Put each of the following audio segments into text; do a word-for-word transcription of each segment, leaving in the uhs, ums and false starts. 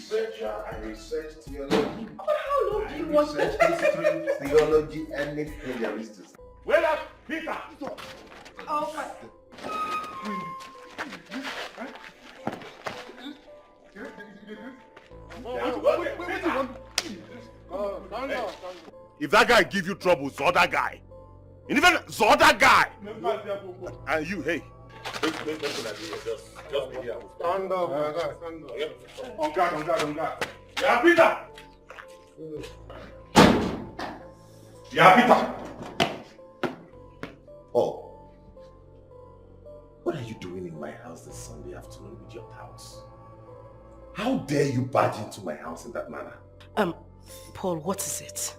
Researcher, I research theology. But how long do I you want research history, theology, anything there is to say. Well, Peter! Oh my. If that guy give you trouble, the other guy. And even the other guy. And you, hey. Just, just be here. Stand up, brother. Stand up. On guard, on guard, on guard. Yeah, Peter. Yeah, Peter. Oh. What are you doing in my house this Sunday afternoon with your house? How dare you barge into my house in that manner? Um, Paul, what is it?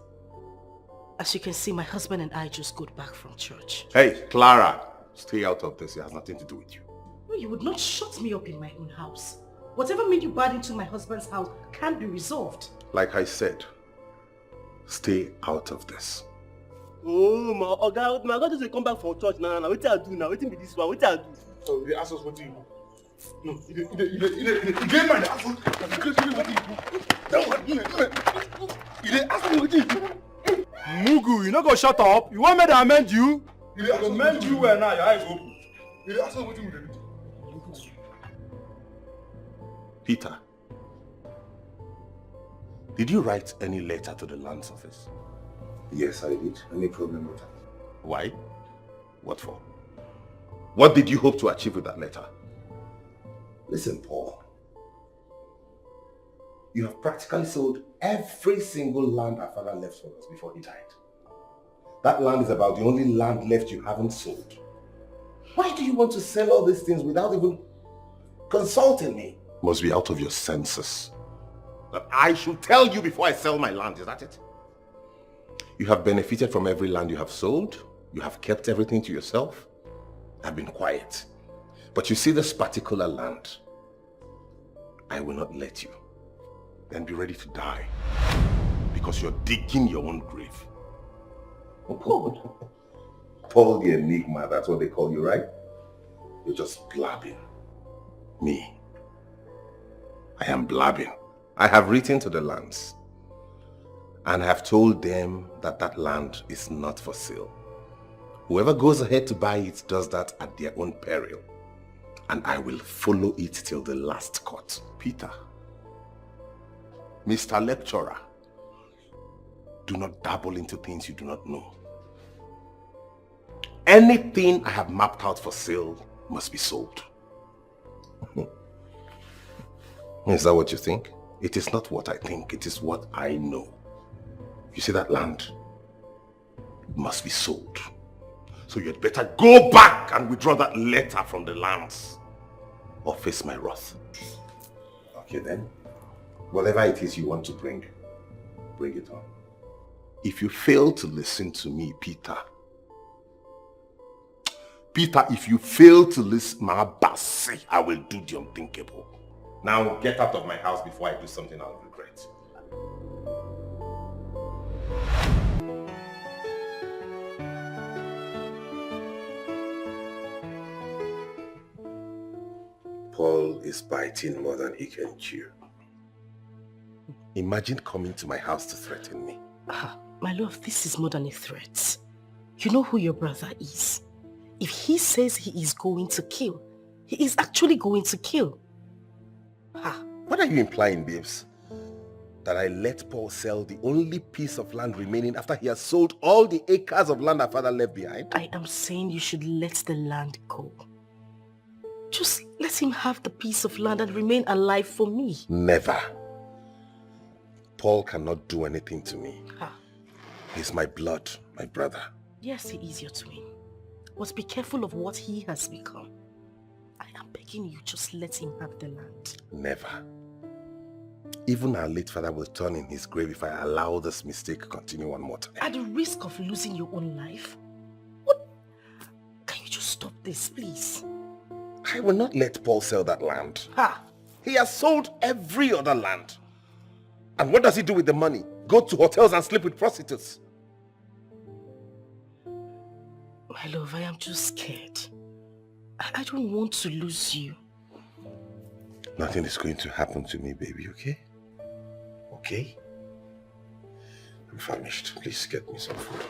As you can see, my husband and I just got back from church. Hey, Clara, stay out of this. It has nothing to do with you. No, you would not shut me up in my own house. Whatever made you barge into my husband's house can't be resolved. Like I said, stay out of this. Oh, my oga, my oga just dey come back from church now. Now, wetin I do now? Wetin be this one? Wetin I do? So you dey ask us wetin you do? No, you dey, you dey, you dey, you dey, you dey, you dey mind ask us? You dey, you dey, you dey, you dey, you dey ask me wetin you do? Mugu, you no go shut up. You want me to amend you? You dey ask us Amend wetin you we well now, your eyes open. You dey ask us wetin we dey do? Peter, did you write any letter to the lands office? Yes, I did. Any problem with that? Why? What for? What did you hope to achieve with that letter? Listen, Paul. You have practically sold every single land our father left for us before he died. That land is about the only land left you haven't sold. Why do you want to sell all these things without even consulting me? Must be out of your senses. That I should tell you before I sell my land, is that it? You have benefited from every land you have sold. You have kept everything to yourself. I've been quiet. But you see this particular land, I will not let you. Then be ready to die. Because you're digging your own grave. Paul. Paul the Enigma, that's what they call you, right? You're just blabbing. Me, I am blabbing. I have written to the lands and have told them that that land is not for sale. Whoever goes ahead to buy it does that at their own peril. And I will follow it till the last cut. Peter, Mister Lecturer, do not dabble into things you do not know. Anything I have mapped out for sale must be sold. Is that what you think? It is not what I think, it is what I know. You see that land? It must be sold. So you'd better go back and withdraw that letter from the lands or face my wrath. Okay then. Whatever it is you want to bring, bring it on. If you fail to listen to me, Peter, Peter, if you fail to listen, Mabasi, I will do the unthinkable. Now get out of my house before I do something I'll regret. Paul is biting more than he can chew. Imagine coming to my house to threaten me. Ah, my love, this is more than a threat. You know who your brother is. If he says he is going to kill, he is actually going to kill. Ah, What are you implying, babes? That I let Paul sell the only piece of land remaining after he has sold all the acres of land our father left behind? I am saying you should let the land go. Just let him have the piece of land and remain alive for me. Never. Paul cannot do anything to me. Ah, He's my blood, my brother. yes, he is your twin. But be careful of what he has become. I am begging you, just let him have the land. Never. Even our late father will turn in his grave if I allow this mistake continue one more time. At the risk of losing your own life? What? Can you just stop this, please? I will not let Paul sell that land. Ha! He has sold every other land. And what does he do with the money? Go to hotels and sleep with prostitutes. My love, I am just scared. I, I don't want to lose you. Nothing is going to happen to me, baby, okay? Okay? I'm famished. Please get me some food.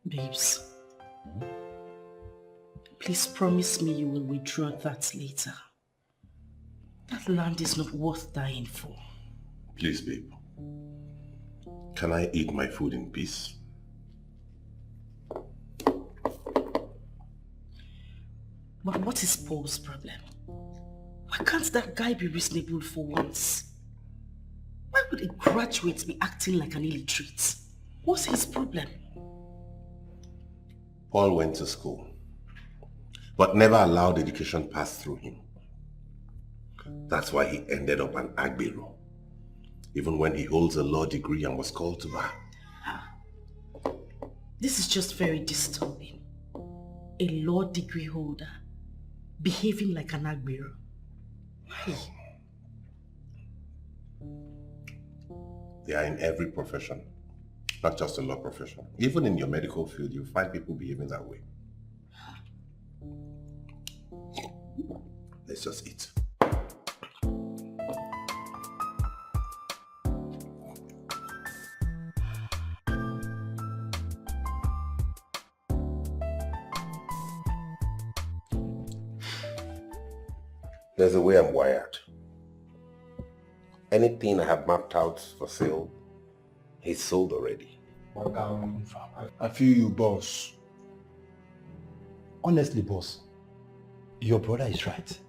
Babes, please promise me you will withdraw that later. That land is not worth dying for. Please, babe. Can I eat my food in peace? But what is Paul's problem? Why can't that guy be reasonable for once? Why would a graduate be acting like an illiterate? What's his problem? Paul went to school, but never allowed education pass through him. That's why he ended up an agbero, even when he holds a law degree and was called to bar. This is just very disturbing. A law degree holder behaving like an agbero. Why? They are in every profession, not just the law profession. Even in your medical field, you find people behaving that way. Let's just eat. There's a way I'm wired. Anything I have mapped out for sale, he's sold already. But um, I feel you, boss. Honestly, boss, your brother is right.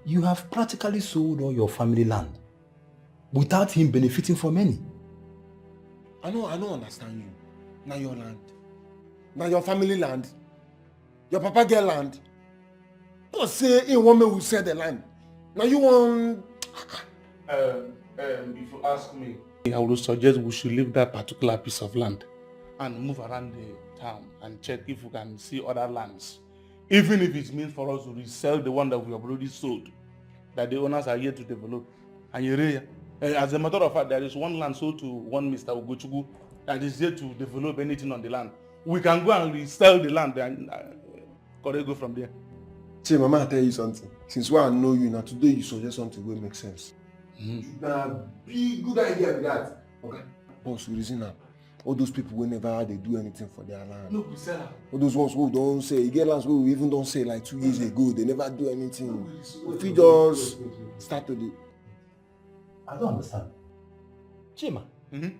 You have practically sold all your family land without him benefiting from any. I no, I no understand you. Na your land. Na your family land. Your papa get land. But say he want me we sell the land. Now you want. Um, um, if you ask me, I would suggest we should leave that particular piece of land and move around the town and check if we can see other lands. Even if it means for us to resell the one that we have already sold, that the owners are yet to develop. And you, eh, as a matter of fact, there is one land sold to one Mister Ugochukwu that is yet to develop anything on the land. We can go and resell the land and uh, correct go from there. See, Mama, I tell you something. Since when I know you, now today you suggest something will make sense. Mm. Now, big good idea be that. Okay. Boss, we reason now. All those people will never they do anything for their land. No, we sell. All those ones who don't say, you get lands who we even don't say like two years ago, they never do anything. If you just start to do. I don't understand. Chima, mm -hmm.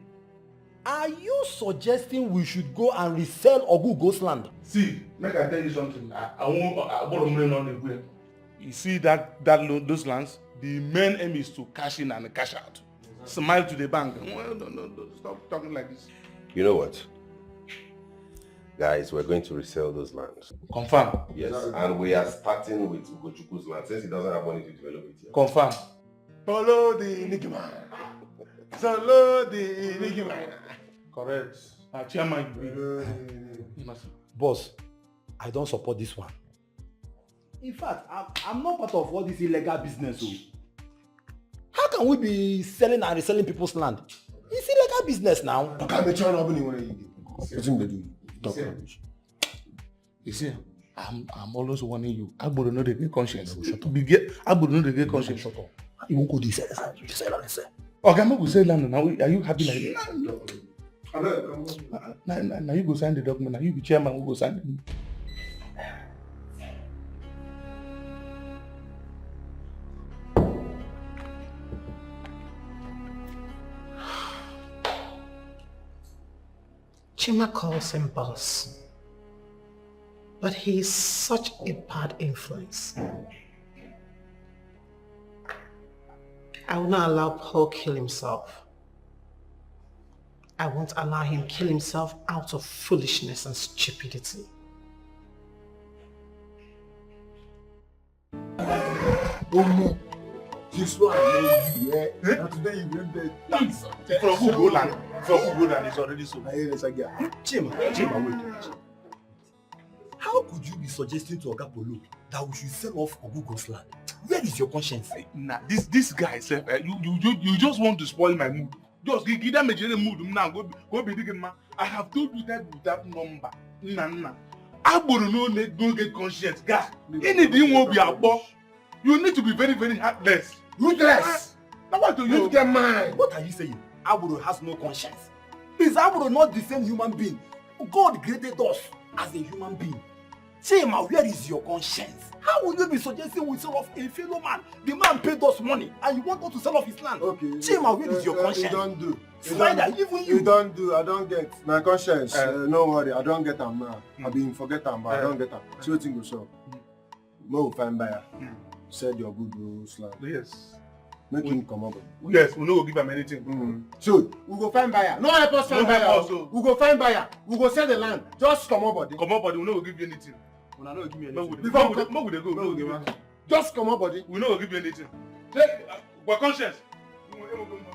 Are you suggesting we should go and resell Ogugo's land? See, make I tell you something. I, I won't I borrow money on the way. You see that that those lands, the main aim is to cash in and cash out. Smile to the bank. No, no, no, stop talking like this. You know what? Guys, we're going to resell those lands. Confirm. Yes, and we are starting with Ugochukwu's land since he doesn't have money to develop it yet. Confirm. Follow the enigma. Follow the enigma. Correct. Our chairman, you Boss, I don't support this one. In fact, I'm, I'm not part of all this illegal business. Oh. How can we be selling and reselling people's land? It's illegal business now. Okay, I'm trying to open it. What do you do? Talk rubbish. You see, I'm, I'm always warning you. Agboro no dey get conscience. Shut up. Be get, Agboro no dey get conscience. Shut up. You won't go this. You say that. Okay, I'm not going to say land now. Are you happy like that? Now, now, now you go sign the document. Now you be chairman. We go sign. Chima calls him boss, but he is such a bad influence. I will not allow Paul kill himself. I won't allow him kill himself out of foolishness and stupidity. Omo, this one I know you, eh? Na today you bring the tax. From who go land? From who go land is already so. I hear this again. Chima, Chima, wait. How could you be suggesting to Oga Polo that we should sell off Ogugo's land? Where is your conscience? Nah, this this guy sef, eh, you, you you you just want to spoil my mood. Just give, give them a jere mood now. Go be- go be digging man. I have told you that with that number. Nna nna. Agboro no need no get conscience, guy. You need him will be abo. You need to be very very heartless. Ruthless. Now what do you? Ruthless man. What are you saying? Agboro has no conscience. Is Agboro not the same human being? God created us as a human being. Chima, where is your conscience? How will you be suggesting we sell off a fellow man? The man paid us money and you want us to sell off his land? Okay. Chima, where is your uh, uh, conscience? You don't do. Spider, even you. You don't do. I don't get. My conscience, uh, uh, no worry. I don't get am now. Mm. I been forget am, but uh, I don't get am. See wetin go sup. Mm. Make we find buyer. Mm. Sell your good bro land. Yes. Make we, him comot body. Yes, we no go give am anything. Mm. So we go find buyer. No help us find no buyer. Help us, oh. We go find buyer. We go sell the land. Just comot body. Comot body. We no go give you anything. Una no go give me anything. Before we dey go, no go give you anything. Just comot body. We no go give you anything. Take uh, conscience.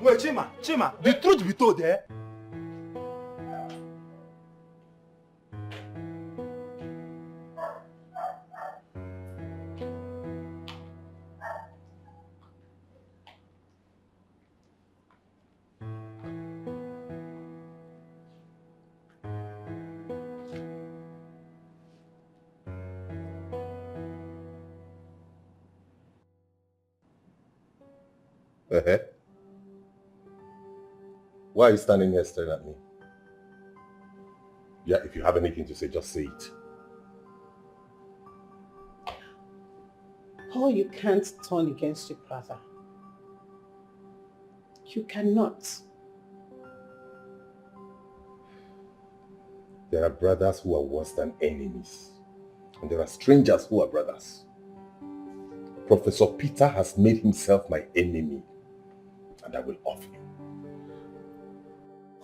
Wait, Chima, Chima. The truth be told, eh? Uh-huh. Why are you standing here staring at me? Yeah, if you have anything to say, just say it. Paul, you can't turn against your brother. You cannot. There are brothers who are worse than enemies, and there are strangers who are brothers. Professor Peter has made himself my enemy, and I will off him.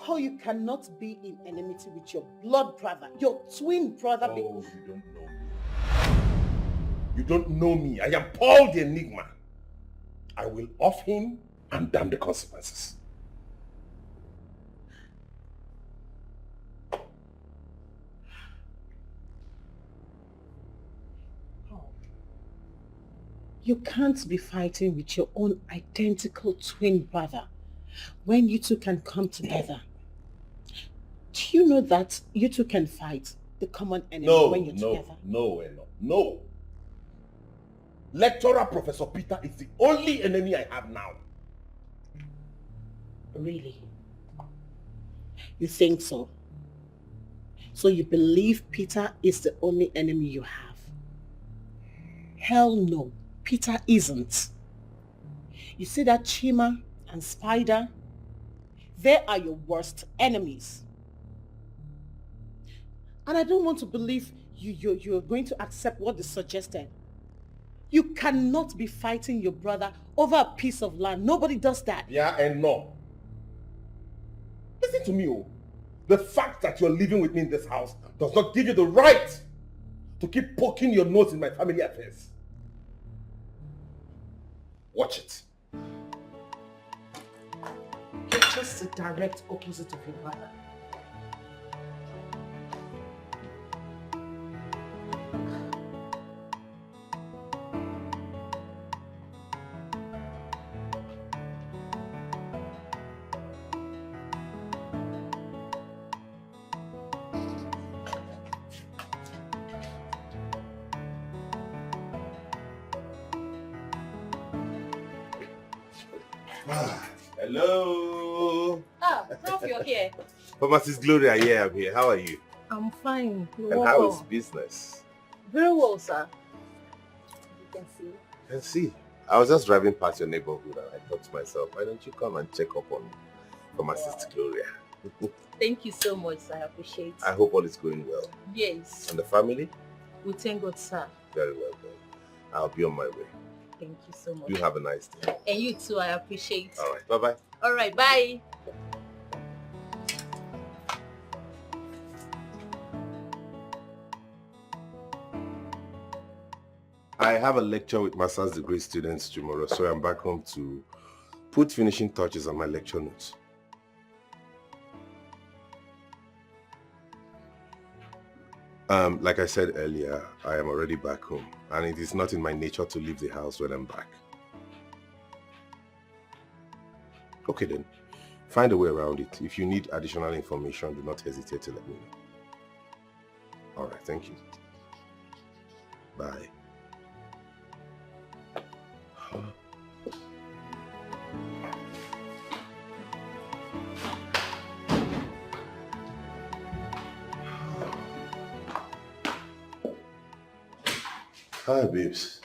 How you cannot be in enmity with your blood brother, your twin brother? Oh, you don't know me. You don't know me. I am Paul the Enigma. I will off him and damn the consequences. You can't be fighting with your own identical twin brother when you two can come together. Do you know that you two can fight the common enemy no, when you're no, together? No, no, no. Lecturer Professor Peter is the only enemy I have now. Really? You think so? So you believe Peter is the only enemy you have? Hell no, Peter isn't. You see that Chima and Spider? They are your worst enemies. And I don't want to believe you, you, you're going to accept what they suggested. You cannot be fighting your brother over a piece of land. Nobody does that. Yeah, and no. Listen to me, oh. The fact that you're living with me in this house does not give you the right to keep poking your nose in my family affairs. Watch it. You're just the direct opposite of your mother. Hello. Ah, Prof, you're here. Pharmacist Gloria, yeah, I'm here. How are you? I'm fine. You're and welcome. How is business? Very well, sir. You can see. Can see. I was just driving past your neighborhood and I thought to myself, why don't you come and check up on Pharmacist wow. Gloria? Thank you so much, sir. I appreciate it. I hope all is going well. Yes. And the family? We thank God, sir. Very well done. I'll be on my way. Thank you so much. You have a nice day. And you too, I appreciate. All right, bye-bye. All right, bye. I have a lecture with master's degree students tomorrow, so I'm back home to put finishing touches on my lecture notes. Um, like I said earlier, I am already back home, and it is not in my nature to leave the house when I'm back. Okay then, find a way around it. If you need additional information, do not hesitate to let me know. All right, thank you. Bye. Hi, babes.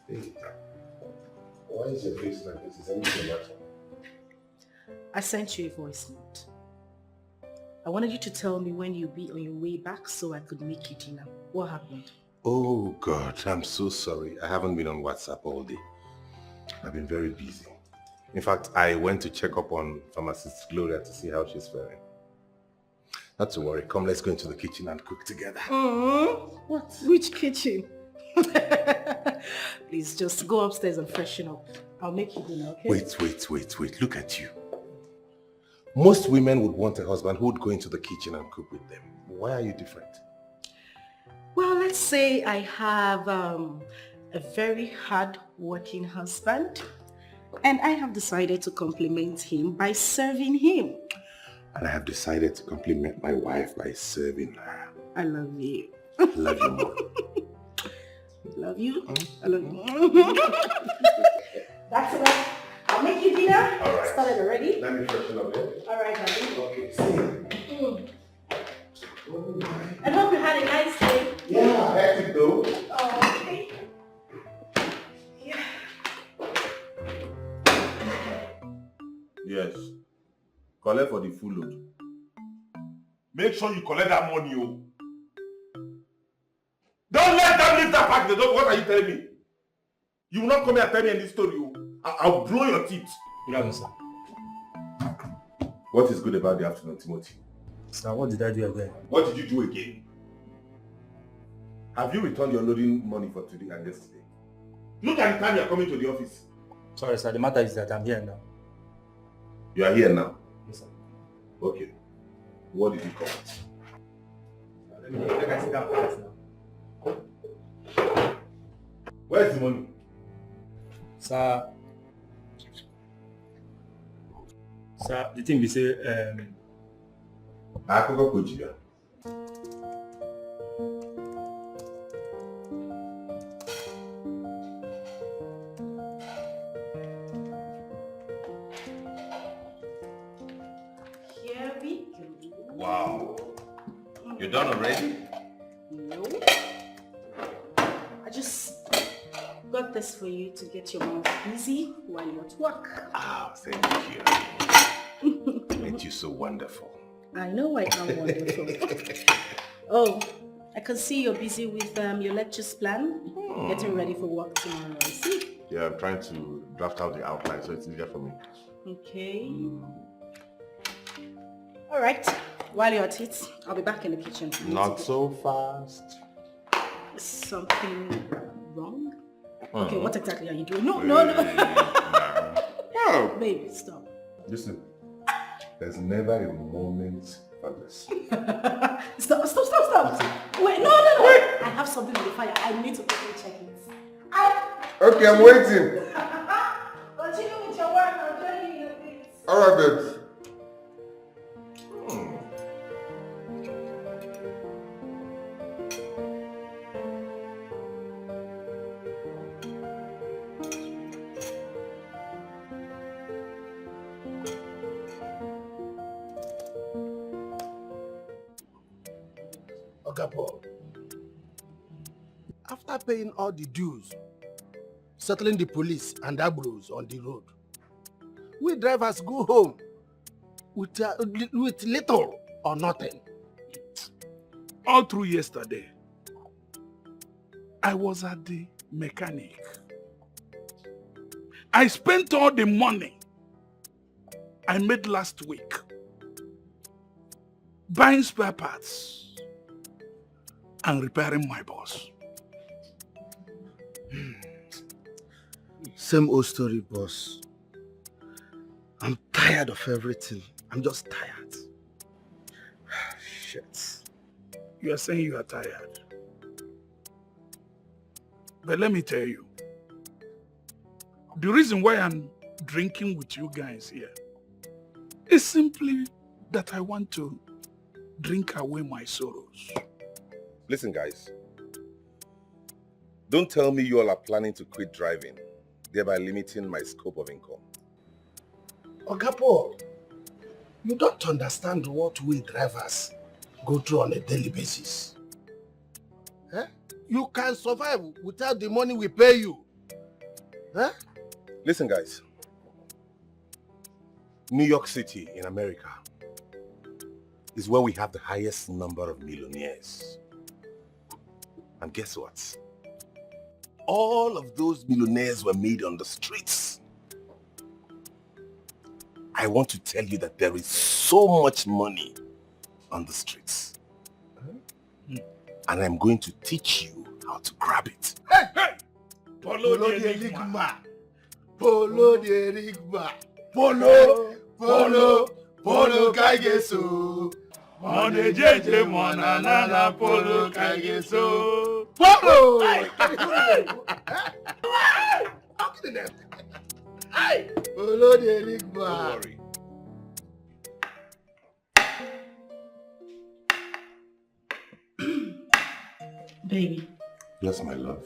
Hey, why is your face like this? Is anything the matter? I sent you a voice note. I wanted you to tell me when you'll be on your way back so I could make you dinner. What happened? Oh God, I'm so sorry. I haven't been on WhatsApp all day. I've been very busy. In fact, I went to check up on Pharmacist Gloria to see how she's faring. Not to worry. Come, let's go into the kitchen and cook together. Mm-hmm. What? Which kitchen? Please, just go upstairs and freshen up. I'll make you dinner, okay? Wait, wait, wait, wait. Look at you. Most women would want a husband who would go into the kitchen and cook with them. Why are you different? Well, let's say I have um, a very hard working husband, and I have decided to compliment him by serving him. And I have decided to compliment my wife by serving her. I love you. I love you more. Love you. I love you. That's enough. I'll make you dinner. All right. Started already. Let me freshen up here. All right, honey. Okay, see. Mm. Oh my. I hope you had a nice day. Yeah, hectic though. Oh, okay. Yeah. Yes. Collect for the full load. Make sure you collect that money, oh. Don't let them leave that park. They don't. What are you telling me? You will not come here and tell me any story, oh. I, I'll blow your teeth. Good afternoon, sir. What is good about the afternoon, Timothy? Sir, what did I do again? What did you do again? Have you returned your loading money for today and yesterday? Look at the time you are coming to the office. Sorry, sir. The matter is that I'm here now. You are here now. Yes, sir. Okay. What did you collect? Let me, let me sit down first now. Where's the money? Sir, sir, the thing we say, um, Akụkọ ka o ji bịa. Here we go. Wow. You done already? No. I just got this for you to get your mouth busy while you're at work. Ah, thank you. Ain't you so wonderful? I know I am wonderful. Oh, I can see you're busy with um, your lectures plan, getting ready for work tomorrow. I see. Yeah, I'm trying to draft out the outline so it's easier for me. Okay. All right. While you're at it, I'll be back in the kitchen. I need to Not get- so fast. Is something wrong? Okay, what exactly are you doing? No, no, no. Hey, nah. No. Babe, stop. Listen, there's never a moment for this. Stop, stop, stop, stop. Wait, no, no, no. I have something on the fire. I need to quickly check it. I... Okay, I'm waiting. Continue with your work. I'll join you in a bit. All right, babes. Oga Paul, after paying all the dues, settling the police and Abros on the road, we drivers go home with, uh, li- with little or nothing. All through yesterday, I was at the mechanic. I spent all the money I made last week buying spare parts and repairing my bus. Same old story, boss. I'm tired of everything. I'm just tired. Shit. You are saying you are tired. But let me tell you, the reason why I'm drinking with you guys here is simply that I want to drink away my sorrows. Listen, guys. Don't tell me you all are planning to quit driving, thereby limiting my scope of income. Oga Paul, you don't understand what we drivers go through on a daily basis. Eh? You can survive without the money we pay you. Eh? Listen, guys. New York City in America is where we have the highest number of millionaires. And guess what? All of those millionaires were made on the streets. I want to tell you that there is so much money on the streets. And I'm going to teach you how to grab it. Hey, hey! Polo the Enigma. Polo the Enigma. Polo, polo, polo, kaigeso. Mone jeje mona nana polo kaigeso. Polo! Hey! Polo the Enigma. Don't worry. Baby. Yes, my love.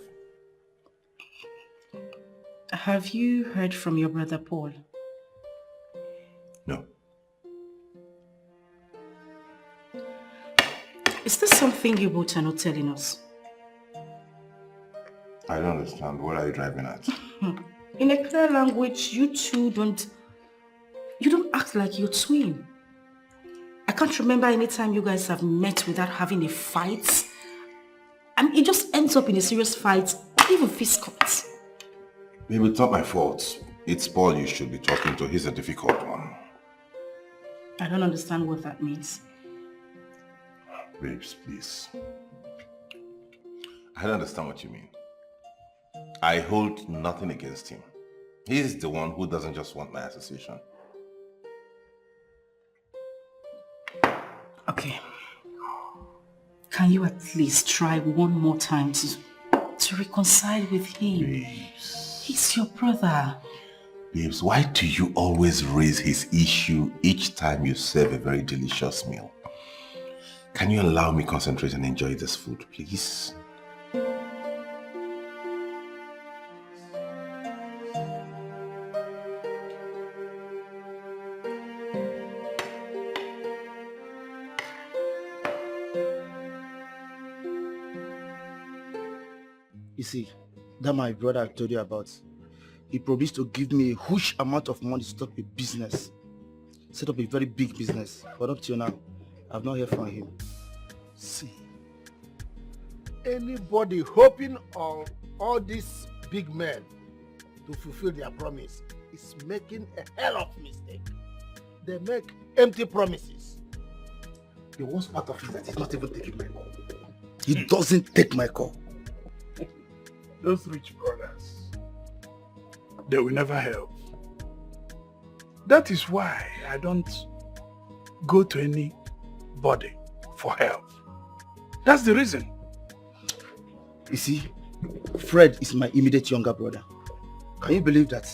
Have you heard from your brother Paul? No. Is this something you both are not telling us? I don't understand. What are you driving at? In a clear language, you two don't you don't act like you're twin. I can't remember any time you guys have met without having a fight. I mean, it just ends up in a serious fight, even fist cuts. Babe, it's not my fault. It's Paul you should be talking to. He's a difficult one. I don't understand what that means. Babes, please. I don't understand what you mean. I hold nothing against him. He's the one who doesn't just want my association. Okay. Can you at least try one more time to, to reconcile with him? Babes. He's your brother. Babes, why do you always raise his issue each time you serve a very delicious meal? Can you allow me concentrate and enjoy this food, please? You see, that my brother I told you about, he promised to give me a huge amount of money to start a business, set up a very big business. But up till now, I've not heard from him. See, anybody hoping on all these big men to fulfill their promise is making a hell of mistake. They make empty promises. The worst part of it is that he's not even taking my call. He doesn't take my call. Those rich brothers, they will never help. That is why I don't go to anybody for help. That's the reason. You see, Fred is my immediate younger brother. Can you believe that?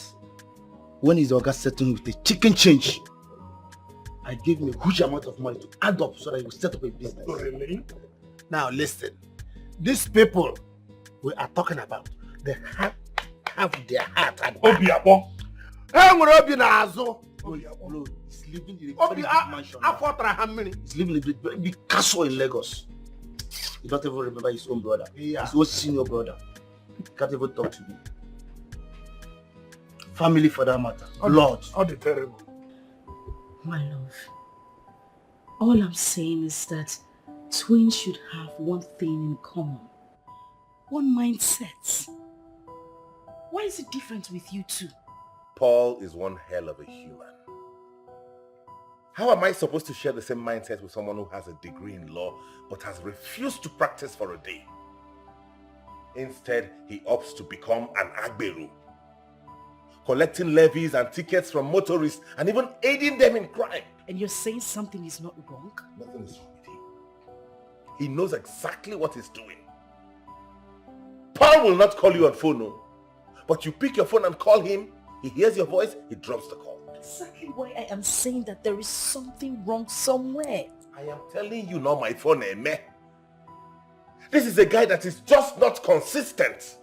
When his oga settled with a chicken change, I gave him a huge amount of money to add up so that he will set up a business. Really? Now listen, these people we are talking about, they have, have their heart at back. Obiakpọ. Enwere obi n'azụ. Obiakpọ is living in a very big mansion now. Afọ tara ha mmiri. He's living in a very big castle in Lagos. He don't even remember his own brother. Yeah. His own senior brother. He can't even talk to me. Family for that matter. Lord. All the terrible. My love, all I'm saying is that twins should have one thing in common. One mindset. Why is it different with you two? Paul is one hell of a human. How am I supposed to share the same mindset with someone who has a degree in law but has refused to practice for a day? Instead, he opts to become an agberu. collecting levies and tickets from motorists, and even aiding them in crime. And you're saying something is not wrong? Nothing is wrong with him. He knows exactly what he's doing. Paul will not call you on phone, no. But you pick your phone and call him, he hears your voice, he drops the call. Exactly why I am saying that there is something wrong somewhere. I am telling you, not my phone, eh, meh. This is a guy that is just not consistent.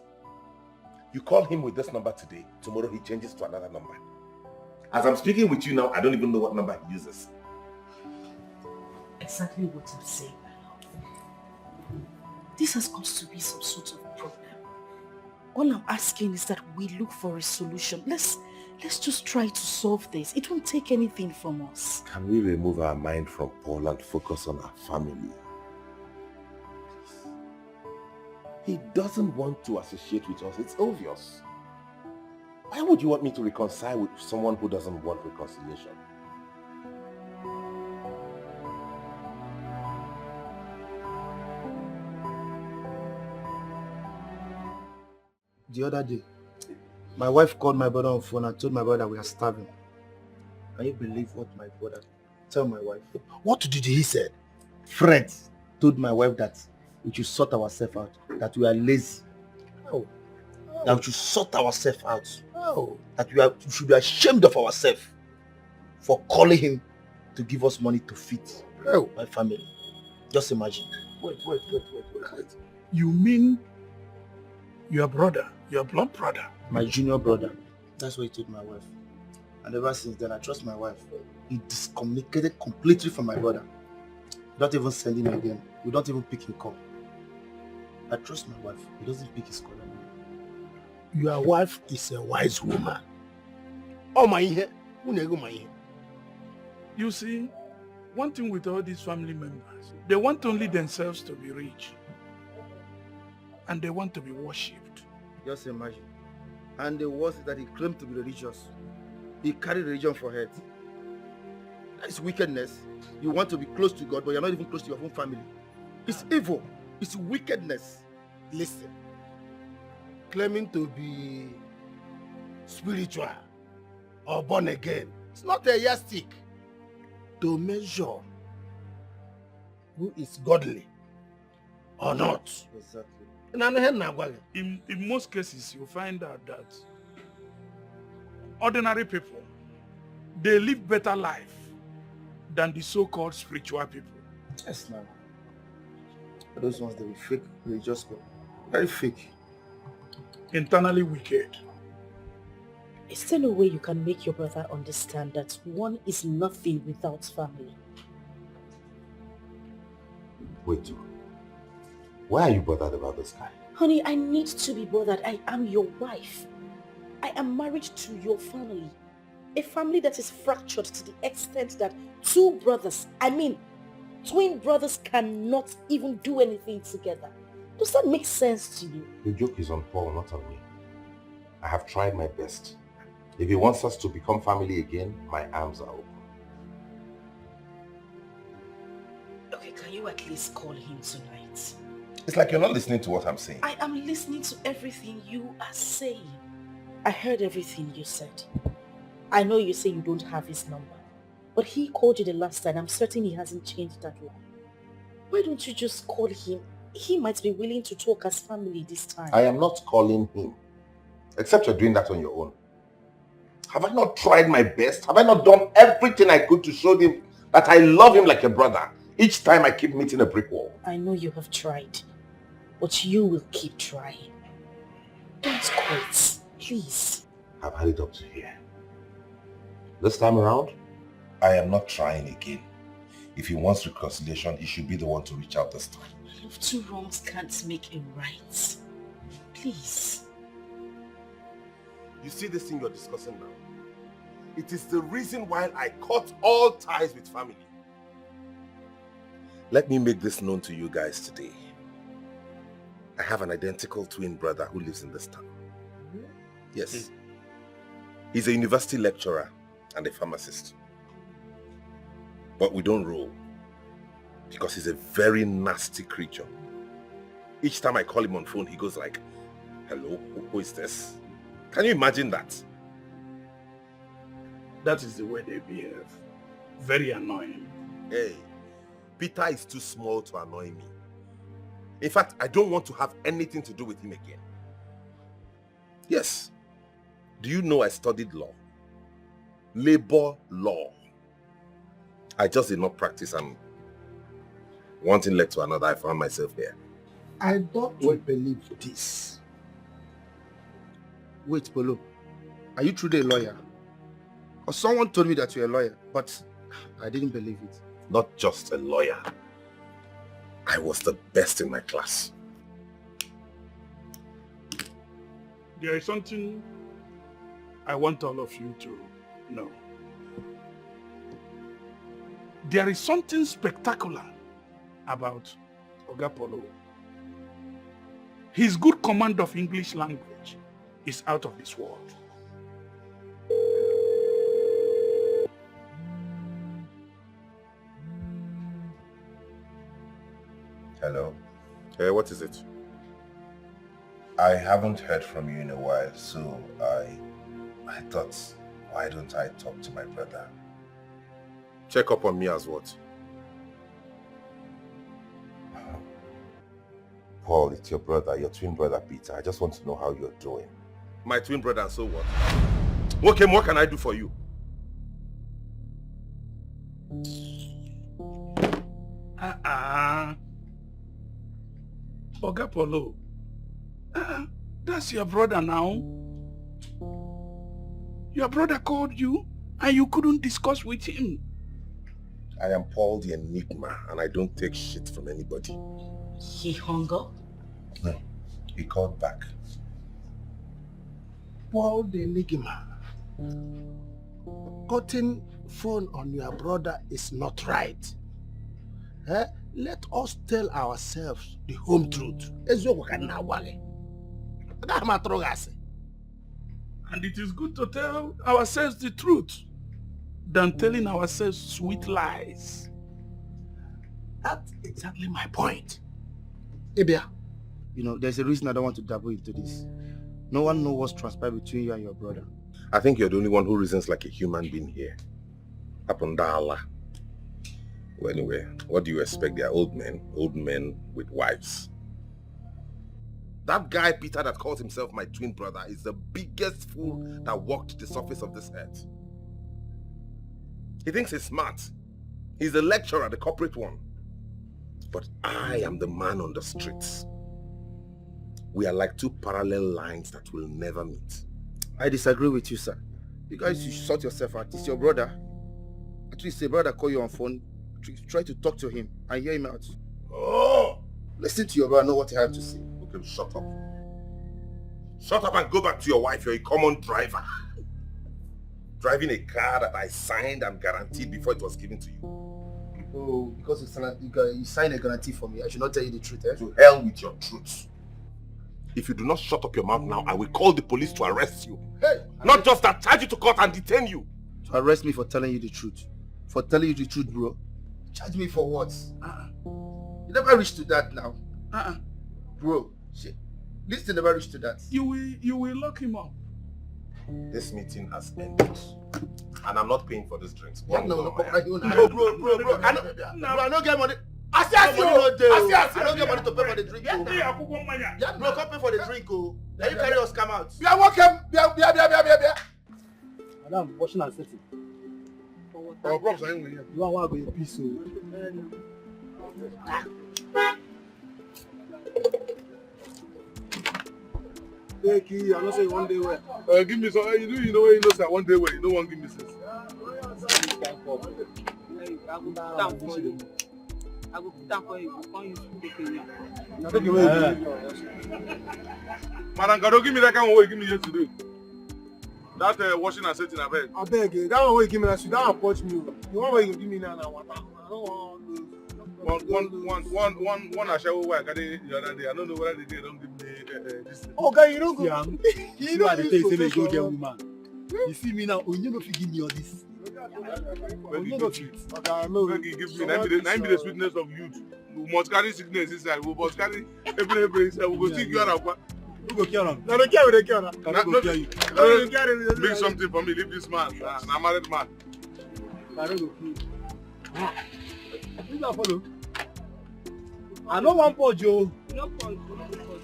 You call him with this number today, tomorrow he changes to another number. As I'm speaking with you now, I don't even know what number he uses. Exactly what I'm saying, my love. This has got to be some sort of problem. All I'm asking is that we look for a solution. Let's let's just try to solve this. It won't take anything from us. Can we remove our mind from Paul and focus on our family? He doesn't want to associate with us. It's obvious. Why would you want me to reconcile with someone who doesn't want reconciliation? The other day, my wife called my brother on phone and told my brother we are starving. Can you believe what my brother tell my wife? What did he say? Fred told my wife that we should sort ourselves out, that we are lazy. Oh. That we should sort ourselves out. Oh. That we, are, we should be ashamed of ourselves for calling him to give us money to feed oh. my family. Just imagine. Wait, wait, wait, wait, wait, wait. You mean your brother, your blood brother? My junior brother. That's what he told my wife. And ever since then, I trust my wife. He discommunicated completely from my brother. Without even sending him again. Without even picking call. I trust my wife. He doesn't pick his call anymore. Your wife is a wise woman. Oh my ihe, unu ego my ihe. You see, one thing with all these family members, they want only themselves to be rich. And they want to be worshipped. Just imagine. And the worst is that he claimed to be religious. He carried religion for head. That is wickedness. You want to be close to God, but you're not even close to your own family. It's evil. It's wickedness. Listen. Claiming to be spiritual or born again, it's not a yardstick to measure who is godly or not. Exactly. Na ihe m na-agwa gị. In, in most cases, you find out that ordinary people, they live better life than the so-called spiritual people. Yes, now. Those ones, they will fake religious people. Very fake. Internally wicked. Is there no way you can make your brother understand that one is nothing without family? Wait, oh. Why are you bothered about this guy? Honey, I need to be bothered. I am your wife. I am married to your family. A family that is fractured to the extent that two brothers, I mean, twin brothers cannot even do anything together. Does that make sense to you? The joke is on Paul, not on me. I have tried my best. If he wants us to become family again, my arms are open. Okay, can you at least call him tonight? It's like you're not listening to what I'm saying. I am listening to everything you are saying. I heard everything you said. I know you say you don't have his number, but he called you the last time. I'm certain he hasn't changed that line. Why don't you just call him? He might be willing to talk as family this time. I am not calling him. Except you're doing that on your own. Have I not tried my best? Have I not done everything I could to show him that I love him like a brother? Each time I keep meeting a brick wall. I know you have tried, but you will keep trying. Don't quit, please. I've had it up to here. This time around, I am not trying again. If he wants reconciliation, he should be the one to reach out this time. Love, two wrongs can't make a right. Please. You see this thing you're discussing now? It is the reason why I cut all ties with family. Let me make this known to you guys today. I have an identical twin brother who lives in this town. Yes. He's a university lecturer and a pharmacist. But we don't roll because he's a very nasty creature. Each time I call him on phone, he goes like, "Hello, who, who is this?" Can you imagine that? That is the way they behave. Very annoying. Hey, Peter is too small to annoy me. In fact, I don't want to have anything to do with him again. Yes. Do you know I studied law? Labor law. I just did not practice, and one thing led to another, I found myself here. I don't believe this. Wait, Polo, are you truly a lawyer? Or someone told me that you're a lawyer, but I didn't believe it. Not just a lawyer. I was the best in my class. There is something I want all of you to know. There is something spectacular about Oga Polo. His good command of English language is out of this world. Hello. Hey, what is it? I haven't heard from you in a while, so I I thought, why don't I talk to my brother? Check up on me as what? Paul, it's your brother, your twin brother Peter. I just want to know how you're doing. My twin brother, and so what? What can, what can I do for you? Uh-uh. Oga Polo, uh-uh. That's your brother now. Your brother called you and you couldn't discuss with him. I am Paul the Enigma, and I don't take shit from anybody. He hung up. No, he called back. Paul the Enigma. Cutting phone on your brother is not right. Eh? Let us tell ourselves the home truth. Eziokwu ka m na-agwa gị. Agaghị m atụrụ gị asị. And it is good to tell ourselves the truth than telling ourselves sweet lies. That's exactly my point. Ị bịa, you know, there's a reason I don't want to dabble into this. No one knows what's transpired between you and your brother. I think you're the only one who reasons like a human being here. Hapụndala. Well, anyway, what do you expect? They're old men, old men with wives. That guy Peter that calls himself my twin brother is the biggest fool that walked the surface of this earth. He thinks he's smart. He's a lecturer, the corporate one. But I am the man on the streets. We are like two parallel lines that will never meet. I disagree with you, sir. You guys, you sort yourself out. It's your brother. At least a brother call you on phone. Tr- Try to talk to him and hear him out. Oh! Listen to your brother, know what he has to say. Okay, shut up. Shut up and go back to your wife. You're a common driver. Driving a car that I signed and guaranteed before it was given to you. Oh, because you signed, you got- you signed a guarantee for me. I should not tell you the truth, eh? To hell with your truth. If you do not shut up your mouth now, I will call the police to arrest you. Hey! Not just that, charge you to court and detain you. To arrest me for telling you the truth. For telling you the truth, bro. Charge me for what? Uh-uh. You never reach to that now. Uh-uh. Bro, shit. This thing never reach to that. You will you will lock him up. This meeting has ended. And I'm not paying for these drinks. Yeah, no, no, no, no, no, bro, bro, bro. I no, bro, I no get money. I see, I see, money no dey. I see, I see, I no get money to pay for the drink. Oh. Yeah, bro, come pay for the drink. Oh, now you carry us come out. We are welcome. Bia, bia, bia, bia, bia, bia. Madam, washing and setting. Oh, bro, I ain't with you. You want one go in peace, oh. Take it. I know say you one day well. Uh, give me some. You know, you know, you know, say I one day well. You don't want give me sense. I go put am for you. I go put am for you. You come use food okay now. Take it away. Madam Gado, give me that kind of way. Give me yesterday. That uh, washing and setting, I beg. I beg you. That one wey you give me last week, that one punch me. The one wey you give me now, na water. I don't want those. One, one, one, one, one, one ashawo wey I carry the other day. I don't know whether the day don give me uh, uh, this thing. Oga, you no go. Yeah, you no fit so. You see me now, Onye no fit give me all this. Onye no fit. Oga, no. Make you give me. Na be the, na be the sweetness of youth. We must carry sickness inside. We must carry every every inside. We go see you and Who go kill am? Na the girl wey dey kill am. Can I go kill you? No, you carry me. Leave something for me. Leave this man. Na, na married man. Can I go kill you? Ah, you don't follow. I no wan purge o. No purge, no purge.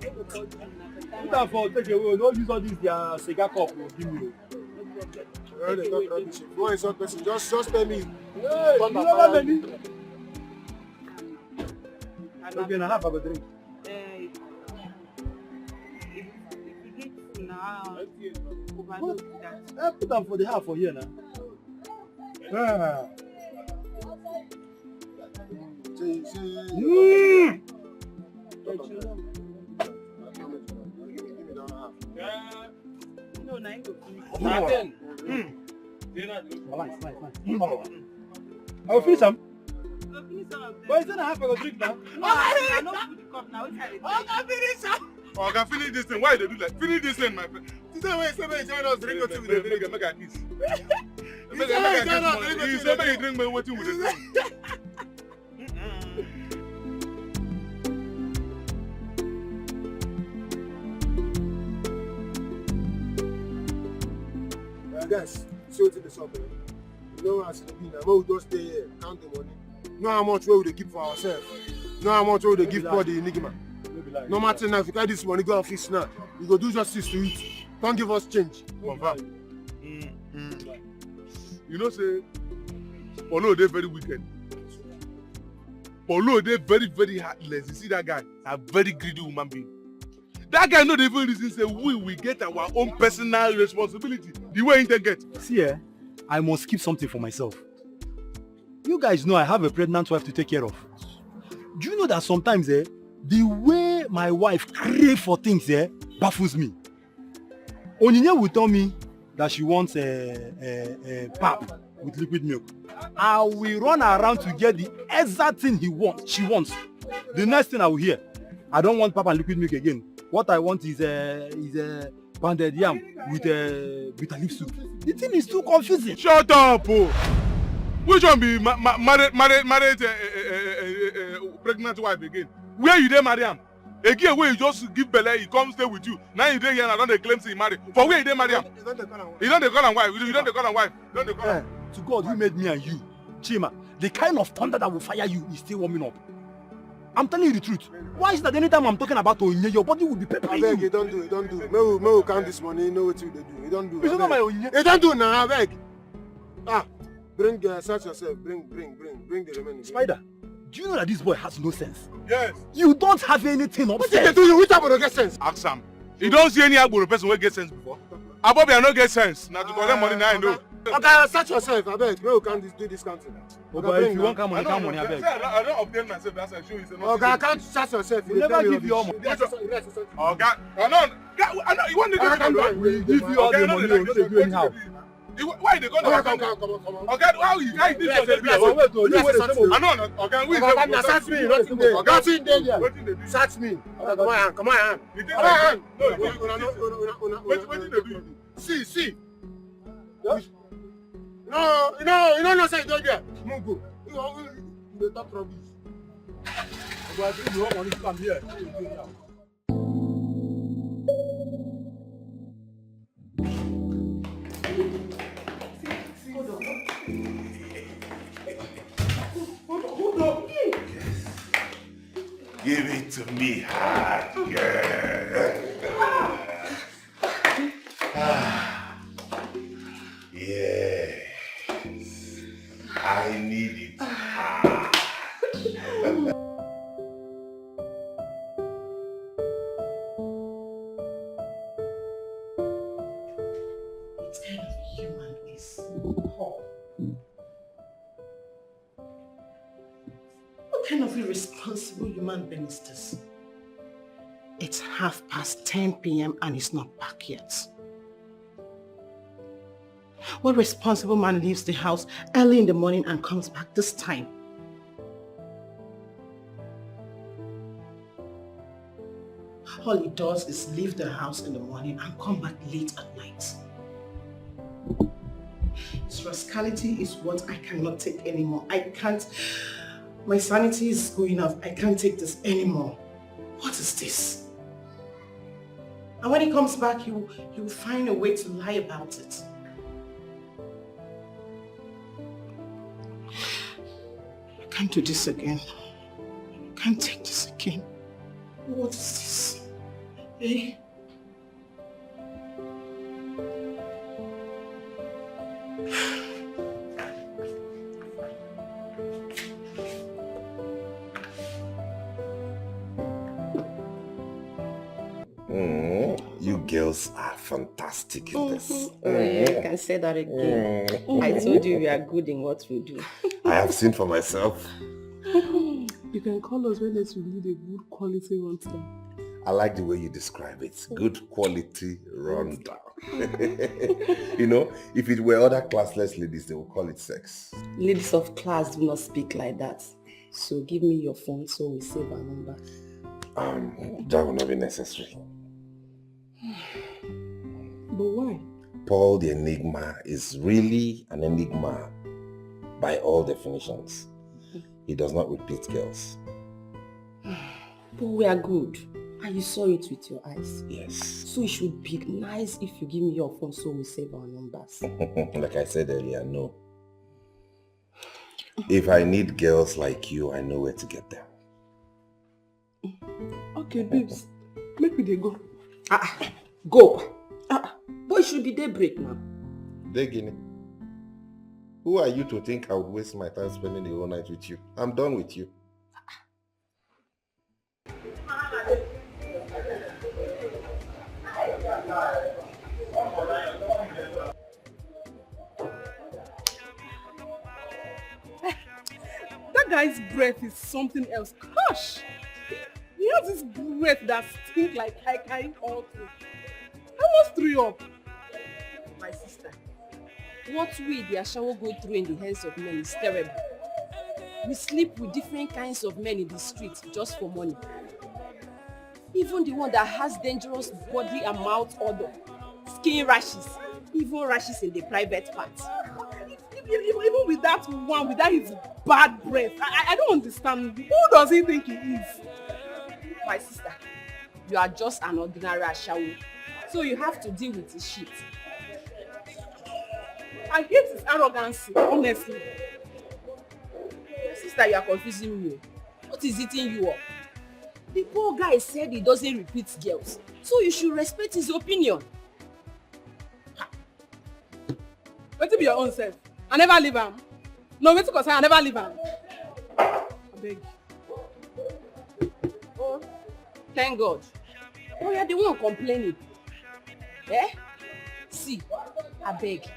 No go purge you na better Put am for take away. No use all this their cigar cup o. Give me o. no problem. Why they talk rubbish? If you want insult person, just just tell me. Hey, you never many. And Okay, na half I go drink. Eh, if if you get food na overload be that. Eh, put am for the half for here na. Ah. See, see. Mm. Give me that half. No, na him go finish. Nothing. Mm. Nice, nice, nice. Mm. I will finish am. Go finish some of them. But you say na half I go drink now. No, I no put the cup now. Which I dey drink? Oga, finish am. Oga, finish this thing. Why you dey do like finish this thing, my friend? He say wait, say wait, join us drink wetin we dey Make drink. Make I kiss. He say wait, join us drink He wetin say we make dey you drink me wetin we dey drink. Uh, guys, see wetin dey sup. Eh? You know as e be na, make we just stay here, count the money. Know how much wey we dey keep for ourselves. Know how much wey we dey give for the enigma. No be lie. Normal thing now, if you carry this money go office now, you go do justice to it. Come give us change. Confirm. Mm, mm. You know say Polo dey very wicked. Polo dey very very heartless. You see that guy? A very greedy woman being. That guy no dey even reason say we we get our own personal responsibility the way he take get. See, eh, I must keep something for myself. You guys know I have a pregnant wife to take care of. Do you know that sometimes, eh, the way my wife crave for things, eh, baffles me. Onyinye will tell me that she wants a, a, a pap with liquid milk. I will run around to get the exact thing he wants, she wants. The next thing I will hear, I don't want pap and liquid milk again. What I want is a, is a pounded yam with a bitter leaf soup. The thing is too confusing. Shut up o. Which one be ma ma married married married uh, uh, uh, uh, uh, pregnant wife again? Where you dey marry am? Again wey you just give belle, he come stay with you. Now you dey here and I don dey claim say he marry. For where you dey marry am? You don dey call am wife. You don dey call am wife. You don dey call am wife. You don dey call Eh, am. To God who made me and you, Chima, the kind of thunder that will fire you is still warming up. I'm telling you the truth. Why is it that anytime I'm talking about Onyinye, your body will be peppering Abeg, you you? don do, you don do. Make we make we count this money, know wetin we dey do. You don do. You don't know my Abeg. Onyinye? You don do na, abeg. Ah, bring uh, search yourself. Bring bring bring bring the remaining. Spider, do you know that this boy has no sense? Yes. You don't have anything Wetin dey upstairs. do you? Which type of get sense? Ask am. You don see any agboro person wey get sense before? Abobi, I no get sense. Na to collect money na I know. Oga, search yourself, abeg. Make we count this, do this counting. Oh, but if you wan count money, count money, abeg. I don obtain myself. That's why I show you say Oga, count, search yourself. We never give you all money. Oga, I no, I no, you want to Oga, calm down. We give you all the money. You dey do anyhow. Why you dey go Oga, na come, come, come, come. Oga, how you how you do Yes, this? yes, yes. Oga, Wait, oh, you Yes, wait, yes, oh. I no, Oga, we Oga, na search me. Nothing dey. Nothing dey. Nothing dey there. Wetin dey do? Search me. Oga, come on, come on. You think Come on. No, Una, una, una, una, una, una. Wetin wetin dey do you? See, see. No, you know, you know, no say you don there. Move go. You know, you dey talk rubbish. Oga, you want money, come here. Give it to me hard, girl. Ah, yes, I need it hard. What kind of human is Paul? What kind of irresponsible human being is this? It's half past ten p m and he's not back yet. What responsible man leaves the house early in the morning and comes back this time? All he does is leave the house in the morning and come back late at night. His rascality is what I cannot take anymore. I can't. My sanity is going off. I can't take this anymore. What is this? And when he comes back, he will, he will find a way to lie about it. I can't do this again. I can't take this again. What is this? Eh? Mm, you girls are fantastic in this. Mm-hmm. Oh, yeah, you can say that again. Mm. I told you we are good in what we do. I have seen for myself. You can call us when next we need a good quality rundown. I like the way you describe it. Good quality rundown. You know, if it were other classless ladies, they would call it sex. Ladies of class do not speak like that. So give me your phone so we save our number. Um, that will not be necessary. But why? Paul the Enigma is really an enigma by all definitions. He does not repeat girls. But we are good. And you saw it with your eyes. Yes. So it should be nice if you give me your phone so we save our numbers. Like I said earlier, no. If I need girls like you, I know where to get them. Okay, babes. Make we dey go. Ah, go. Ah, but it should be daybreak now. Degini, who are you to think I would waste my time spending the whole night with you? I'm done with you. That guy's breath is something else. Gosh! He has this breath that stinks like kai kai all through. I almost threw up. My sister, what we the Ashawo go through in the hands of men is terrible. We sleep with different kinds of men in the street just for money. Even the one that has dangerous body and mouth odor, skin rashes, even rashes in the private parts. Even, even with that one, with that his bad breath, I, I don't understand. Who does he think he is? My sister, you are just an ordinary ashawo. So you have to deal with his shit. I hate his arrogancy, honestly. My sister, you are confusing me. What is eating you up? The poor guy said he doesn't repeat girls. So you should respect his opinion. Wetin be your own self? I never leave am. No, wetin concern? I never leave am. Abeg. Oh, thank God. Oh, you're the one complaining. Eh? See, abeg.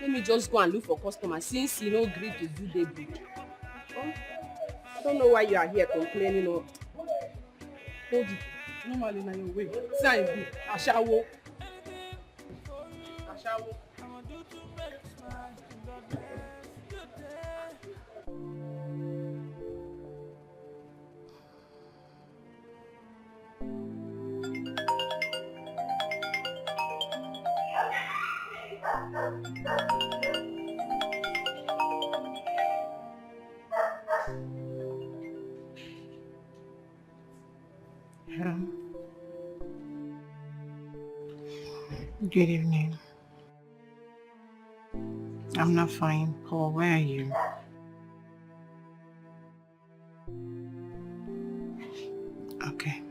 Let me just go and look for customer since he no gree to do daybreak. Oh, I don't know why you are here complaining. Oh. Hold it. Normally na your way. See how you be. Ashawo. Ashawo. Hello. Good evening. I'm not fine. Paul, where are you? Okay.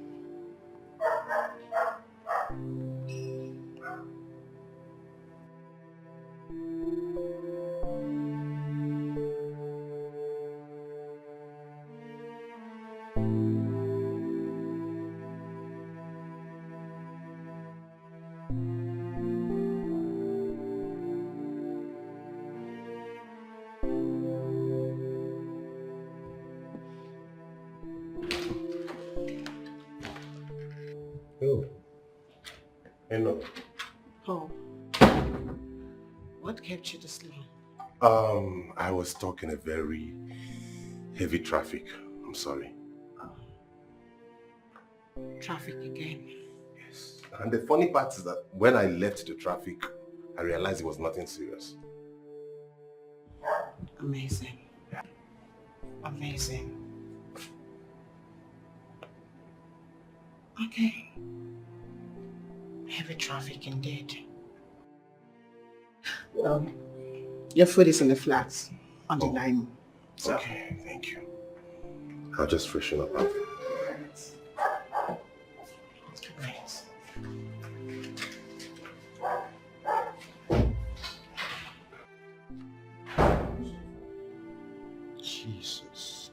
Oh. Hello. Paul, what kept you this long? Um, I was stuck in a very heavy traffic. I'm sorry. Traffic again. Yes. And the funny part is that when I left the traffic, I realized it was nothing serious. Amazing. Amazing. Okay. Heavy traffic indeed. Um, your food is in the flat on the Oh. line. So. Okay, thank you. I'll just freshen up after. Thanks. Jesus.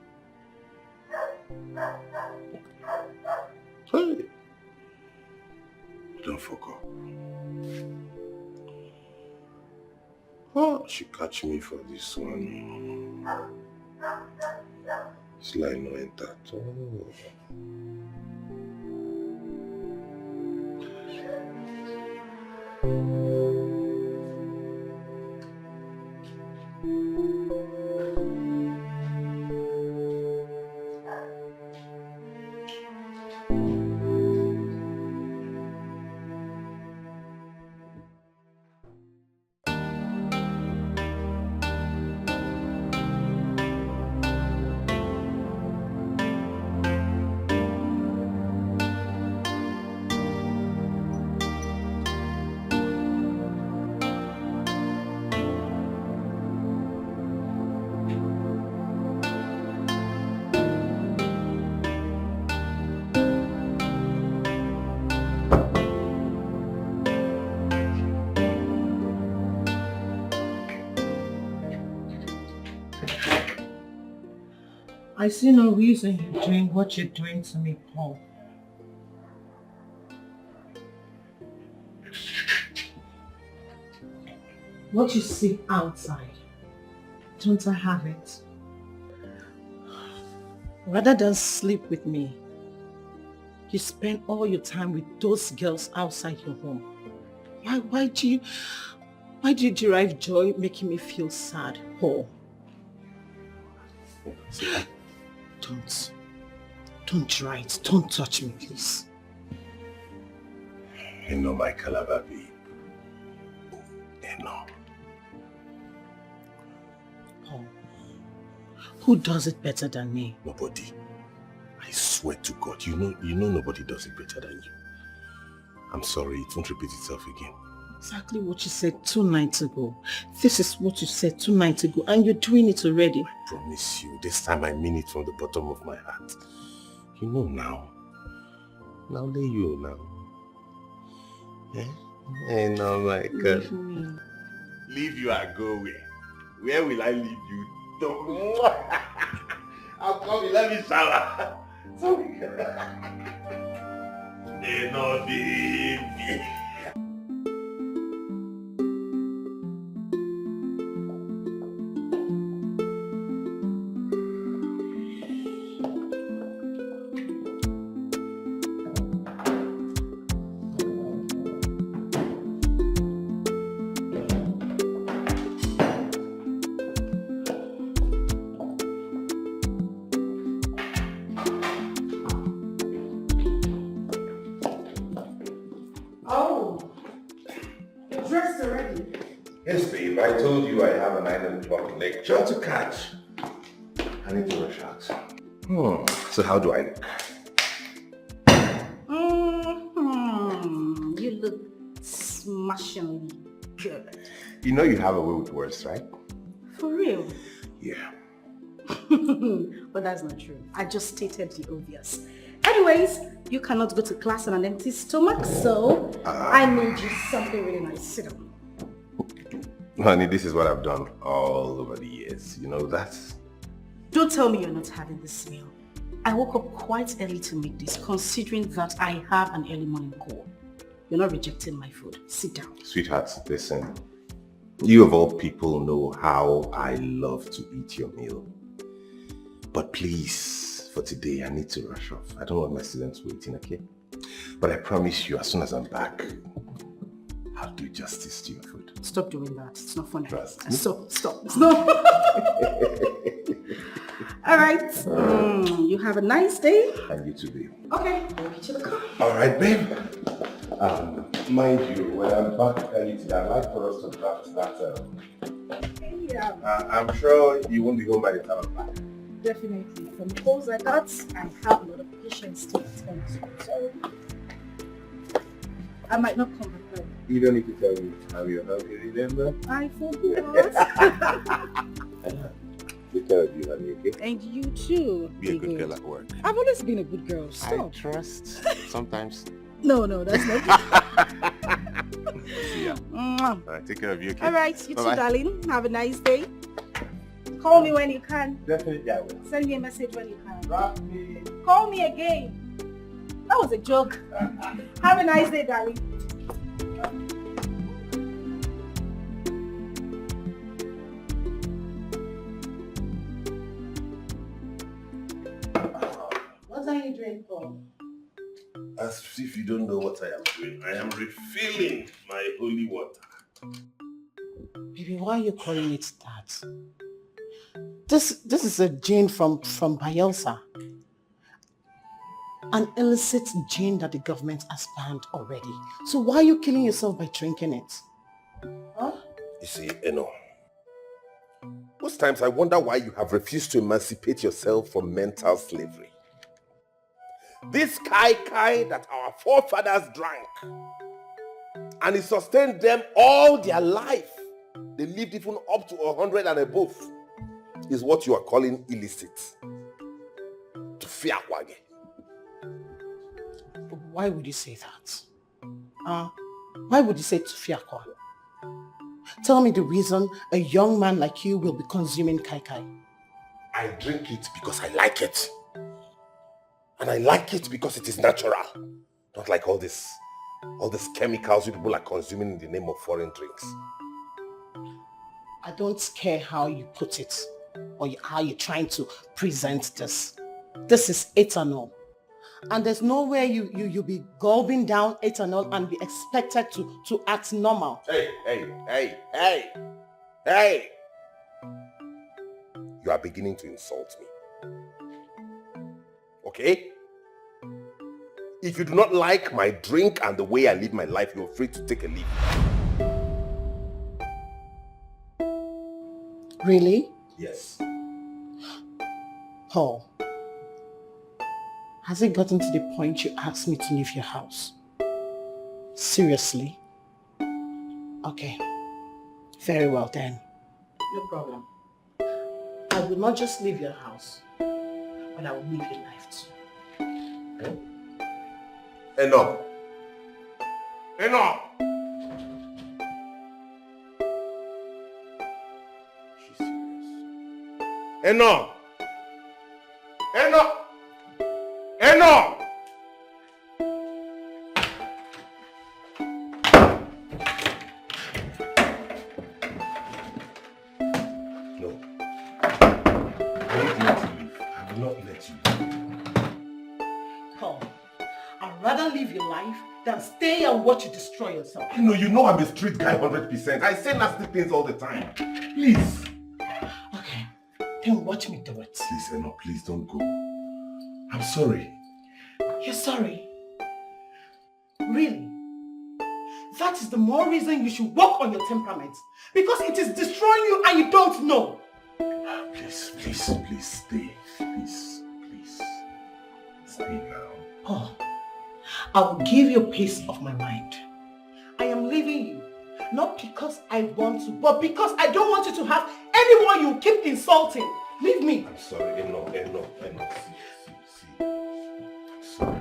Hey. Don't fuck up. Oh, she catch me for this one. This line no enter at all. I see no reason you're doing what you're doing to me, Paul. What you see outside, don't I have it? Rather than sleep with me, you spend all your time with those girls outside your home. Why, why do you, why do you derive joy making me feel sad, Paul? Don't, don't try it. Don't touch me, please. You know my Calabar babe. You know. Paul, who does it better than me? Nobody. I swear to God, you know, you know nobody does it better than you. I'm sorry, it won't repeat itself again. Exactly what you said two nights ago. This is what you said two nights ago, and you're doing it already. I promise you, this time I mean it from the bottom of my heart. You know now. Now let you now. Eh? Eh, no, my God. Leave me. Leave you and go where? Where will I leave you? Don't. I'm coming, let me shower. Sorry. They no leave me. Oh, you're dressed already? Yes, babe. I told you I have a nine o'clock lecture to catch. I need to rush out. Hmm. So how do I look? Mm-hmm. You look smashingly good. You know you have a way with words, right? For real? Yeah. But that's not true. I just stated the obvious. Anyways, you cannot go to class on an empty stomach, so I made you something really nice. Sit down. Honey, this is what I've done all over the years. You know, that's... Don't tell me you're not having this meal. I woke up quite early to make this, considering that I have an early morning call. You're not rejecting my food. Sit down. Sweetheart, listen. You of all people know how I love to eat your meal. But please, for today, I need to rush off. I don't want my students waiting, okay? But I promise you, as soon as I'm back, I'll do justice to your food. Stop doing that. It's not funny. Trust me. Stop, stop. It's not. All right. Mm, you have a nice day. And you too, babe. Okay. I'll meet you in the car. All right, babe. Um, mind you, when I'm back early today, I'd like for us to draft that. Um, yeah. Uh, I'm sure you won't be home by the time I'm back. Definitely. From the calls I got, I have a lot of patients to attend to. So I might not come back home. You don't need to tell me how you have you remember? I forgot. Take care of you, honey, okay? And you too. Be a good Diego. Girl at work. I've always been a good girl. I Stop. Trust. Sometimes. No, no, that's not. Yeah. Mwah. All right, take care of you, okay? All right, you Bye-bye. too, darling. Have a nice day. Call me when you can. Definitely, I will. Send me a message when you can. Drop me. Call me again. That was a joke. Have a nice day, darling. What are you doing for? As if you don't know what I am doing, I am refilling my holy water. Baby, why are you calling it that? This this is a gin from from Bielsa. An illicit gin that the government has banned already. So why are you killing yourself by drinking it? Huh? You see, Eno, most times I wonder why you have refused to emancipate yourself from mental slavery. This kai kai that our forefathers drank and it sustained them all their life, they lived even up to a hundred and above, is what you are calling illicit. Tufiakwage. Why would you say that? Uh, why would you say Tufiakwa? Tell me the reason a young man like you will be consuming kai kai. I drink it because I like it. And I like it because it is natural. Not like all this, all these chemicals you people are consuming in the name of foreign drinks. I don't care how you put it or you- how you're trying to present this. This is ethanol. And there's nowhere you, you, you'll be gulping down ethanol and be expected to, to act normal. Hey, hey, hey, hey, hey! You are beginning to insult me. Okay? If you do not like my drink and the way I live my life, you're free to take a leave. Really? Yes. Paul, has it gotten to the point you asked me to leave your house? Seriously? Okay. Very well then. No problem. I will not just leave your house, but I will leave your life too. Enough. Enough. She's serious. Enough. Enough. Enough. No. I won't let you leave. I will not let you leave. Paul, I'd rather live your life than stay and watch you destroy yourself. You know, you know I'm a street guy hundred percent. I say nasty things all the time. Please. Okay, then watch me do it. Please, Eno, please don't go. I'm sorry. You're sorry? Really? That is the more reason you should work on your temperament. Because it is destroying you and you don't know. Please, please, please stay. Please, please. Stay now. Paul, I will give you peace of my mind. I am leaving you. Not because I want to, but because I don't want you to have anyone you keep insulting. Leave me. I'm sorry, Eno, Eno, Eno. See, see, see. I'm sorry.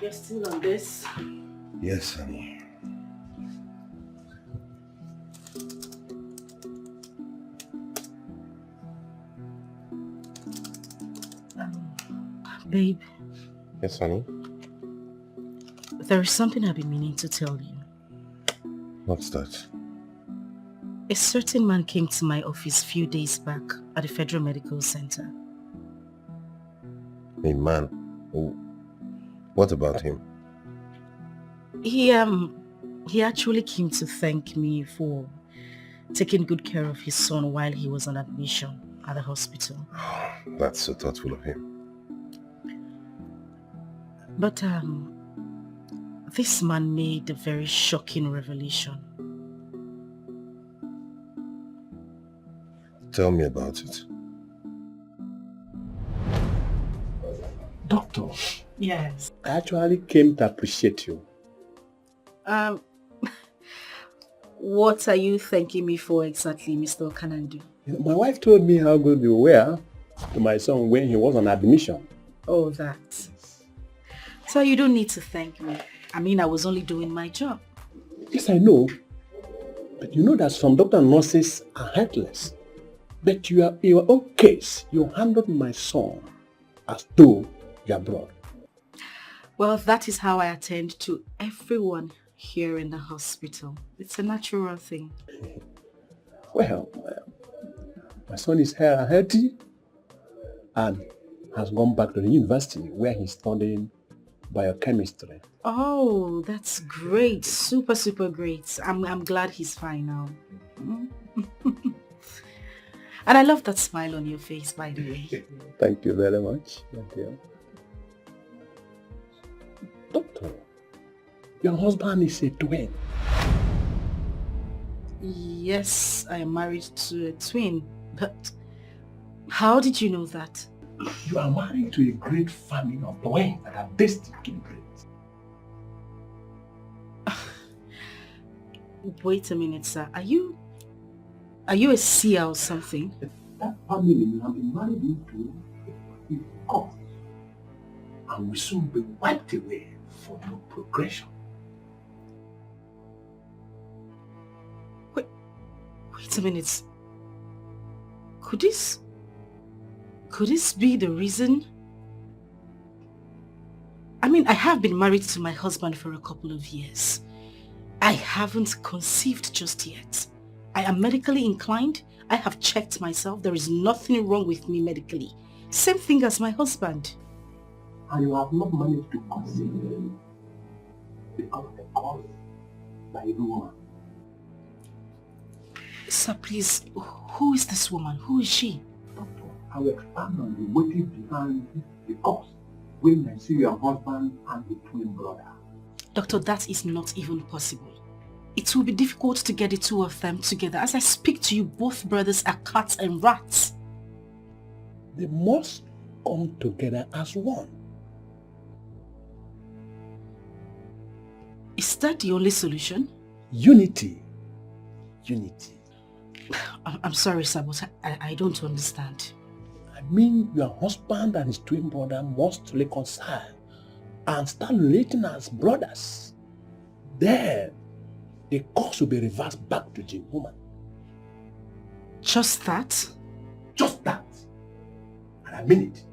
You're still on this. Yes, honey. Babe, Yes, honey. there is something I've been meaning to tell you. What's that? A certain man came to my office few days back at the Federal Medical Center. A man. Oh, what about him? He um he actually came to thank me for taking good care of his son while he was on admission. at the hospital. That's so thoughtful of him. But um, this man made a very shocking revelation. Tell me about it. Doctor, Yes. I actually came to appreciate you. Um, what are you thanking me for exactly, Mister Okanandu? You know, my wife told me how good you were to my son when he was on admission. Oh, that. So you don't need to thank me. I mean, I was only doing my job. Yes, I know. But you know that some doctor and nurses are heartless. But you are, in your own case, you handled my son as though you are brother. Well, that is how I attend to everyone here in the hospital. It's a natural thing. Well, uh, my son is here and healthy and has gone back to the university where he's studying biochemistry. Oh, that's great. Super, super great. I'm, I'm glad he's fine now. Mm. And I love that smile on your face, by the way. Thank you very much, my dear. Doctor, your husband is a twin. Yes, I am married to a twin, but how did you know that? You are married to a great family of twins that are distant kindred. Wait a minute, sir. Are you are you a seer or something? That family you have been married into is God. And will soon be wiped away for no progression. Wait, wait a minute. Could this could this be the reason? I mean, I have been married to my husband for a couple of years. I haven't conceived just yet. I am medically inclined. I have checked myself. There is nothing wrong with me medically. Same thing as my husband. And you have not managed to conceive because of the cause by the woman. Sir, please, who is this woman? Who is she? Doctor, I will expand on the motive behind the cause when I see your husband and the twin brother. Doctor, that is not even possible. It will be difficult to get the two of them together. As I speak to you, both brothers are cats and rats. They must come together as one. Is that the only solution? Unity. Unity. I'm, I'm sorry, sir, but I, I don't understand. I mean, your husband and his twin brother must reconcile and start relating as brothers. Then the curse will be reversed back to the woman. Just that? Just that. And I mean it.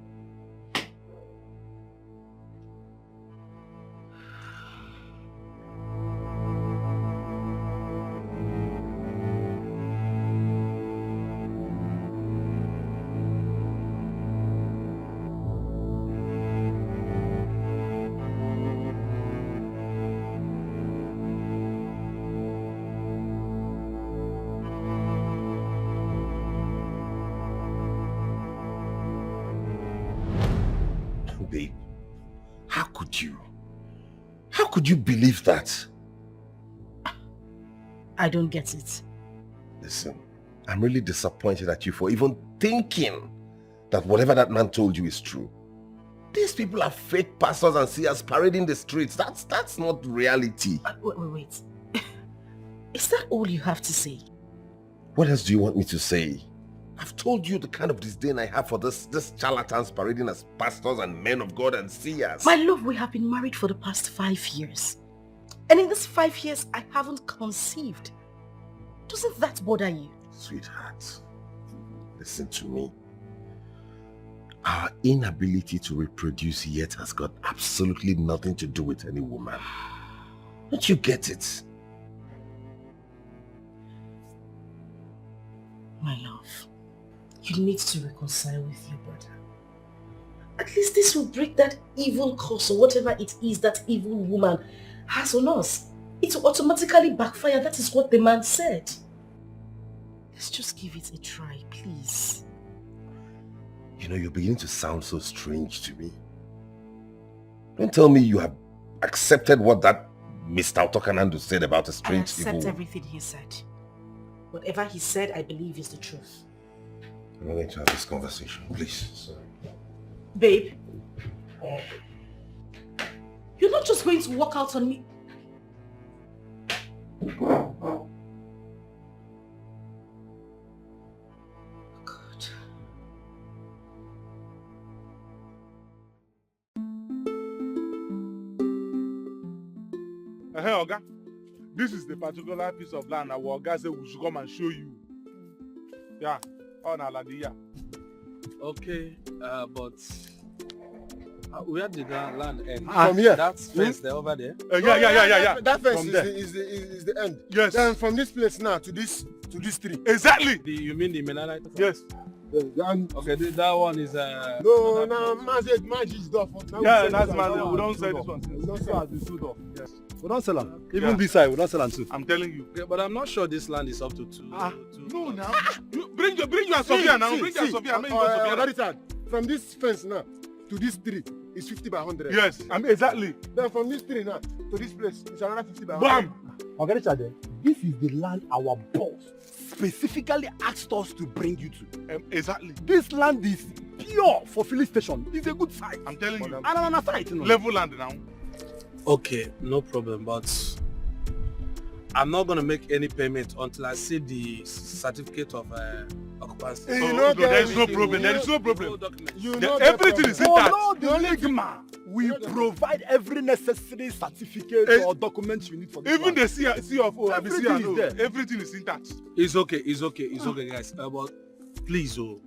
Babe, how could you? How could you believe that? I don't get it. Listen, I'm really disappointed at you for even thinking that whatever that man told you is true. These people are fake pastors and seers parading the streets. That's that's not reality. Uh, wait, wait, wait. Is that all you have to say? What else do you want me to say? I've told you the kind of disdain I have for this this charlatans parading as pastors and men of God and seers. My love, we have been married for the past five years. And in these five years, I haven't conceived. Doesn't that bother you? Sweetheart, listen to me. Our inability to reproduce yet has got absolutely nothing to do with any woman. Don't you get it? My love, you need to reconcile with your brother. At least this will break that evil curse or whatever it is that evil woman has on us. It will automatically backfire. That is what the man said. Let's just give it a try, please. You know, you're beginning to sound so strange to me. Don't tell me you have accepted what that Mister Otokanando said about a I strange accept evil. Everything he said. Whatever he said, I believe is the truth. I'm not going to have this conversation, please. Sorry. Babe, you're not just going to walk out on me. God. Uh-huh, Oga. This is the particular piece of land our Oga said we should come and show you. Yeah, on Aladiya. Okay, uh, but uh, where did that land end? Ah, from here. That fence there over there. Uh, yeah, yeah, yeah, yeah, yeah. That, that fence From is there. the, is, the, is, is the end. Yes. Then from this place now to this to this tree. Exactly. The, you mean the Mennonite? Yes. Then Okay, th- that one is. Uh, no, no, Mazet, Mazet is done. Yeah, that's Mazet. We don't sell this one. We don't sell this one. Yes. We don't sell am. Even Yeah. this side, we don't sell am too. I'm telling you. Okay, but I'm not sure this land is up to two. Ah, two No, tons. now. You bring your bring your surveyor now. Bring your surveyor. Make you go surveyor. Uh, that is hard. From this fence now to this tree is fifty by hundred. Yes, I'm exactly. Then from this tree now to this place is another fifty by hundred. Bam. Oga Richard, eh, this is the land our boss specifically asked us to bring you to. Um, exactly. This land is pure for filling station. It's a good site. I'm telling you. And another site, you know. Level land now. Okay, no problem, but I'm not gonna make any payment until I see the certificate of uh, occupancy. You Oh, know okay, there is no the- problem. There is no The problem. whole document. You The- know the everything problem. is For intact. all the The only ligma, we Yeah, the- provide every necessary certificate Eh, or document you need for this Even land. the C- C F O, I mean, Everything is C R O, there. Everything is intact. It's okay, it's okay, it's okay, guys. Uh, but please, oh,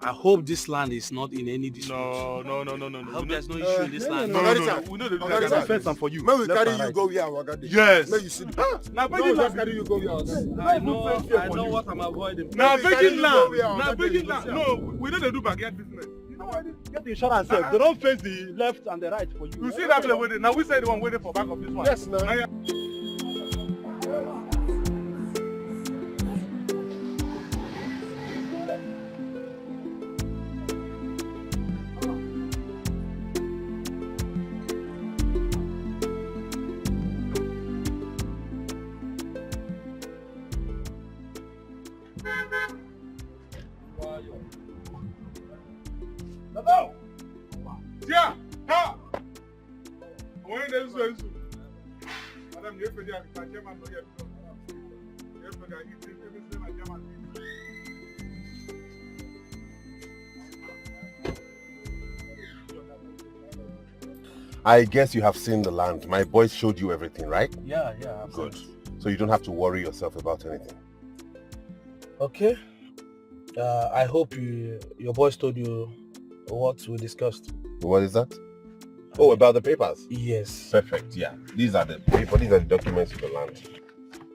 I hope this land is not in any dispute. No, no, no, no, no, I no. hope We no- there's no issue in this land. No, no, no. We know the Oga Let Richard, me fence am for you. May we Left carry and you right. Go where our God dey. Yes. May you see the. Now, No, begging just land. Carry you go where our God dey. I know, I know what I'm avoiding. Now, Let me begging carry you go land. Where our Now, God begging dey. land. No, we don't do backyard business. You know what? Get insurance sef. They don't face the left and the right for you. You see that place where they, now we say the one waiting for back of this one. Yes, now. Now, yeah. Hello. Yeah. Ha. When they do so, madam, you feel like chairman no get. You feel like you feel like chairman. I guess you have seen the land. My boys showed you everything, right? Yeah, yeah. I've Good. seen. So you don't have to worry yourself about anything. Okay. Uh, I hope you, your boys told you what we discussed. What is that? Oh, about the papers. Yes. Perfect. Yeah. These are the paper. These are the documents for the land,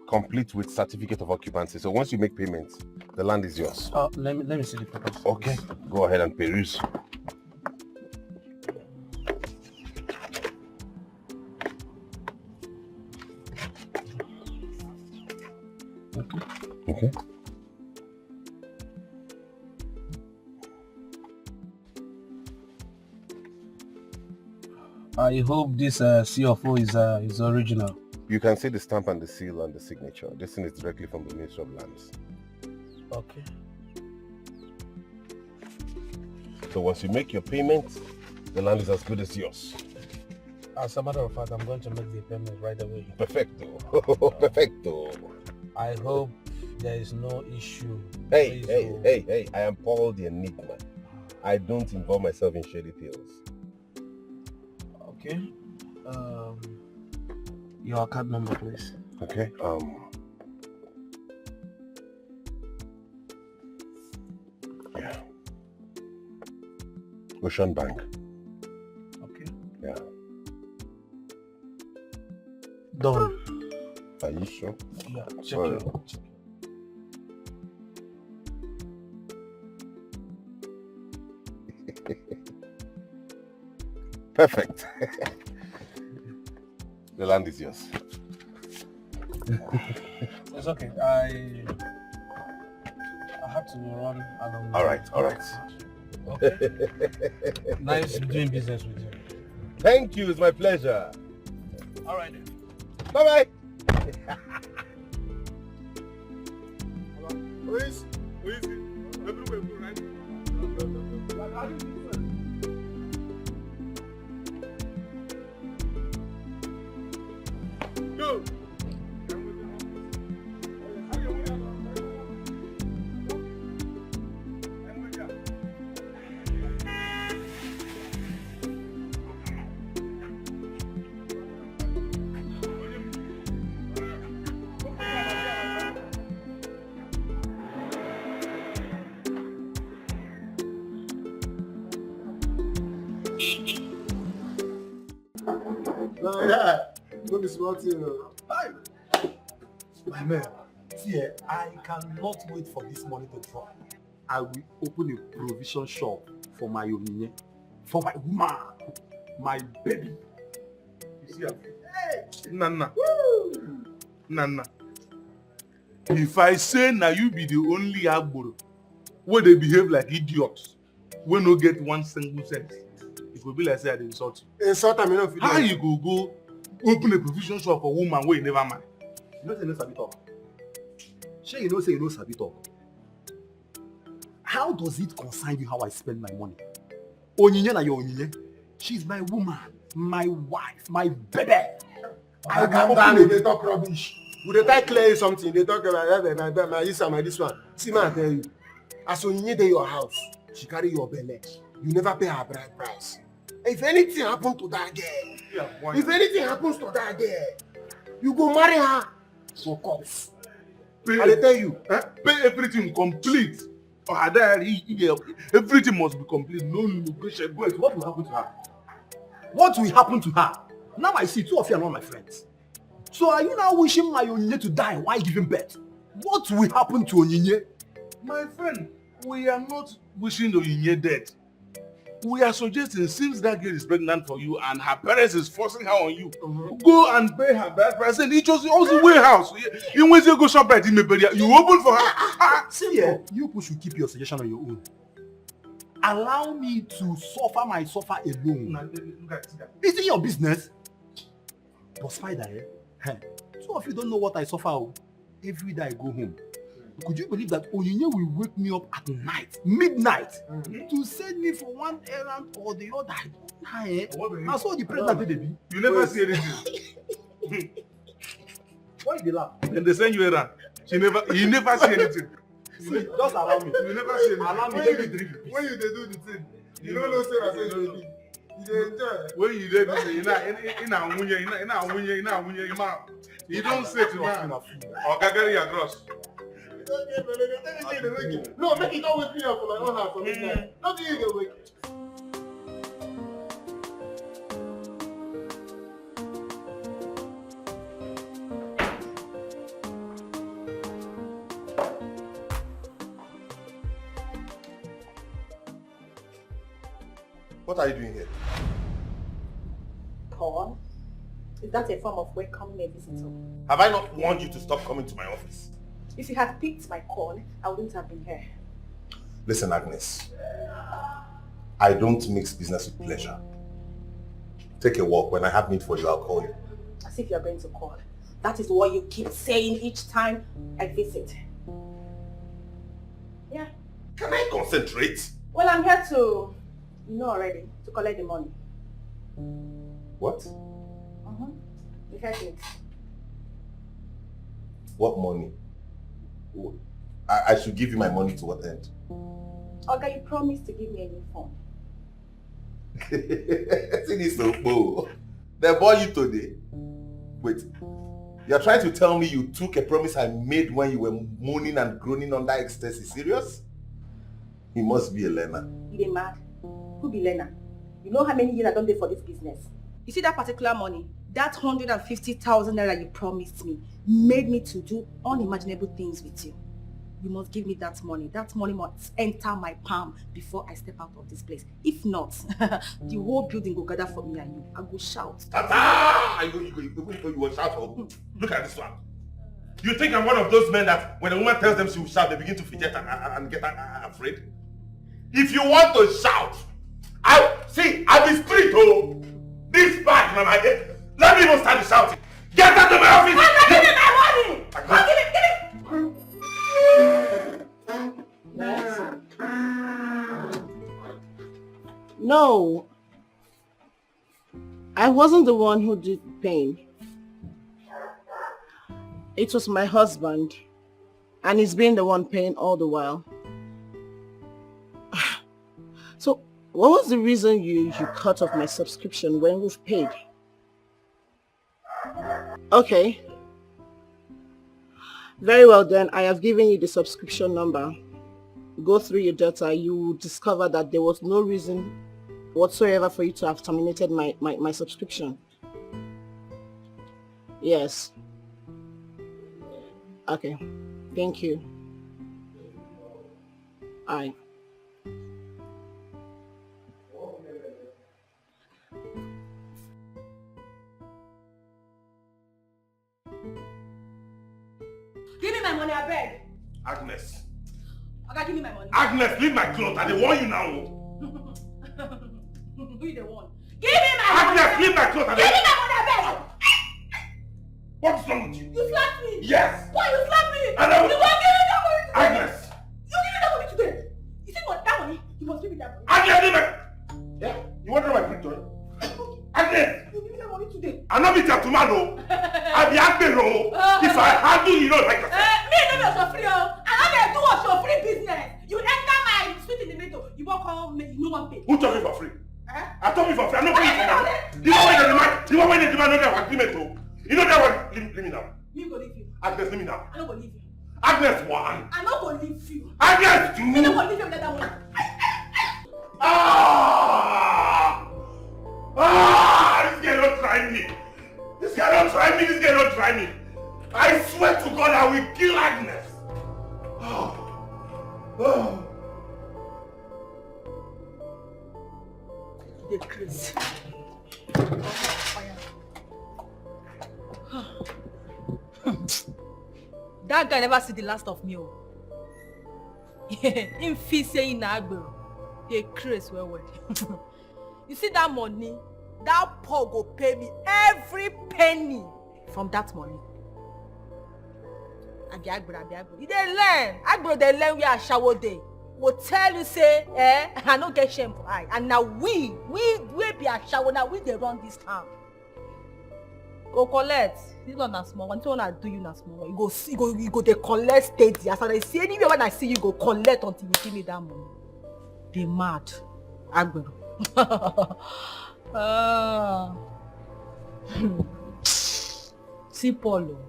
complete with certificate of occupancy. So once you make payments, the land is yours. Uh, let me let me see the papers. Okay. Go ahead and peruse. Okay. I hope this uh, C F O is uh, is original. You can see the stamp and the seal and the signature. This thing is directly from the Ministry of Lands. Okay. So once you make your payment, the land is as good as yours. As a matter of fact, I'm going to make the payment right away. Perfecto. Perfecto. I hope there is no issue. Hey, Please, hey, oh. Hey, hey. I am Paul the Enigma. I don't involve myself in shady deals. Okay. Um, your account number, please. Okay. Um. Yeah. Ocean Bank. Okay. Yeah. Done. Are you sure? Yeah. Check Sorry. it out. Check it. Perfect. The land is yours. It's okay. I I to run along. All right, all right. Nice doing business with you. Thank you. It's my pleasure. All right then. Bye bye. Please, please, everywhere go right. Go. Yeah, no be small thing o. Hi. My man, see, eh, I cannot wait for this money to drop. I will open a provision shop for my Onyinye, for my woman, my baby. You see am? Hey! Nana. Nana. If I say na you be the only agboro wey dey behave like idiot, wey no get one single sense, e go be like say I dey insult you. Insult am, you know, if you How don't. You go go open a provision shop for woman wey you never marry? You know say you no sabi talk. Shey you know say you no sabi talk? How does it concern you how I spend my money? Onyinye na your Onyinye. She's my woman, my wife, my baby. I Calm will down, open you it. Dey talk rubbish. You dey try clear you something, you dey talk about my, my, my, my, this and my, this one. See, man, I tell you, as Onyinye dey your house, she carry your belle. You never pay her bride price. If anything happen to that girl, if anything happens to that girl, you go marry her for cops. Pay, I dey tell you. Eh? Pay everything complete. Oh, her diary, he, he, everything must be complete. No negotiable. What will happen to her? What will happen to her? Now I see two of you are not my friends. So are you now wishing my Onyinye to die while giving birth? What will happen to Onyinye? My friend, we are not wishing Onyinye dead. We are suggesting, since that girl is pregnant for you and her parents is forcing her on you, go and pay her bride price. And it was also warehouse. You went to go shop at Imeperia. You open for her. Ah, See, eh, you people should keep your suggestion on your own. Allow me to suffer my suffer alone. Now, look at, look at. Is it your business? But spider, eh? Hey, two of you don't know what I suffer. Oh. Every day I go home. Could you believe that Onyinye will wake me up at night, midnight, to send me for one errand or the other? I don't know, eh? What will you I saw the pregnant baby. You never see anything. Why you dey laugh? Then they send you errand. She never, he never see anything. See, just allow me. You never see anything. Allow me, When let you, me drink. When you dey do the thing, you don't know say na so you dey be. You dey enjoy. When you dey busy, you know, you know, you know, you know, you know, you know, you know, you don't say to man, or carry your cross. You don't get belle, they tell me say you dey wake you. No, make you don't wake me up for my own house for midnight. No be you dey wake. What are you doing here? Paul, is that a form of welcoming a visitor? Have I not warned you to stop coming to my office? If you had picked my call, I wouldn't have been here. Listen, Agnes. I don't mix business with pleasure. Take a walk. When I have need for you, I'll call you. As if you're going to call. That is what you keep saying each time I visit. Yeah. Can I concentrate? Well, I'm here to, you know already, to collect the money. What? Mm-hmm. You heard it. What money? I, I should give you my money to what end? Okay, you promised to give me a new phone. See this Okpo. They bought you today. Wait. You're trying to tell me you took a promise I made when you were moaning and groaning under ecstasy. Serious? You must be a learner. You dey mad? Who be learner? You know how many years I don't dey for this business. You see that particular money, that hundred and fifty thousand naira you promised me made me to do unimaginable things with you. You must give me that money. That money must enter my palm before I step out of this place. If not, the whole building go gather for me and you. I go shout. Ah! You go, you go, you go, you go, you go shout. Oh. Look at this one. You think I'm one of those men that when a woman tells them she will shout, they begin to fidget and, and, and get uh, uh, afraid? If you want to shout, I see, I be spirit, oh. This bag na my head. Let me even start the shouting. Get out of my office. Come give me my money. Come give me, give me. No, I wasn't the one who did the paying. It was my husband, and he's been the one paying all the while. So, what was the reason you, you cut off my subscription when we've paid? Okay. Very well then, I have given you the subscription number. Go through your data, you will discover that there was no reason whatsoever for you to have terminated my, my, my subscription. Yes. Okay. Thank you. All right. Give me my money, I beg. Agnes. Oga, give me my money. Agnes, leave my clothes. I dey warn you now. Who you dey warn? Give me my money. Agnes, leave my clothes. I Give me dey... my money, I beg. What is wrong with you? You slapped me. Yes. Why you slap me? And I will- You go give me that money today. Agnes. You give me that money today. You see what that money? You must give me that money. Agnes, leave my... Yeah? You want to my picture? Agnes. You give me that money today. I no be gentleman o. I be agbero. If I handle you, you no like yourself. Eh, me no be Osofri o. I no dey do Osofri business. You enter my sweet in the middle. You won't call me. You no wan pay. Who chop you for free? Eh? I chop you for free. I no pay you for money. The one wey dey demand, the one wey dey demand no dey our agreement o. You know that one. Leave, leave me now. Me go leave you. Agnes, leave me now. I no go leave you. Agnes one. I no go leave you. Agnes Me no two. go leave you like that one. Ah! Ah! This girl don't try me. This girl don't try me. This girl don't try me. I swear to God, I will kill Agnes. Oh. Oh. Dey craze. That guy never see the last of me o. Him feel say he na agbero. Dey craze well well. You see that money? That poor go pay me every penny from that money. Abi agbero, abi agbero. You dey learn. Agbero dey learn where ashawo dey. Go tell you say, eh, I no get shame for eye. And na we, we, we be ashawo. Na we dey run this town. Go collect. This one na small one. This one I do you na small one. You go see, you go, you go dey collect steady. As I dey see anywhere when I see you, go collect until you give me that money. Dey mad. Agbero. Ah. See Paul o.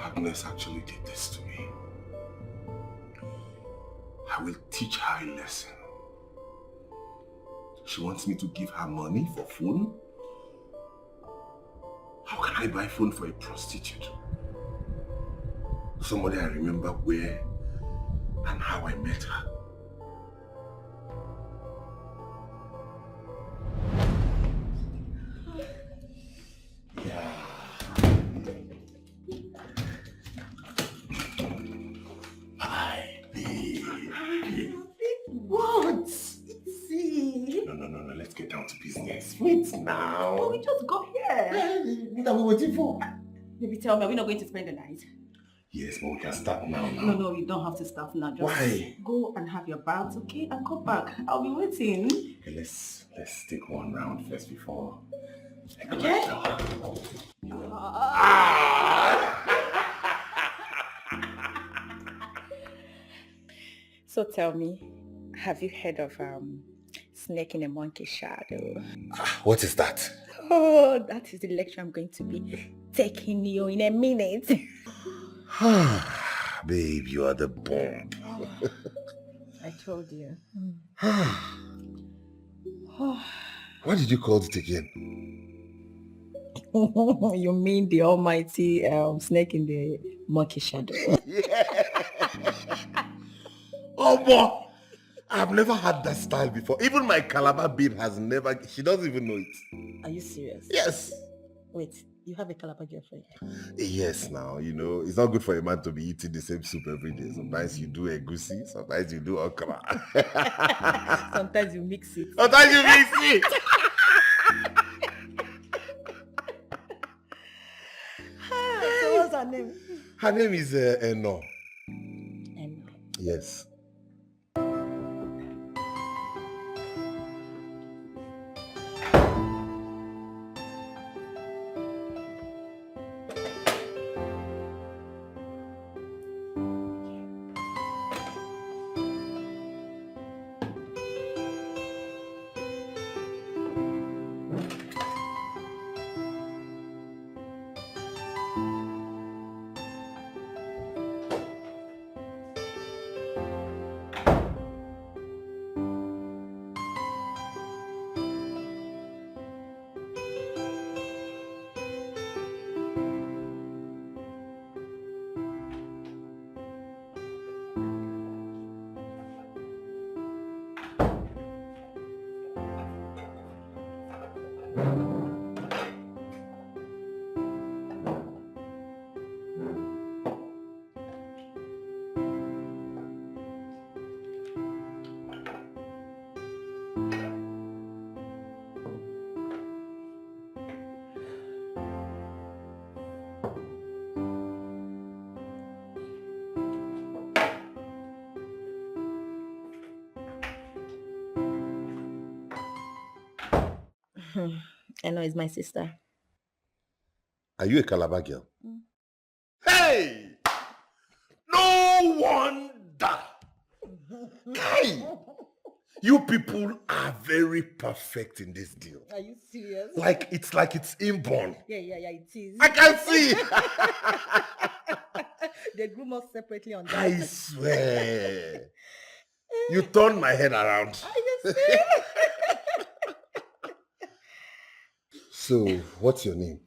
Agnes actually did this to me. I will teach her a lesson. She wants me to give her money for phone. How can I buy phone for a prostitute? Somebody I remember where and how I met her. Yeah. Hi, babe. What? Easy. No, no, no, no. Let's get down to business. Wait now. But we just got here. Eh, what are we waiting for? Baby, tell me, are we not going to spend the night? Yes, but we can start now. Now. No, no, you don't have to start now. Just Why? Go and have your bath, okay? And come back. I'll be waiting. Okay, let's let's take one round first before. Okay? So tell me, have you heard of um, snake in a monkey shadow? Ah, what is that? Oh, that is the lecture I'm going to be taking you in a minute. Babe, you are the bomb. I told you. What did you call it again? You mean the almighty um, snake in the monkey shadow? Omo, I've never had that style before. Even my Calabar babe has never, she doesn't even know it. Are you serious? Yes. Wait, you have a Calabar girlfriend? Yes, now, you know, it's not good for a man to be eating the same soup every day. Sometimes you do egusi, sometimes you do okra. Sometimes you mix it. Sometimes you mix it. So what's her name? Her name is uh, Eno. Eno. Yes. I know it's my sister. Are you a Calabar girl? Mm. Hey! No wonder! Hey! You people are very perfect in this deal. Are you serious? Like it's like it's inborn. Yeah, yeah, yeah, it is. I can see. They groom us separately on that. I swear. You turned my head around. Are you serious? So, what's your name?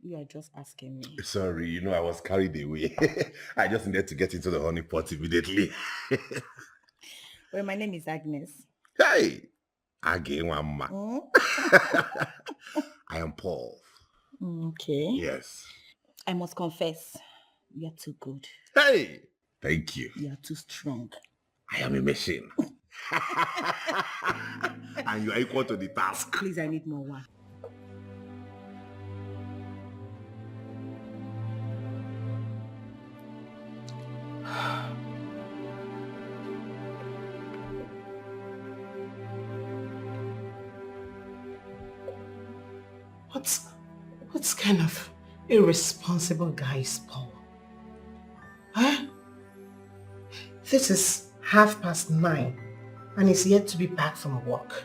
You are just asking me. Sorry, you know, I was carried away. I just needed to get into the honey pot immediately. Well, my name is Agnes. Hey! Age Nwamma. Mm? I am Paul. Mm, okay. Yes. I must confess, you're too good. Hey! Thank you. You're too strong. I am a machine. And you are equal to the task. Please, I need more wine. What, what kind of irresponsible guy is Paul? Huh? This is half past nine and he's yet to be back from work.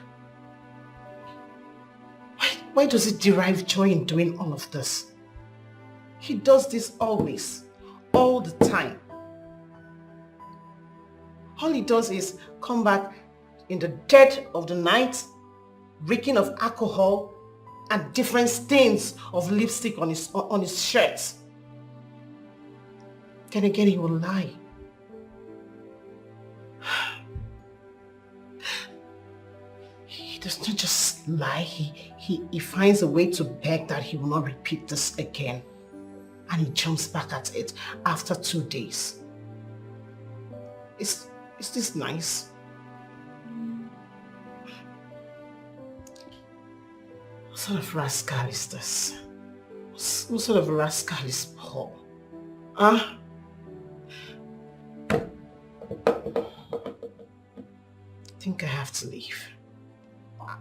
Why, why does he derive joy in doing all of this? He does this always, all the time. All he does is come back in the dead of the night, reeking of alcohol and different stains of lipstick on his, on his shirt. Then again, he will lie. He does not just lie, he, he, he finds a way to beg that he will not repeat this again. And he jumps back at it after two days. Is, is this nice? What sort of rascal is this? What s-, what sort of rascal is Paul? Huh? I think I have to leave. I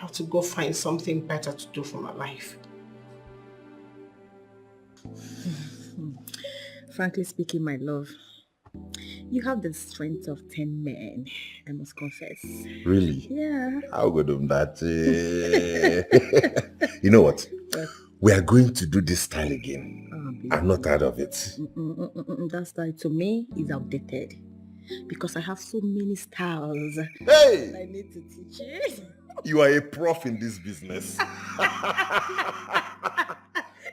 have to go find something better to do for my life. Frankly speaking, my love, you have the strength of ten men, I must confess. Really? Yeah. How good of that? Eh? You know what? Yes. We are going to do this style again. Oh, baby. I'm not tired of it. Mm-mm-mm-mm. That style to me is outdated because I have so many styles Hey! I need to teach you. You are a prof in this business.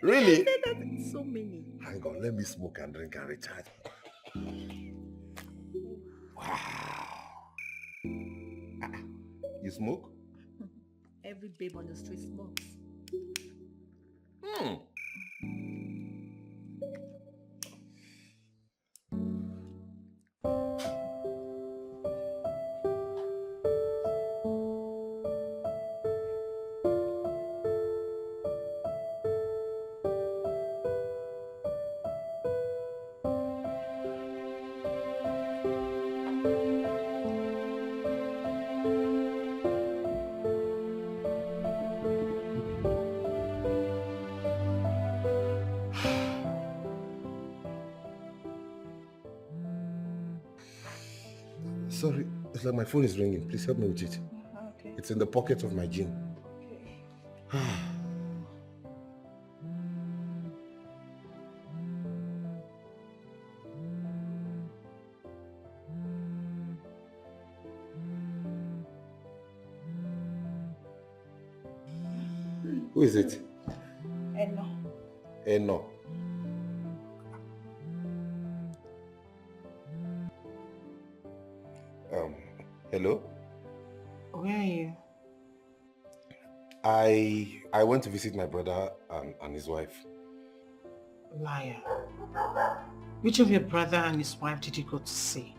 Really? Said that in so many. Hang on, let me smoke and drink and recharge. Wow. Ah, you smoke? Every babe on the street smokes. Hmm. Sorry, it's like my phone is ringing. Please help me with it. Okay. It's in the pocket of my jean. Okay. Who is it? Eno. Eno. Um, hello? Where are you? I I went to visit my brother and, and his wife. Liar. Which of your brother and his wife did you go to see?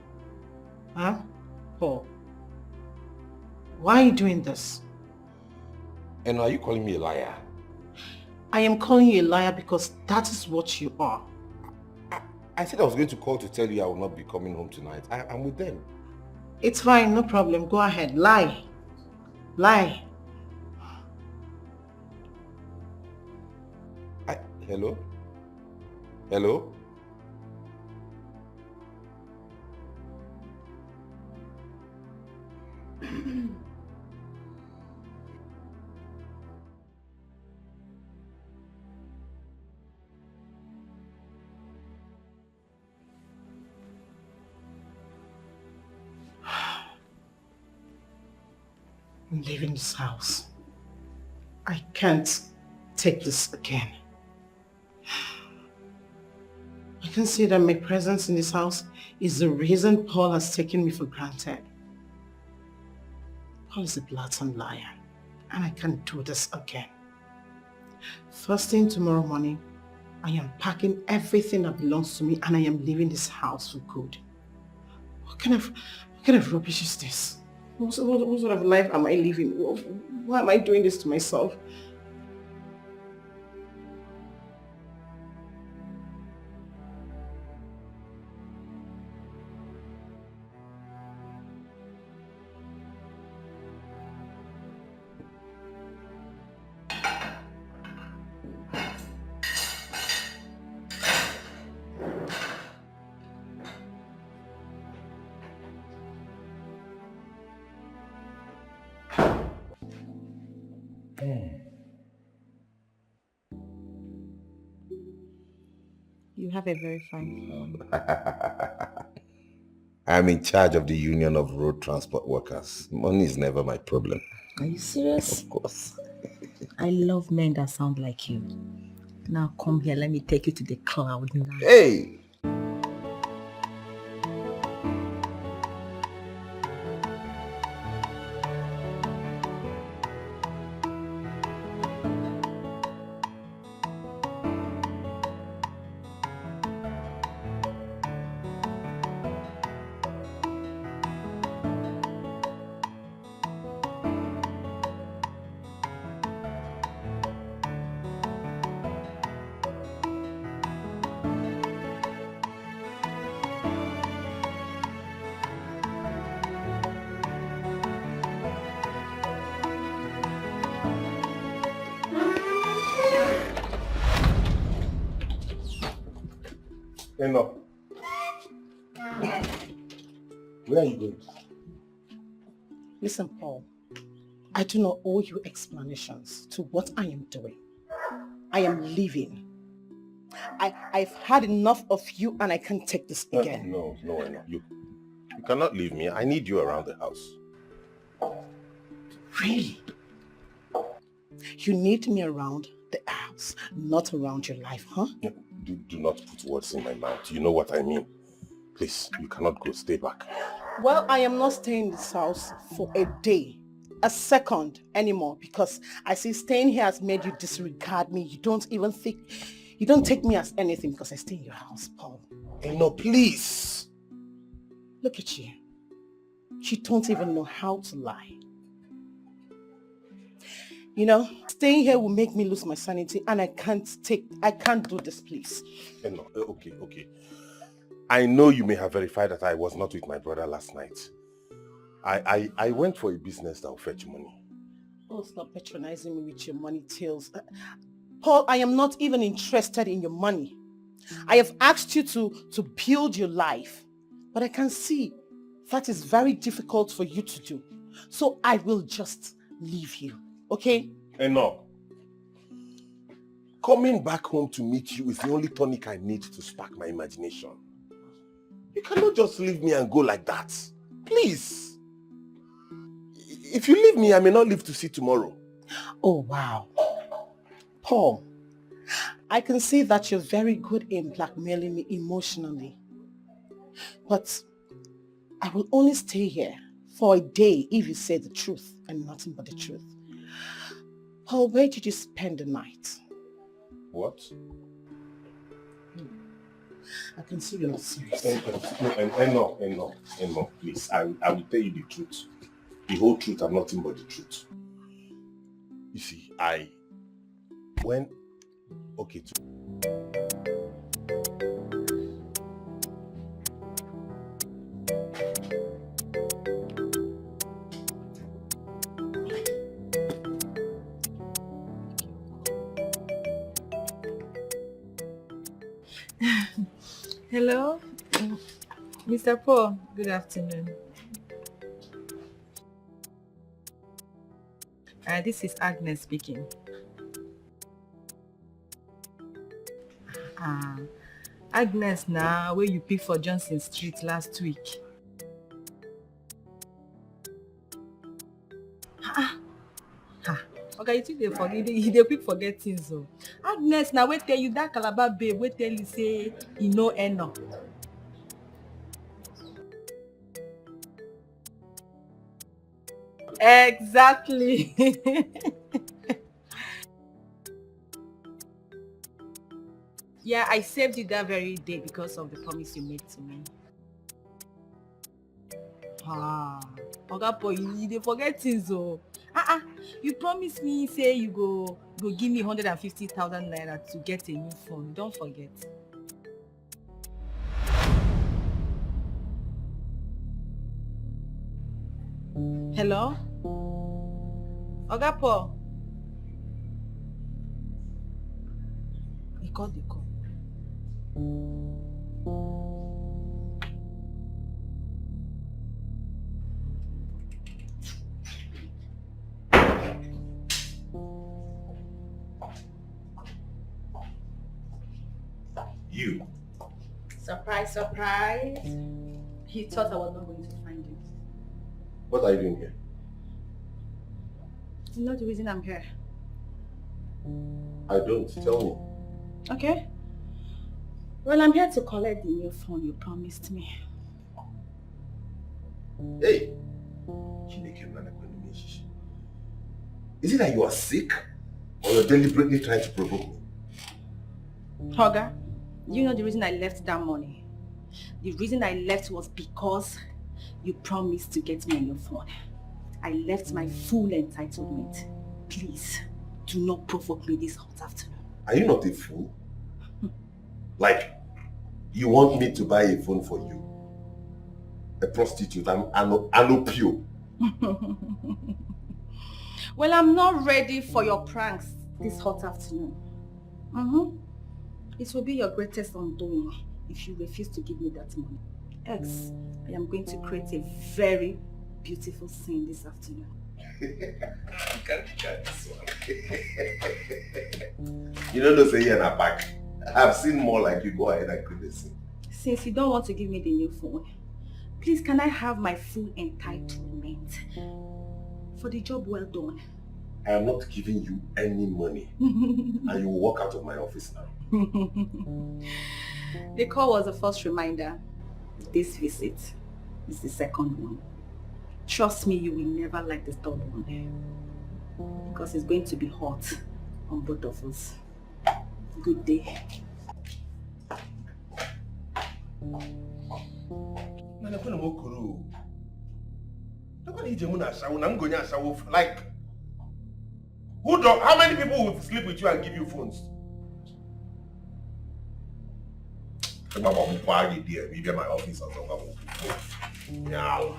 Huh? Paul. Why are you doing this? And are you calling me a liar? I am calling you a liar because that is what you are. I said I was going to call to tell you I will not be coming home tonight. I, I'm with them. It's fine, no problem. Go ahead. Lie. Lie. I, hello? Hello? I'm leaving this house. I can't take this again. I can see that my presence in this house is the reason Paul has taken me for granted. Paul is a blatant liar, and I can't do this again. First thing tomorrow morning, I am packing everything that belongs to me and I am leaving this house for good. What kind of, what kind of rubbish is this? What, what, what sort of life am I living? Wh- Why am I doing this to myself? You have a very fine form. I'm in charge of the Union of Road Transport Workers. Money is never my problem. Are you serious? Of course. I love men that sound like you. Now come here, let me take you to the cloud now. Hey! Enough. Where are you going? Listen, Paul, I do not owe you explanations to what I am doing. I am leaving. I, I've had enough of you and I can't take this again. No, no, no, you, you cannot leave me. I need you around the house. Really? You need me around the house, not around your life, huh? Do, do not put words in my mouth. You know what I mean. Please, you cannot go. Stay back. Well, I am not staying in this house for a day, a second anymore, because I see staying here has made you disregard me. You don't even think, you don't take me as anything because I stay in your house, Paul. No, please. Look at you. You don't even know how to lie. You know, staying here will make me lose my sanity, and I can't take, I can't do this, please. Eh, no, eh, okay, okay. I know you may have verified that I was not with my brother last night. I, I, I went for a business that will fetch money. Oh, stop patronizing me with your money tales. Uh, Paul, I am not even interested in your money. I have asked you to, to build your life, but I can see that is very difficult for you to do. So I will just leave you, okay? Enough. Coming back home to meet you is the only tonic I need to spark my imagination. You cannot just leave me and go like that. Please. If you leave me, I may not live to see tomorrow. Oh, wow. Paul, I can see that you're very good in blackmailing me emotionally. But I will only stay here for a day if you say the truth and nothing but the truth. Paul, where did you spend the night? What? I can see you're not serious. And, and, no, and, and no, and no, and no, please. I, I will tell you the truth. The whole truth and nothing but the truth. You see, I, when, okay, to Hello, Mister Paul. Good afternoon. Uh, this is Agnes speaking. Ah, Agnes na wey you pick for Johnson Street last week. Ah, ah. Oga, you too dey forget, you dey quick forget things o. Agnes na wey tell you, that Calabar babe wey tell you say e no eno. Exactly. Yeah, I saved you that very day because of the promise you made to me. Ah, Oga Paul, you, you dey forget things o. Ah ah, you promise me say you go go give me hundred and fifty thousand naira to get a new phone. Don't forget. Hello? Oga Paul? He called the call. You. Surprise, surprise. He thought I was not going to find you. What are you doing here? You know the reason I'm here. I don't. Tell me. Okay. Well, I'm here to collect the new phone you promised me. Hey! Chineke, nna na-ekwe n'ime echiche. Is it that you are sick or you're deliberately trying to provoke me? Oga, you know the reason I left that money? The reason I left was because you promised to get me a new phone. I left my full entitlement. Please, do not provoke me this hot afternoon. Are you not a fool? Like, you want me to buy a phone for you? A prostitute, an, an, an opio. Well, I'm not ready for your pranks this hot afternoon. Mm-hmm. It will be your greatest undoing if you refuse to give me that money. Else, I am going to create a very beautiful scene this afternoon. You can't try this one. You don't know say you're in a pack. I've seen more like you. Go ahead and create the scene. Since you don't want to give me the new phone, please, can I have my full entitlement? for the job well done. I am not giving you any money. And you will walk out of my office now. The call was the first reminder. This visit is the second one. Trust me, you will never like the third one. Because it's going to be hot on both of us. Good day. Mana kuna mokoro. Look at Ije Muna Ashawo, I'm going to Ashawo. Like, who do, how many people will sleep with you and give you phones? Mama, why are you there? You get my office or something. Yeah.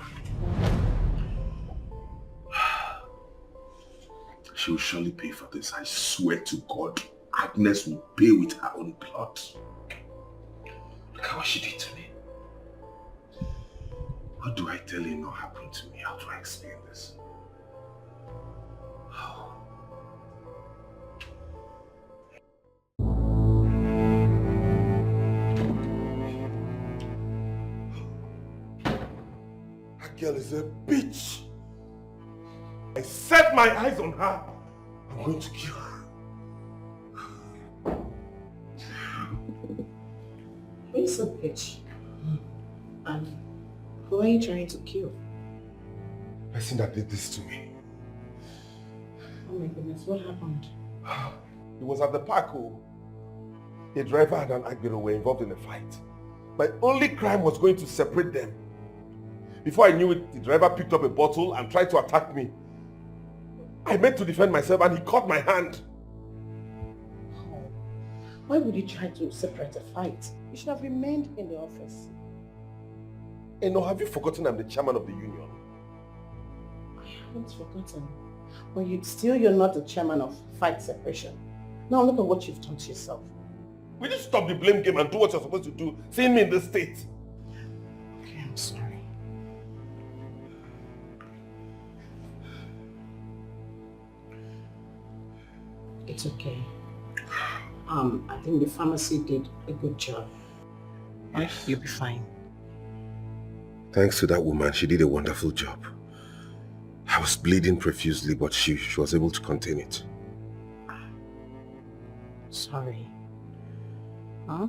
She will surely pay for this. I swear to God, Agnes will pay with her own blood. Look at what she did to me. What do I tell you not happened to me? How do I explain this? How? That girl is a bitch. I set my eyes on her. I'm going to kill her. Who's a bitch? And who are you trying to kill? Person that did this to me. Oh my goodness, what happened? It was at the park. Oh. The driver and an Agbero were involved in a fight. My only crime was going to separate them. Before I knew it, the driver picked up a bottle and tried to attack me. I meant to defend myself and he caught my hand. Why would you try to separate a fight? You should have remained in the office. Eno, have you forgotten I'm the chairman of the union? I haven't forgotten. But you still, you're not the chairman of fight separation. Now look at what you've done to yourself. Will you stop the blame game and do what you're supposed to do, seeing me in this state? Okay, I'm sorry. It's okay. Um, I think the pharmacy did a good job. Right? You'll be fine. Thanks to that woman, she did a wonderful job. I was bleeding profusely, but she, she was able to contain it. Sorry. Huh?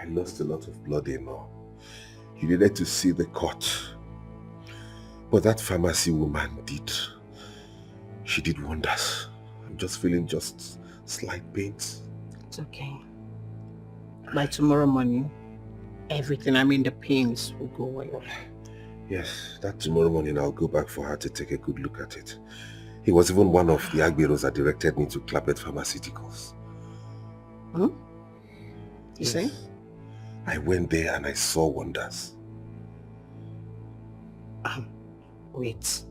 I lost a lot of blood, Eno. You needed to see the cut. But that pharmacy woman did. She did wonders. I'm just feeling just slight pains. It's okay. By tomorrow morning, everything, I mean the pains, will go away. Yes, that tomorrow morning I'll go back for her to take a good look at it. It was even one of the Agberos that directed me to Clapet Pharmaceuticals. Hmm? You say? I went there and I saw wonders. Um, wait.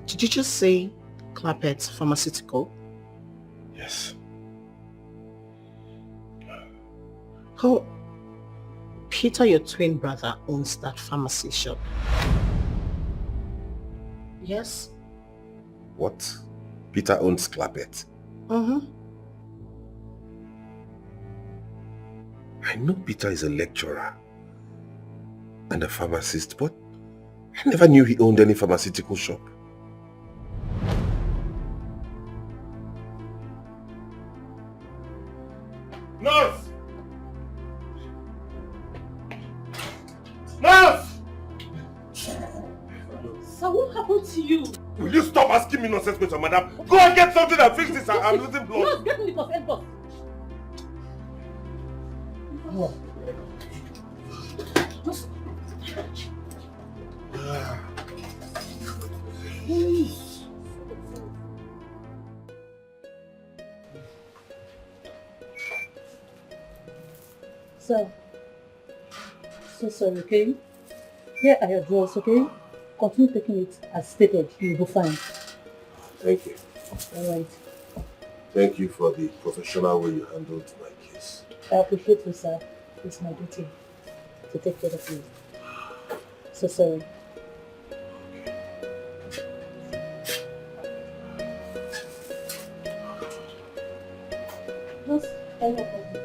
Did you just say Clapet Pharmaceutical? Yes. Oh, Peter, your twin brother, owns that pharmacy shop. Yes? What? Peter owns Clapet? Mm-hmm. I know Peter is a lecturer and a pharmacist, but I never knew he owned any pharmaceutical shop. Nurse! Nurse! So what happened to you? Will you stop asking me nonsense questions, madam? Go and get something and fix this. I'm losing blood. Nurse, get me the first aid box. Just... So, so sorry, okay? Here are your drawers, okay? Continue taking it as stated. You'll be fine. Thank you. All right. Thank you for the professional way you handled my case. I appreciate you, sir. It's my duty to take care of you. So sorry. Just hang up on me.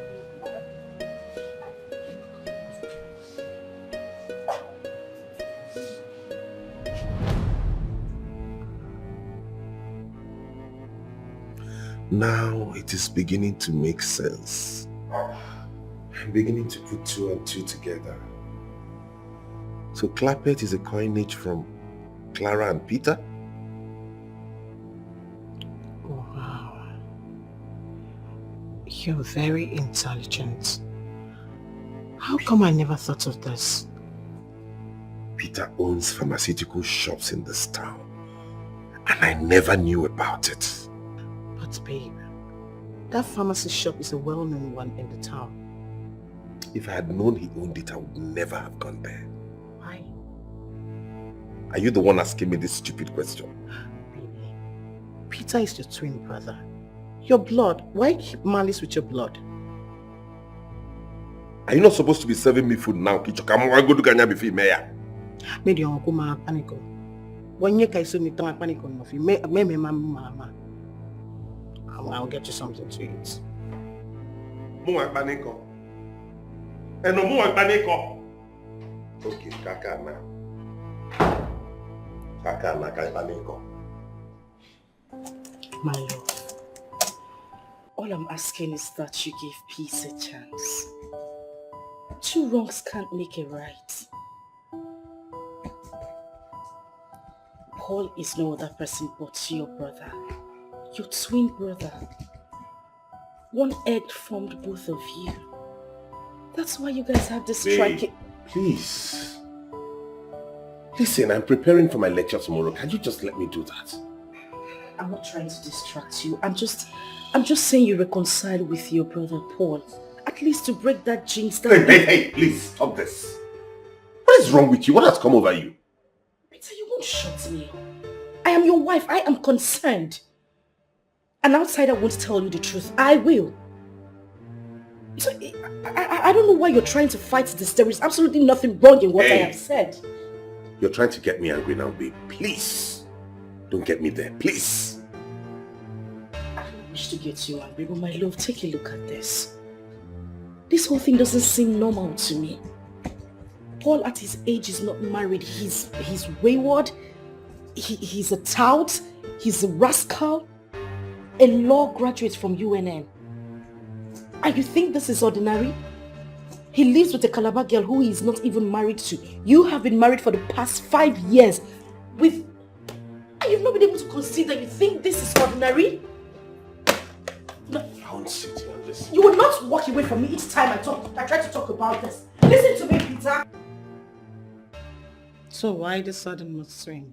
Now it is beginning to make sense. I'm beginning to put two and two together. So Clapet is a coinage from Clara and Peter? Wow. You're very intelligent. How come I never thought of this? Peter owns pharmaceutical shops in this town, and I never knew about it. But babe, that pharmacy shop is a well-known one in the town. If I had known he owned it, I would never have gone there. Why? Are you the one asking me this stupid question? Baby, Peter is your twin brother. Your blood. Why keep malice with your blood? Are you not supposed to be serving me food now? Kichoka mo go do ganya before mayor. Me di ongo ma paniko. Wanye kai so mi tanga paniko no fi. Me me me ma ma ma. I'll, I'll get you something to eat. Mo wa paniko. Eh no, mo wa paniko. Okay, kaka na. Kaka na kai paniko. My love, all I'm asking is that you give peace a chance. Two wrongs can't make a right. Paul is no other person but your brother, your twin brother. One egg formed both of you. That's why you guys have this Babe, striking. Please. Listen, I'm preparing for my lecture tomorrow. Can you just let me do that? I'm not trying to distract you. I'm just, I'm just saying you reconcile with your brother Paul. At least to break that jinx that. Hey, hey, hey, please stop this. What is wrong with you? What has come over you? Peter, you won't shut me. I am your wife. I am concerned. An outsider won't tell you the truth. I will. So I, I, I don't know why you're trying to fight this. There is absolutely nothing wrong in what I Hey. have said. You're trying to get me angry now, babe. Please. Don't get me there. Please. I don't wish to get you angry, but my love, take a look at this. This whole thing doesn't seem normal to me. Paul at his age is not married. He's he's wayward. He, he's a tout. He's a rascal. A law graduate from U N N. And you think this is ordinary? He lives with a Calabar girl who he is not even married to. You have been married for the past five years with, and you've not been able to conceive. That you think this is ordinary? I won't sit here and listen. You will not walk away from me each time I talk. I try to talk about this. Listen to me, Peter. So why the sudden mood swing?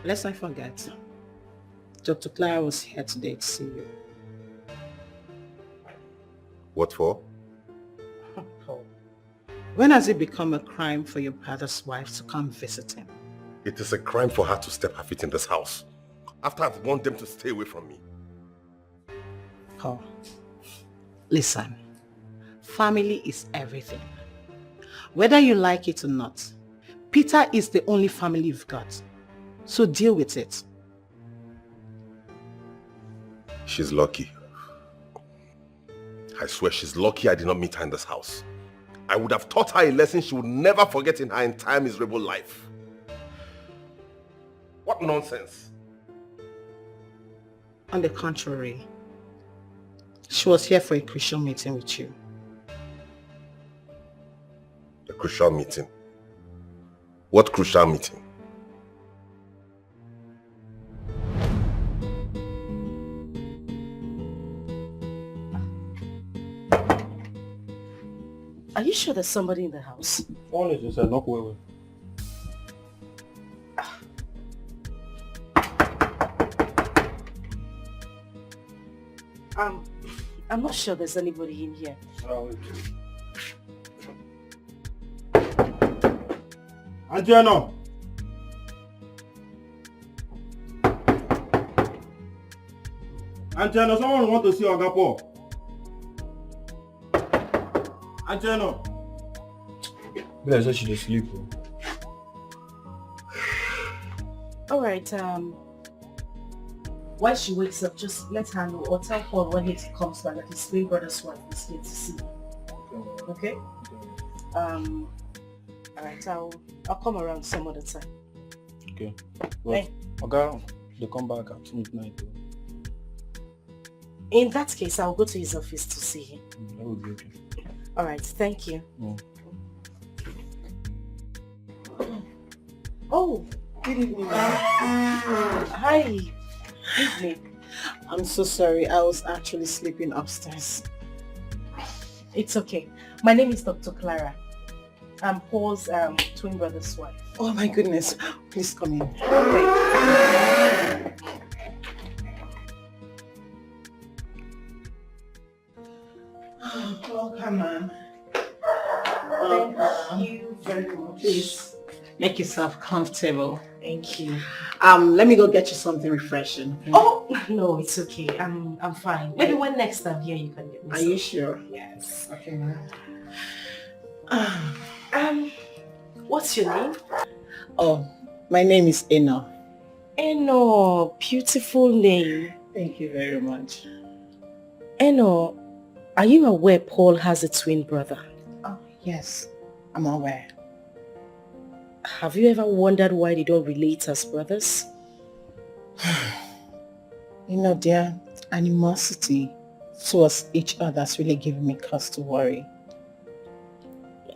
Lest I forget, Doctor Clara was here today to see you. What for? When has it become a crime for your brother's wife to come visit him? It is a crime for her to step her feet in this house. After I've warned them to stay away from me. Paul, listen. Family is everything. Whether you like it or not, Peter is the only family you've got. So deal with it. She's lucky. I swear she's lucky I did not meet her in this house. I would have taught her a lesson she would never forget in her entire miserable life. What nonsense. On the contrary, she was here for a crucial meeting with you. A crucial meeting? What crucial meeting? Are you sure there's somebody in the house? All is inside, knock well well. Um, I'm not sure there's anybody in here. Antiano! Antiano, someone want to see Oga Paul. Antiano! Be like say she dey sleep o. All right, um, while she wakes up, just let her know or tell Paul when he comes back that his twin brother's wife is here to see you. Okay? Um, all right, I'll, I'll come around some other time. Okay. Hey. But, Oga, They come back at midnight. Oh. In that case, I'll go to his office to see him. Mm, that would be okay. All right, thank you. Mm. Oh, good evening, ma'am. Hi. Evening. I'm so sorry. I was actually sleeping upstairs. It's okay. My name is Doctor Clara. I'm Paul's um, twin brother's wife. Oh my goodness. Please come in. Welcome, ma'am. Thank you very much. Please make yourself comfortable. Thank you. Um, let me go get you something refreshing. Oh no, it's okay. I'm I'm fine. Maybe when next I'm here, you can get me. Are Some. You sure? Yes. Okay, ma'am. Um, what's your name? Oh, my name is Eno. Eno, beautiful name. Thank you very much. Eno, are you aware Paul has a twin brother? Oh, yes, I'm aware. Have you ever wondered why they don't relate as brothers? You know, their animosity towards each other has really given me cause to worry.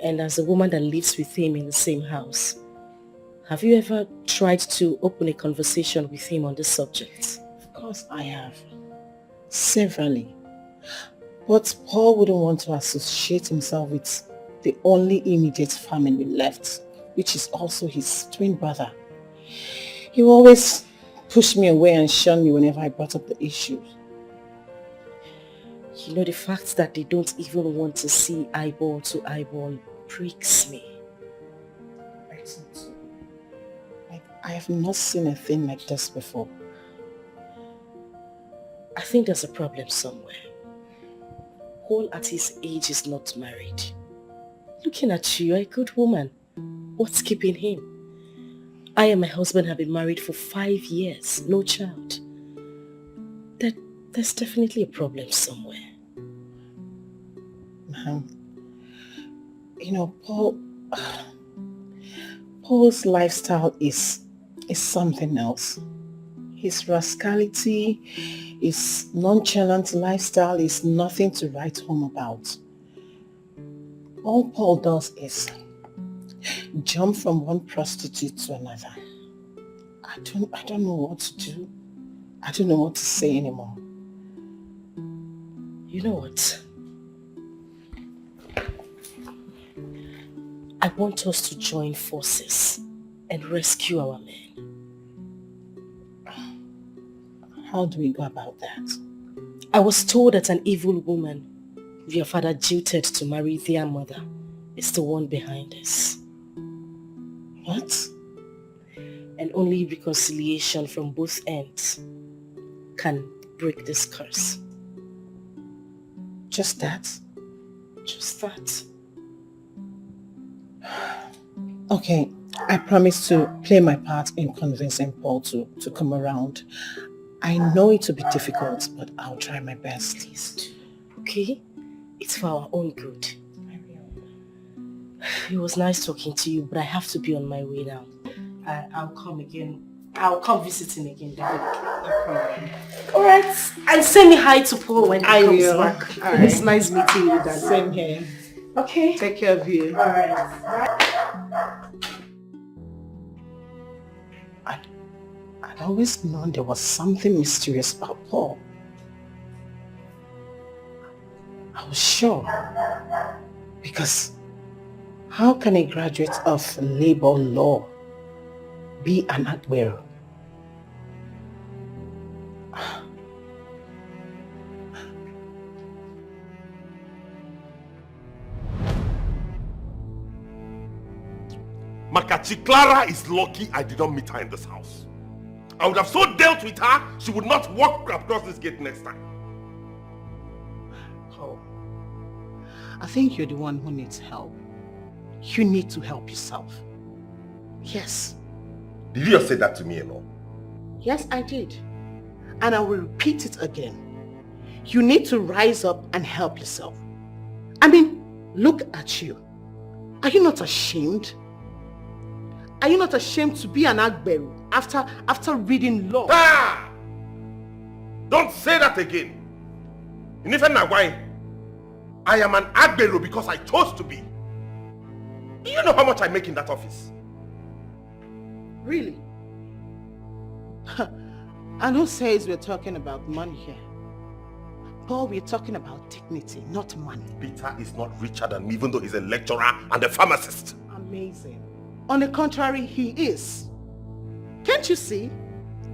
And as a woman that lives with him in the same house, have you ever tried to open a conversation with him on this subject? Of course I have. Severally. But Paul wouldn't want to associate himself with the only immediate family left, which is also his twin brother. He always pushed me away and shunned me whenever I brought up the issue. You know, the fact that they don't even want to see eyeball to eyeball breaks me. Like, I have not seen a thing like this before. I think there's a problem somewhere. Paul at his age is not married. Looking at you, you're a good woman. What's keeping him? I and my husband have been married for five years, no child. There, there's definitely a problem somewhere. Ma'am, you know, Paul, Paul's lifestyle is is something else. His rascality, his nonchalant lifestyle is nothing to write home about. All Paul does is jump from one prostitute to another. I don't, I don't know what to do. I don't know what to say anymore. You know what? I want us to join forces and rescue our men. How do we go about that? I was told that an evil woman your father jilted to marry their mother is the one behind this. What? And only reconciliation from both ends can break this curse. Just that? Just that. Okay, I promise to play my part in convincing Paul to, to come around. I know it will be difficult, but I'll try my best. Please do. Okay? It's for our own good. It was nice talking to you, but I have to be on my way now. I, I'll come again. I'll come visiting again. All right. And send me hi to Paul when he I comes will. Back. All right. It's nice meeting you, Dad. Same here. Okay. Take care of you. All right. I, I'd always known there was something mysterious about Paul. I was sure. Because how can a graduate of labor law be an Agbero? Makachi, Clara is lucky I did not meet her in this house. I would have so dealt with her, she would not walk across this gate next time. Oh, I think you're the one who needs help. You need to help yourself. Yes. Did you just say that to me alone? Yes, I did. And I will repeat it again. You need to rise up and help yourself. I mean, look at you. Are you not ashamed? Are you not ashamed to be an Agberu after after reading law? Ah! Don't say that again. Inife Nagwai, I am an Agbero because I chose to be. Do you know how much I make in that office? Really? And who says we're talking about money here? Paul, we're talking about dignity, not money. Peter is not richer than me, even though he's a lecturer and a pharmacist. Amazing. On the contrary, he is. Can't you see?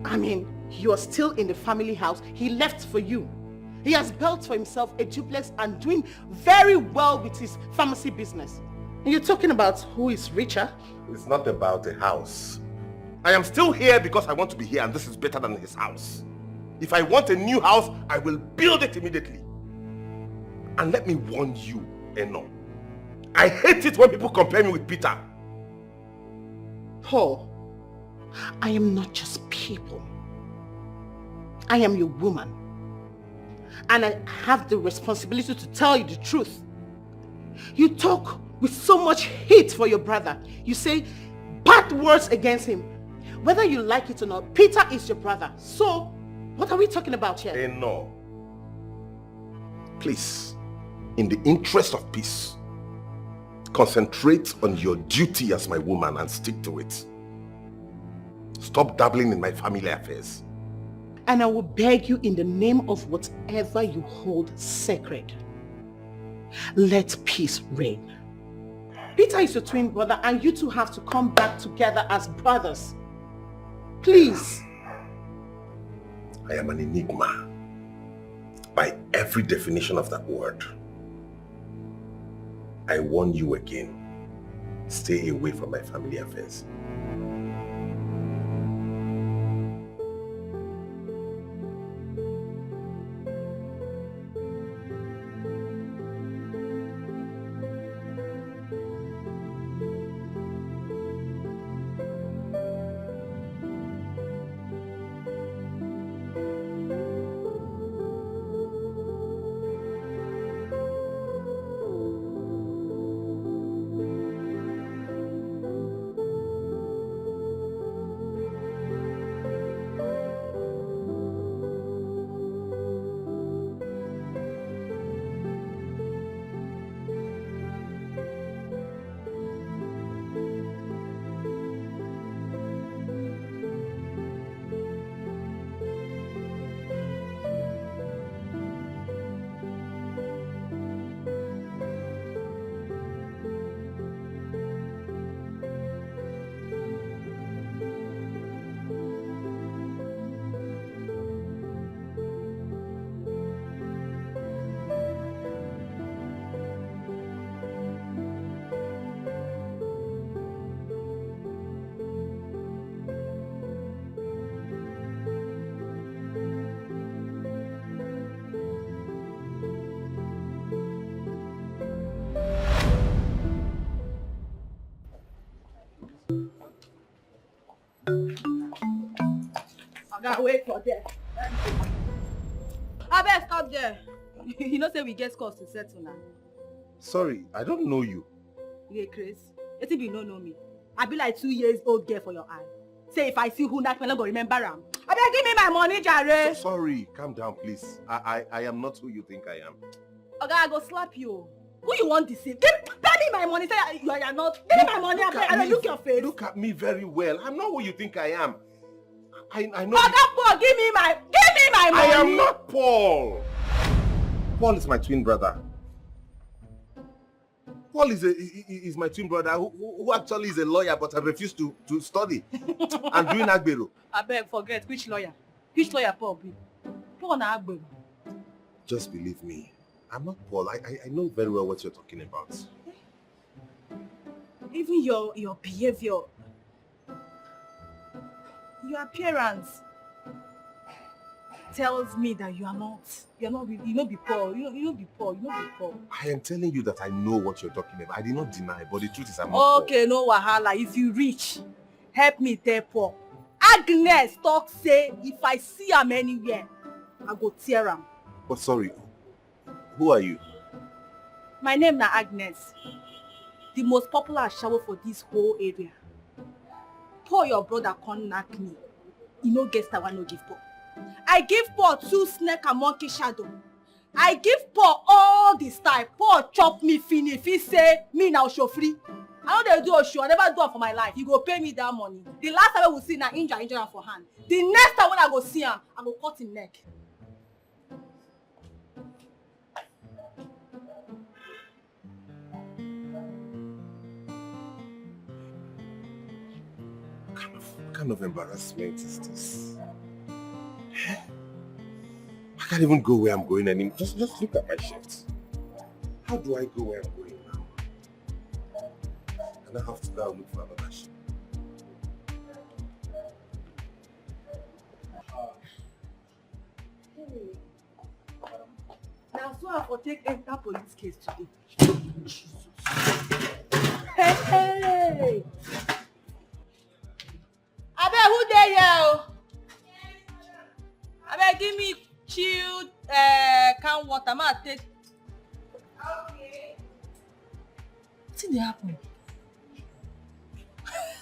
I mean, you are still in the family house he left for you. He has built for himself a duplex and doing very well with his pharmacy business. And you're talking about who is richer? It's not about the house. I am still here because I want to be here, and this is better than his house. If I want a new house, I will build it immediately. And let me warn you, Eno. I hate it when people compare me with Peter. Paul, I am not just people. I am your woman. And I have the responsibility to tell you the truth. You talk with so much hate for your brother. You say bad words against him. Whether you like it or not, Peter is your brother. So, what are we talking about here? Eno. Please, in the interest of peace, concentrate on your duty as my woman and stick to it. Stop dabbling in my family affairs. And I will beg you in the name of whatever you hold sacred, let peace reign. Peter is your twin brother, and you two have to come back together as brothers. Please. I am an enigma by every definition of that word. I warn you again. Stay away from my family affairs. Oga, wait for there. Abeg, stop there. You know say we get scores to settle now. Sorry, I don't know you. You dey craze? Wetin be you no know me? I be like two years old girl for your eye. Say if I see who knack me, I no go remember am. Abeg, give me my money, jare. Sorry, calm down, please. I, I, I am not who you think I am. Oga, I go slap you. Who you wan deceive? Give, pay me my money. Say you are not. Give me my money, abeg. I dey look your face. Look at me very well. I'm not who you think I am. I, I know. Oga Paul, give me my, give me my I money. am not Paul. Paul is my twin brother. Paul is a i- i- is my twin brother who, who who actually is a lawyer, but I refuse to to study. I'm doing agbero. Abeg, forget. Which lawyer? Which lawyer Paul be? Paul na agbero. Just believe me. I'm not Paul. I, I I know very well what you're talking about. Even your your behavior, your appearance tells me that you are not, you are not really, you no be Paul. You no, you no be Paul. You no be Paul. I am telling you that I know what you're talking about. I did not deny, but the truth is I'm not Paul. Okay, no wahala. If you reach, help me tell Paul. Agnes talk say if I see am anywhere, I go tear am. But sorry, who are you? My name na Agnes, the most popular ashawo for this whole area. Paul, your brother, come knack me. He no get star, I no give Paul. I give Paul two snake and monkey shadow. I give Paul all the style. Paul chop me finish. He say me now show free. I know they do a show. I never do it for my life. You go pay me that money. The last time we see na injure injure am for hand. The next time when I go see him, I go cut him neck. What kind of embarrassment is this? Eh? I can't even go where I'm going anymore. Just, just look at my shirt. How do I go where I'm going now? And I have to now look for another shirt. Now so I for take enter police case today. Hey, hey. Abeg, who dey here o? Abeg, give me chilled uh, can water. Ma take. Okay. Wetin dey happen?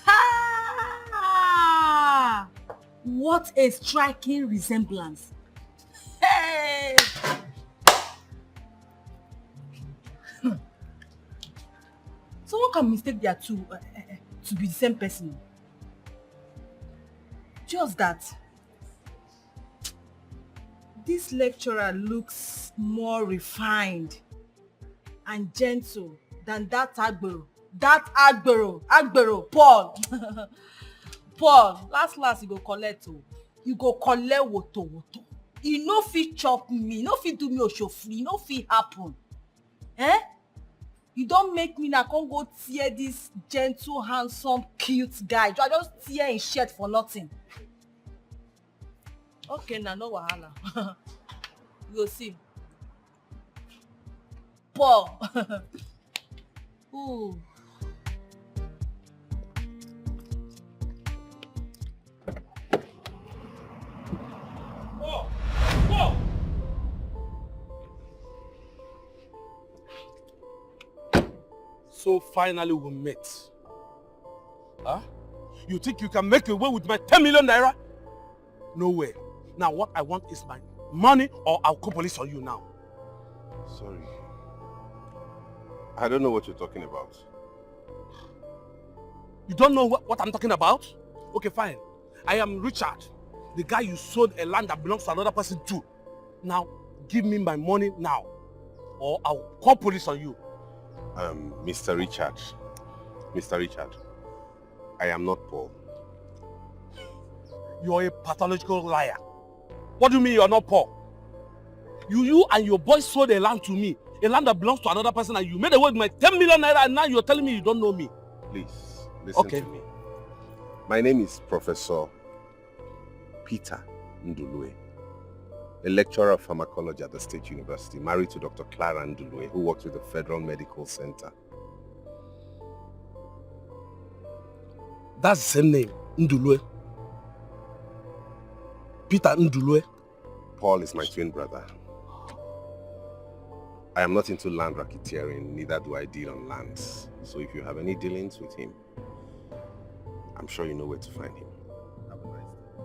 Ha! What a striking resemblance. Hey! Hmm. Someone can mistake their two uh, uh, to be the same person. Just that this lecturer looks more refined and gentle than that agbero. That agbero, agbero, Paul. Paul, last last you go collect o. You go collect woto woto. You no fit chop me, you no fit do me oshofri, you no fit happen. Eh? You don make me na come go tear this gentle, handsome, cute guy. I just tear his shirt for nothing. Okay, na no wahala. You go see. Paul. Ooh. So finally we meet. Huh? You think you can make away with my ten million naira? No way. Now what I want is my money or I'll call police on you now. Sorry. I don't know what you're talking about. You don't know what, what I'm talking about? Okay, fine. I am Richard, the guy you sold a land that belongs to another person to. Now, give me my money now, or I'll call police on you. Um, Mister Richard. Mister Richard, I am not poor. You're a pathological liar. What do you mean you're not poor? You, you and your boys sold a land to me, a land that belongs to another person, and you made away with my ten million naira, and now you're telling me you don't know me. Please, listen okay. to me. My name is Professor Peter Ndulue, a lecturer of pharmacology at the State University, married to Doctor Clara Ndulue, who works with the Federal Medical Center. That's the same name, Ndulue. Peter Ndulue. Paul is my twin brother. I am not into land racketeering, neither do I deal on lands. So if you have any dealings with him, I'm sure you know where to find him. Have a nice day.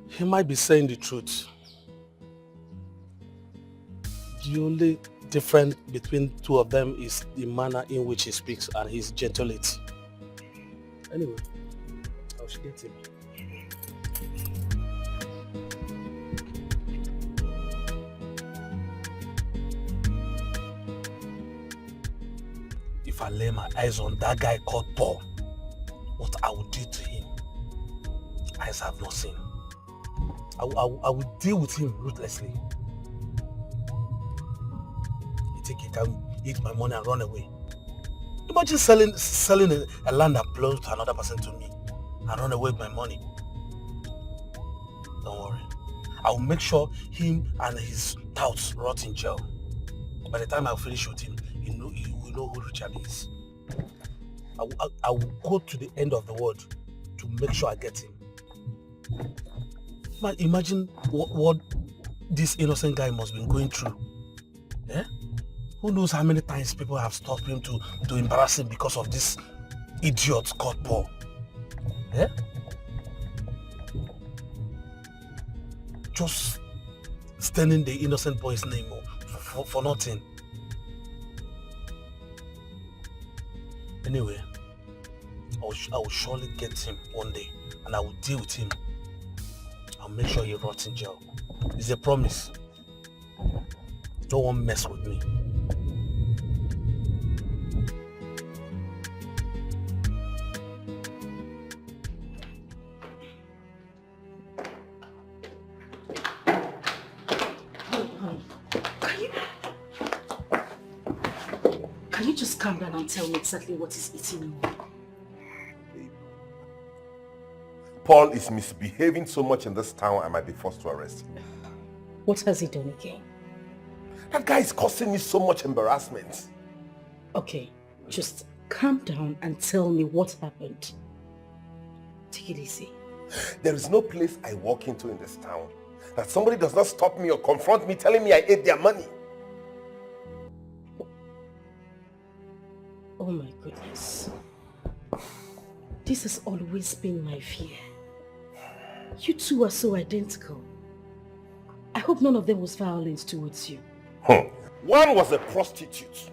He might be saying the truth. The only difference between two of them is the manner in which he speaks and his gentility. Anyway, I should get him. If I lay my eyes on that guy called Paul, what I will do to him, eyes have not seen. I will, I will, I will deal with him ruthlessly. You think he can eat my money and run away? Imagine selling selling a, a land that belongs to another person to me and run away with my money. Don't worry. I will make sure him and his touts rot in jail. By the time I finish with him, you know you will know who Richard is. I will, I, I will go to the end of the world to make sure I get him. Man, imagine what, what this innocent guy must be going through. Eh? Who knows how many times people have stopped him to, to embarrass him because of this idiot called Paul? Eh? Just standing the innocent boy's name, oh, for, for, for nothing. Anyway, I will, I will surely get him one day, and I will deal with him. I'll make sure he rots in jail. It's a promise. No one mess with me. Can you, can you just calm down and tell me exactly what is eating you up? Paul is misbehaving so much in this town, I might be forced to arrest him. What has he done again? That guy is causing me so much embarrassment. Okay, just calm down and tell me what happened. Take it easy. There is no place I walk into in this town that somebody does not stop me or confront me telling me I ate their money. Oh my goodness. This has always been my fear. You two are so identical. I hope none of them was violent towards you. Hmm. One was a prostitute.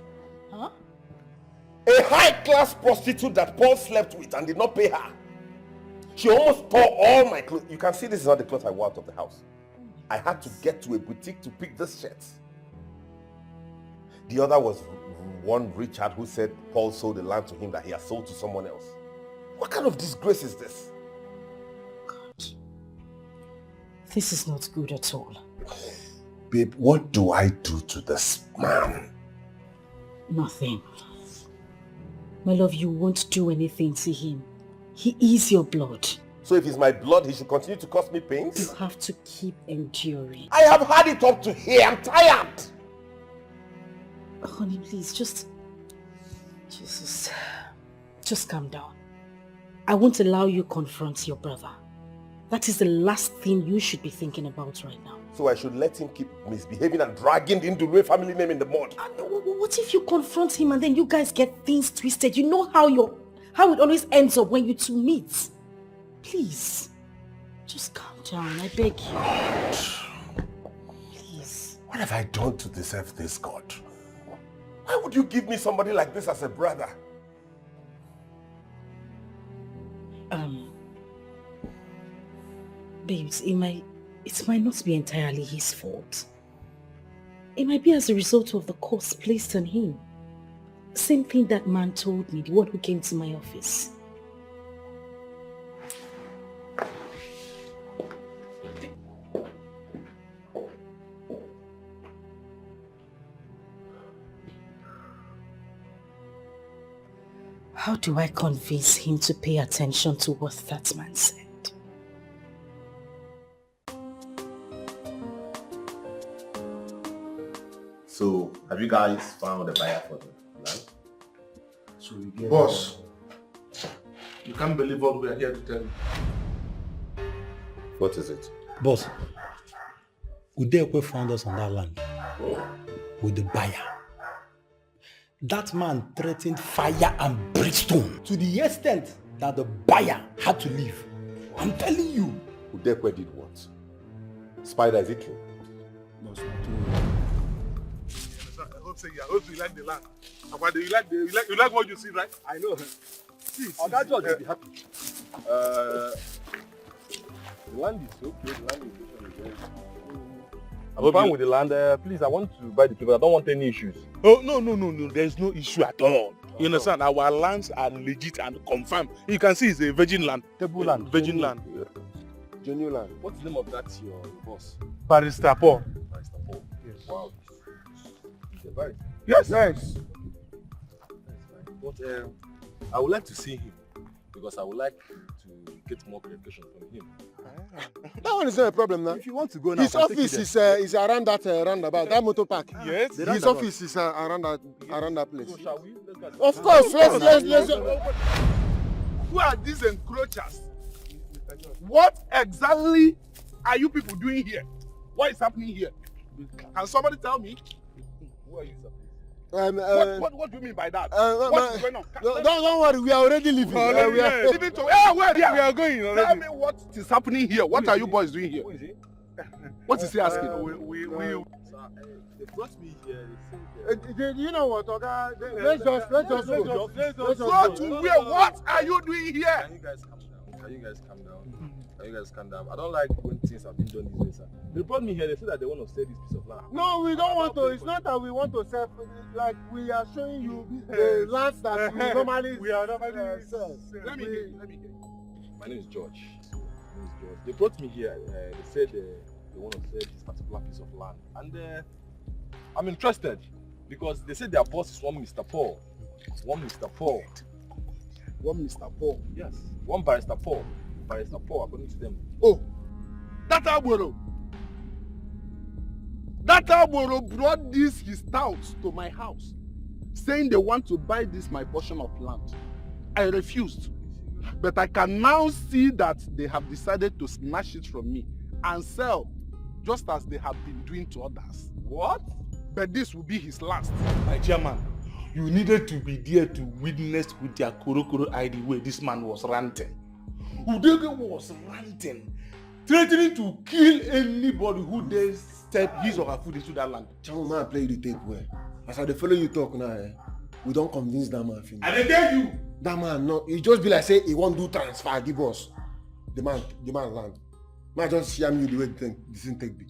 Huh? A high-class prostitute that Paul slept with and did not pay her. She almost tore all my clothes. You can see this is not the cloth I wore out of the house. I had to get to a boutique to pick this shirt. The other was one Richard who said Paul sold the land to him that he has sold to someone else. What kind of disgrace is this? God, this is not good at all. Babe, what do I do to this man? Nothing. My love, you won't do anything to him. He is your blood. So if he's my blood, he should continue to cause me pains? You have to keep enduring. I have had it up to here. I'm tired. Honey, please, just... Jesus. Just calm down. I won't allow you confront your brother. That is the last thing you should be thinking about right now. So I should let him keep misbehaving and dragging the Ndulue family name in the mud? And what if you confront him and then you guys get things twisted? You know how your how it always ends up when you two meet. Please, just calm down, I beg you. Please. What have I done to deserve this, God? Why would you give me somebody like this as a brother? Um, babes, it might, it might not be entirely his fault. It might be as a result of the curse placed on him. Same thing that man told me, the one who came to my office. How do I convince him to pay attention to what that man said? So, have you guys found a buyer for the land? So we get Boss, you can't believe what we are here to tell you. What is it? Boss, Udekwe found us on that land with the buyer. That man threatened fire and brimstone to the extent that the buyer had to leave. I'm telling you. Udekwe did what? Spider, is it true? Boss, we do. I hope say you, I hope you like the land. Papa, you like the, you like, you like what you see, right? I know. See, Oga George will be happy. Uh, the land is okay. The land is okay. I'm fine with the land. Uh, please, I want to buy the paper. I don't want any issues. Oh, no, no, no, no. There's no issue at all. You understand? Our lands are legit and confirmed. You can see it's a virgin land. Table land. Virgin land. Genuine land. What's the name of that your boss? Barrister Paul. Barrister Paul. Yes. Wow. He's a barrister. Yes. Nice. But um, I would like to see him because I would like to get more clarification from him. That one is not a problem now. If you want to go now, His I can take office you there. is uh, is around that uh, roundabout, that motor park. Yes. The His roundabout. Office is uh, around that around that place. So shall we? Let's go. Of course, let's let's let's. Who are these encroachers? What exactly are you people doing here? What is happening here? Can somebody tell me? Who are you, sir? Um, uh, what, what, what do you mean by that? Uh, uh, what uh, is going on? Don't, don't worry, we are already leaving. Uh, we are leaving to, eh, where? We are going already. Tell me what is happening here. What are you boys doing here? What is he asking? Uh, we, we, we, uh, sir, uh, they brought me here. They said, uh, uh, you know what, Oga? Let's just, let's just go. Let's just go. Go to where? What are you doing here? Can you guys calm down? Can you guys calm down? Can you guys calm down? I don't like when things have been done this way, sir. They brought me here. They said that they want to sell this piece of land. No, we don't want to. It's not that we want to sell. Like, we are showing you the lands that we normally, we are normally, uh, sell. Let me hear you. Let me hear you. My name is George. My name is George. They brought me here. Uh, they said, uh, they want to sell this particular piece of land, and, uh, I'm interested because they said their boss is one Mister Paul. One Mister Paul. One Mister Paul. Yes, one Barrister Paul. Barrister Paul, according to them. Oh, that Agboro. That Agboro brought this his touts to my house, saying they want to buy this my portion of land. I refused. But I can now see that they have decided to snatch it from me and sell, just as they have been doing to others. What? But this will be his last. My chairman, you needed to be there to witness with their korokoro eye the way this man was ranting. Udege was ranting, threatening to kill anybody who dares step his or her foot into that land. Chairman, man, play the tape well. As I dey follow you talk now, eh, we don convince that man finish. I dey tell you. That man, no, e just be like say he wan do transfer give us. The man, the man land. Man just share me the way the thing, the thing take be.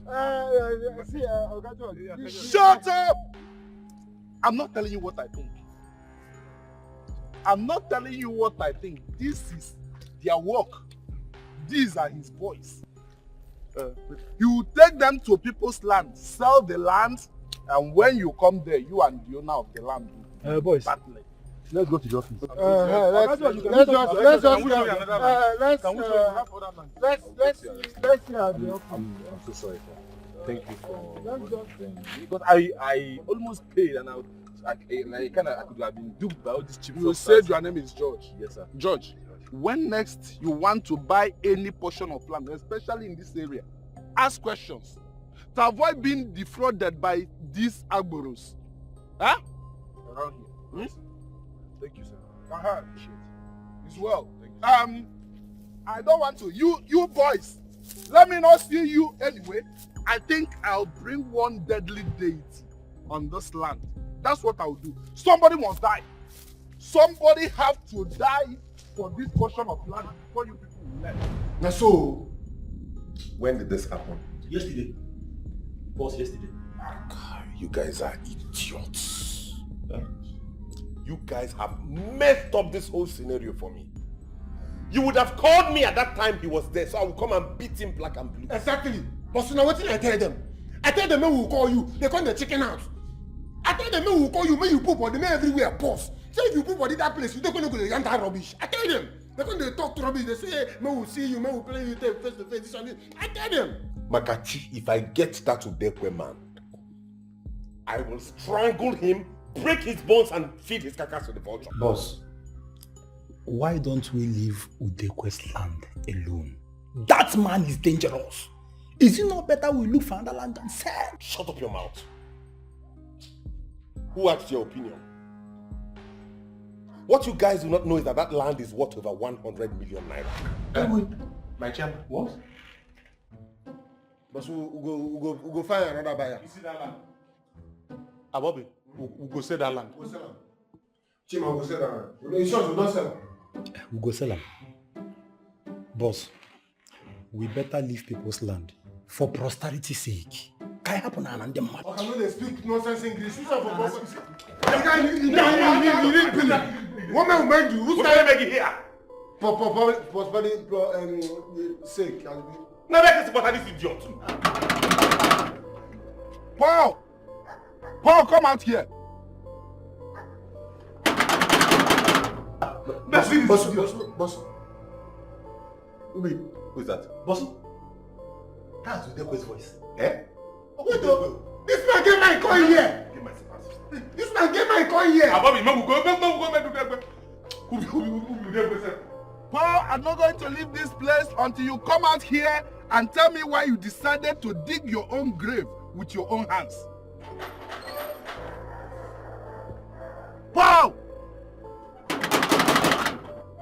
Uh, uh, see, uh, Oga George, this Shut up! I'm not telling you what I think. I'm not telling you what I think. This is their work. These are his boys. Uh, you take them to people's land, sell the land, and when you come there, you and the owner of the land will be, uh, boys, partners. Let's go to the office. Uh, uh, let's, let's just, let's just, uh, let's, uh, let's, uh, let's, let's see at the office. I'm, I'm so sorry, sir. Thank you for, let's just, because I, I almost paid and I, I, I, like, kinda, I could have been duped by all these chips. You said your name is George. Yes, sir. George, when next you want to buy any portion of land, especially in this area, ask questions to avoid being defrauded by these Agboros. Huh? Around here. Hmm? Yes, sir. Thank you, sir. Uh-huh. Appreciate it. It's well. Thank you, sir. Um, I don't want to. You, you boys, let me not see you anyway. I think I'll bring one deadly deity on this land. That's what I'll do. Somebody must die. Somebody have to die for this portion of land before you people will learn. Now, so, when did this happen? Yesterday. Boss, yesterday. God, you guys are idiots. Eh? You guys have messed up this whole scenario for me. You would have called me at that time he was there, so I would come and beat him black and blue. Exactly. But so now wetin I tell them? I tell them, "Make we call you." They come the chicken house. I tell them, "Make we call you, make you put body, make everywhere pause." So if you put body that place, you don't go, go dey yarn that rubbish. I tell them. They come dey talk to rubbish. They say, "Make we see you, make we play you take face to face." This one, I tell them. Makachi, if I get that Udekwe man, I will strangle him, break his bones, and feed his carcass to the vulture. Boss, why don't we leave Udekwe's land alone? That man is dangerous. Is it not better we look for another land and sell? Shut up your mouth. Who asked your opinion? What you guys do not know is that that land is worth over one hundred million naira. Eh? My chairman. What? But we, we go, we go, we go find another buyer. You see that land? Abobi, we, we go sell that land. We go sell am. Chima, we go sell that land. We, in short, we don sell am. We go sell am. Boss, we better leave people's land for prosperity sake. Ka anyị hapụ na ana ndị mmadụ. Oga, no dey speak nonsense English. Use am for prosperity. You can, you, you, you, you, you need billing. What man will mind you? Who's going to make it here? For, for, for, for prosperity, pro-, um, sake. Now that is what this idiot. Paul! Paul, come out here. Boss, boss, boss, boss. Wait. Who is that? Boss, that's Udekwe's voice. Eh? Wait, oh, this man get my coin here. Give my slippers. This man get my coin here. Abobi, make we go, make, make we go, make we go. Paul, I'm not going to leave this place until you come out here and tell me why you decided to dig your own grave with your own hands. Paul!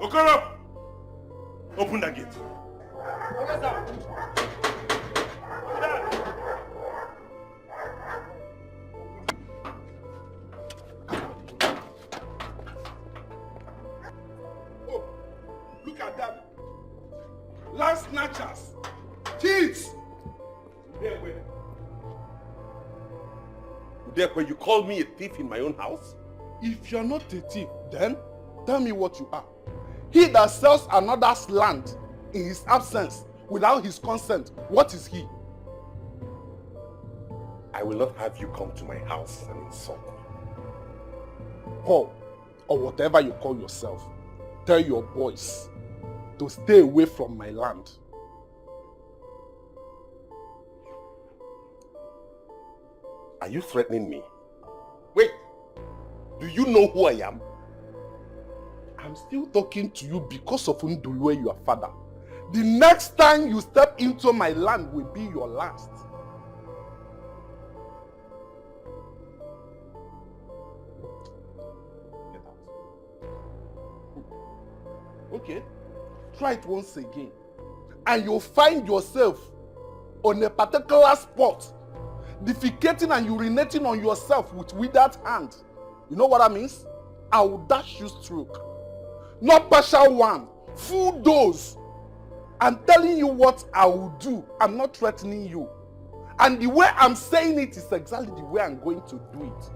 Okoro! Open that gate. Oh, look at that. Land snatchers. Thieves. Udekwe. Udekwe, you call me a thief in my own house? If you're not a thief, then tell me what you are. He that sells another's land in his absence without his consent, what is he? I will not have you come to my house and insult me. Paul, or whatever you call yourself, tell your boys to stay away from my land. Are you threatening me? Wait, do you know who I am? I'm still talking to you because of Ndulue, your father. The next time you step into my land will be your last. Get out. Okay, try it once again. And you'll find yourself on a particular spot, defecating and urinating on yourself with withered hand. You know what that means? I will dash you stroke. Not partial one, full dose. I'm telling you what I will do. I'm not threatening you. And the way I'm saying it is exactly the way I'm going to do it.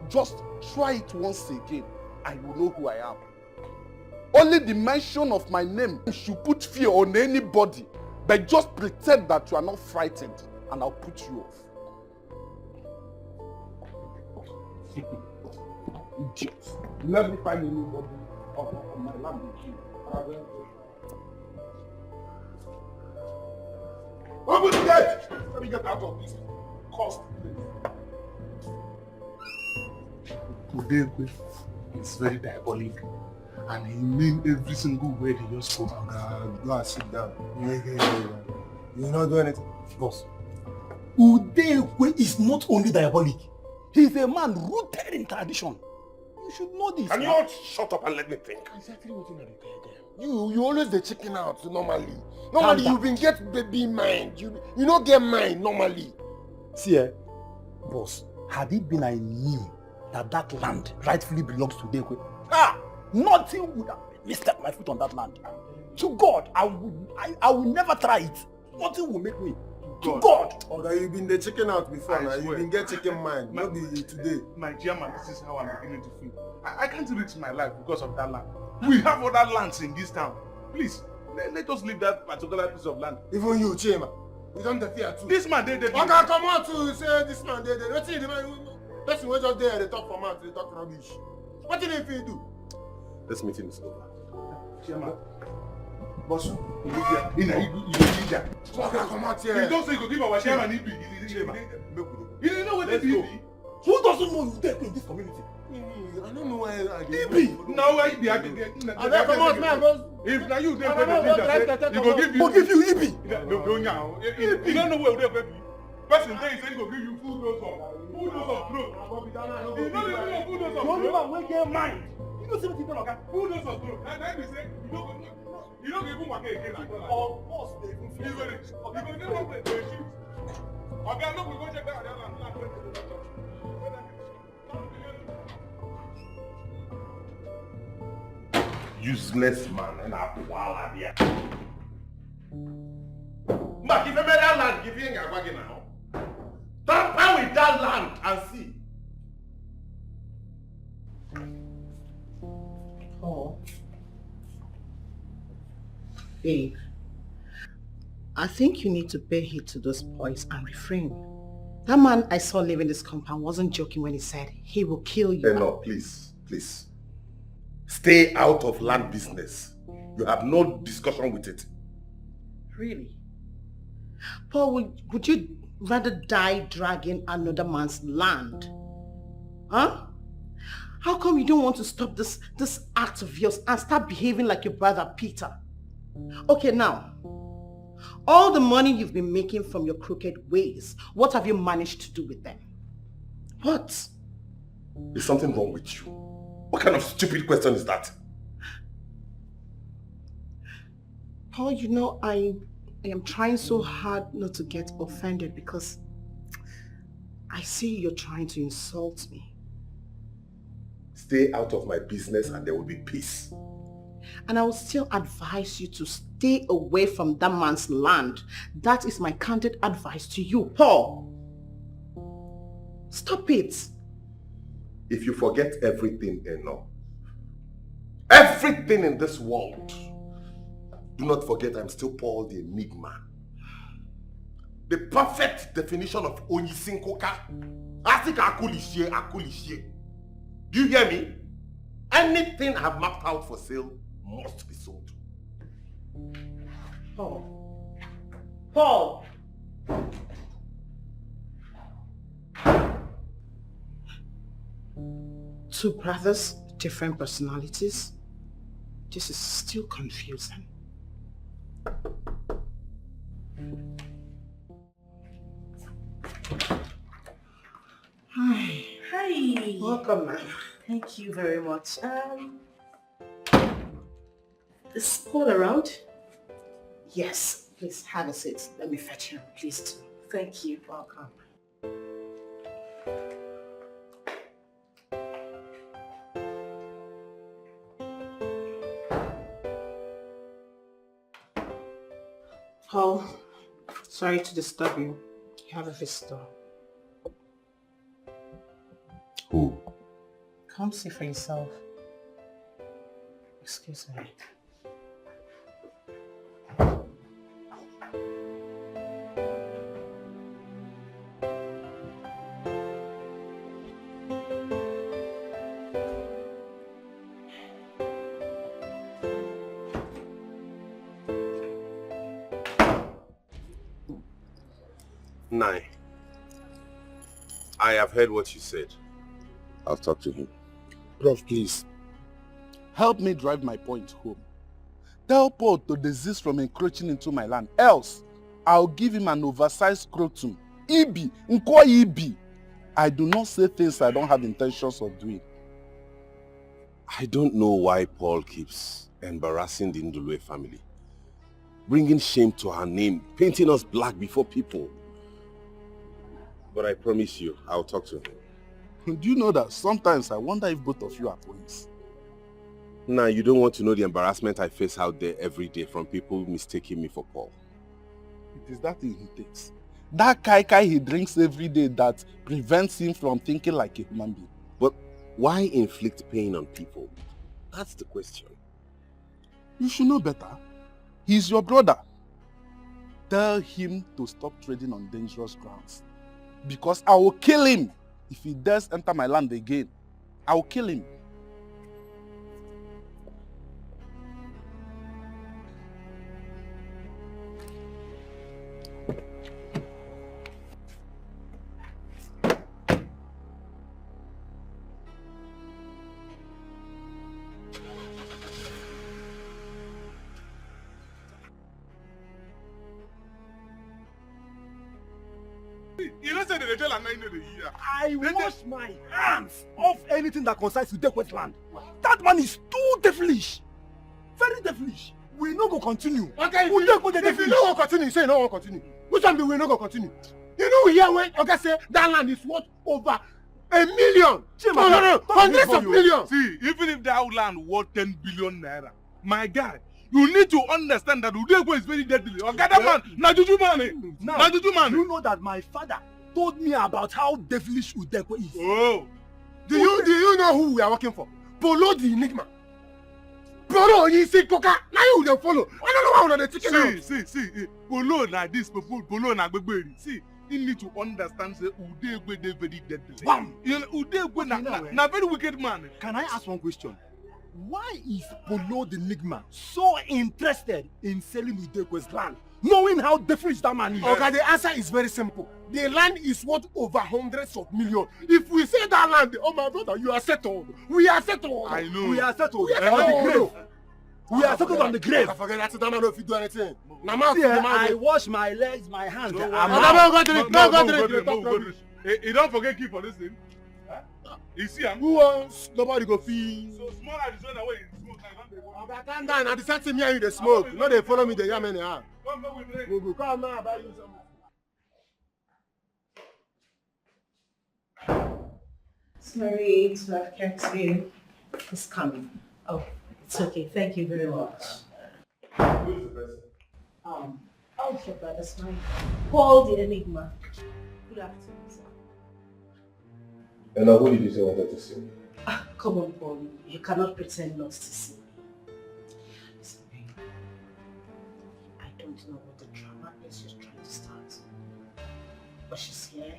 Just try it once again and you know who I am. Only the mention of my name should put fear on anybody, but just pretend that you are not frightened and I'll put you off. Idiot. Let me find anybody on, on my land with you. Open the gate! Let me get out of this cursed place. Udekwe is very diabolic and he mean every single word he just spoke. Oga, go and sit down. You no do anything. Boss, Udekwe is not only diabolic, he's a man rooted in tradition. You should know this. Can you all shut up and let me think? Exactly what I dey tell them. You, you always dey chicken out normally. Normally, you been get baby mind. You, you no get mind normally. See, eh, boss, had it been I knew that that land rightfully belongs to Udekwe, ah, nothing would have made me step my foot on that land. To God, I would, I, I will never try it. Nothing will make me. To God. Oga, you been the chicken out before now. You been get chicken mind. No be today. My chairman, this is how I'm beginning to feel. I, I can't risk my life because of that land. We have other lands in this town. Please, let, let us leave that particular piece of land. Even you, chairman, you don dey fear too. This man dey there. Oga, come out to say this man dey there. Wetin the man, person wey just dey there dey talk for mouth, dey talk rubbish. Wetin he fit do? This meeting is over. Chairman. Boss, you leave here. You know, you, you leave here. Oga, come out here. You don say you go give our chairman E B. You, you, you, you know what E B be? Who doesn't know Udekwe in this community? I don't know why I dey. E B. Now why E B? I dey, I dey, I dey, come out, man, boss. If na you dey pay the leader, say, he go give you. Go give you E B. No, no, no, no. E B. You don't know where Udekwe be. Person dey say he go give you full dose of, full dose of growth. You know the meaning of full dose of growth? The only man wey get mind. You know say wetin tell oga? Full dose of growth. Na, na be say you no go, you no go even waka again like that. Of course, they even feel. You go dey, you go dey one place dey shoot. Oga, no, we go check that other land. Useless man, and I wahala there. Mark, if you made that land, give you a now. Tamper with that land and see. Oh. Babe, I think you need to pay heed to those boys and refrain. That man I saw leaving this compound wasn't joking when he said he will kill you. Eh, no, please, please. Stay out of land business. You have no discussion with it. Really? Paul, would, would you rather die dragging another man's land? Huh? How come you don't want to stop this, this act of yours and start behaving like your brother Peter? Okay, now, all the money you've been making from your crooked ways, what have you managed to do with them? What? Is something wrong with you? What kind of stupid question is that? Paul, you know, I, I am trying so hard not to get offended because I see you're trying to insult me. Stay out of my business and there will be peace. And I will still advise you to stay away from that man's land. That is my candid advice to you, Paul. Stop it. If you forget everything, Eno, everything in this world, do not forget I'm still Paul the Enigma. The perfect definition of Onyisinkoka. Asika Akulishie, Akulishie. Do you hear me? Anything I have mapped out for sale must be sold. Paul. Paul. Two brothers, different personalities. This is still confusing. Hi. Hi. Welcome, ma'am. Thank you very much. Um, is Paul around? Yes, please have a seat. Let me fetch him, please. Thank you. Welcome. Paul, sorry to disturb you. You have a visitor. Who? Come see for yourself. Excuse me. Nine. I have heard what you said. I'll talk to him. Prof, please. Help me drive my point home. Tell Paul to desist from encroaching into my land. Else, I'll give him an oversized scrotum. Ibi, Nkwo Ibi. I do not say things I don't have intentions of doing. I don't know why Paul keeps embarrassing the Ndulue family, bringing shame to her name, painting us black before people. But I promise you, I'll talk to him. Do you know that sometimes I wonder if both of you are twins? Now, you don't want to know the embarrassment I face out there every day from people mistaking me for Paul. It is that thing he takes. That kai kai he drinks every day that prevents him from thinking like a human being. But why inflict pain on people? That's the question. You should know better. He's your brother. Tell him to stop trading on dangerous grounds. Because I will kill him if he dares enter my land again. I will kill him. You know say they dey tell am na you no dey hear. I wash my hands of anything that concerns Udekwe's land. That man is too devilish. Very devilish. We no go continue. Okay, if Udekwe dey you, if you devilish. no wan continue, you say you no wan continue. Which one be we no go continue? You know we hear when Oga say that land is worth over a million. Chima, No, no, no, talk hundreds before of you- millions. See, even if that land worth ten billion naira, my guy, you need to understand that Udekwe is very deadly. Oga, that man, na juju man, eh? Now, Na juju man. You know that my father told me about how devilish Udekwe is. Oh, Do you do you know who we are working for? Polo the Enigma. Polo Onyisinkoka. Now you dey follow. I don't know why una dey chicken see, out. See, see, eh, Polo na this, Polo, Polo na Gbegberi. See, you need to understand say Udekwe dey very deadly. Bam! You know, Udekwe na, Okay, now, na, eh? na very wicked man. Can I ask one question? Why is Polo the Nigma so interested in selling Udekwe's land, knowing how devilish that man is? Okay, the answer is very simple. The land is worth over hundreds of millions. If we sell that land, oh my brother, you are settled. We are settled. I know. We are settled. We are settled. On the grave. We are settled on the grave. I forget that that man no fit do anything. Na man. See, I wash my legs, my hands. No, no, no, go drink. No, go drink. You don forget key for this thing. You see am? Who wants? Nobody go feel. So small Arizona wey you smoke, I don dey worry. Oga, calm down. Na the same thing me and you dey smoke. No dey follow me dey yarn anyhow. Come, come, we drink. We go come now, buy you something. Sorry to have kept you. It's coming. Oh, it's okay. Thank you very much. Who is the person? Um, oh, your brother's mine. Paul the Enigma. Good afternoon, sir. And now, who did you say wanted to see me? Ah, come on, Paul. You cannot pretend not to see me. Listen, babe. I don't know what the drama is you're trying to start. But she's here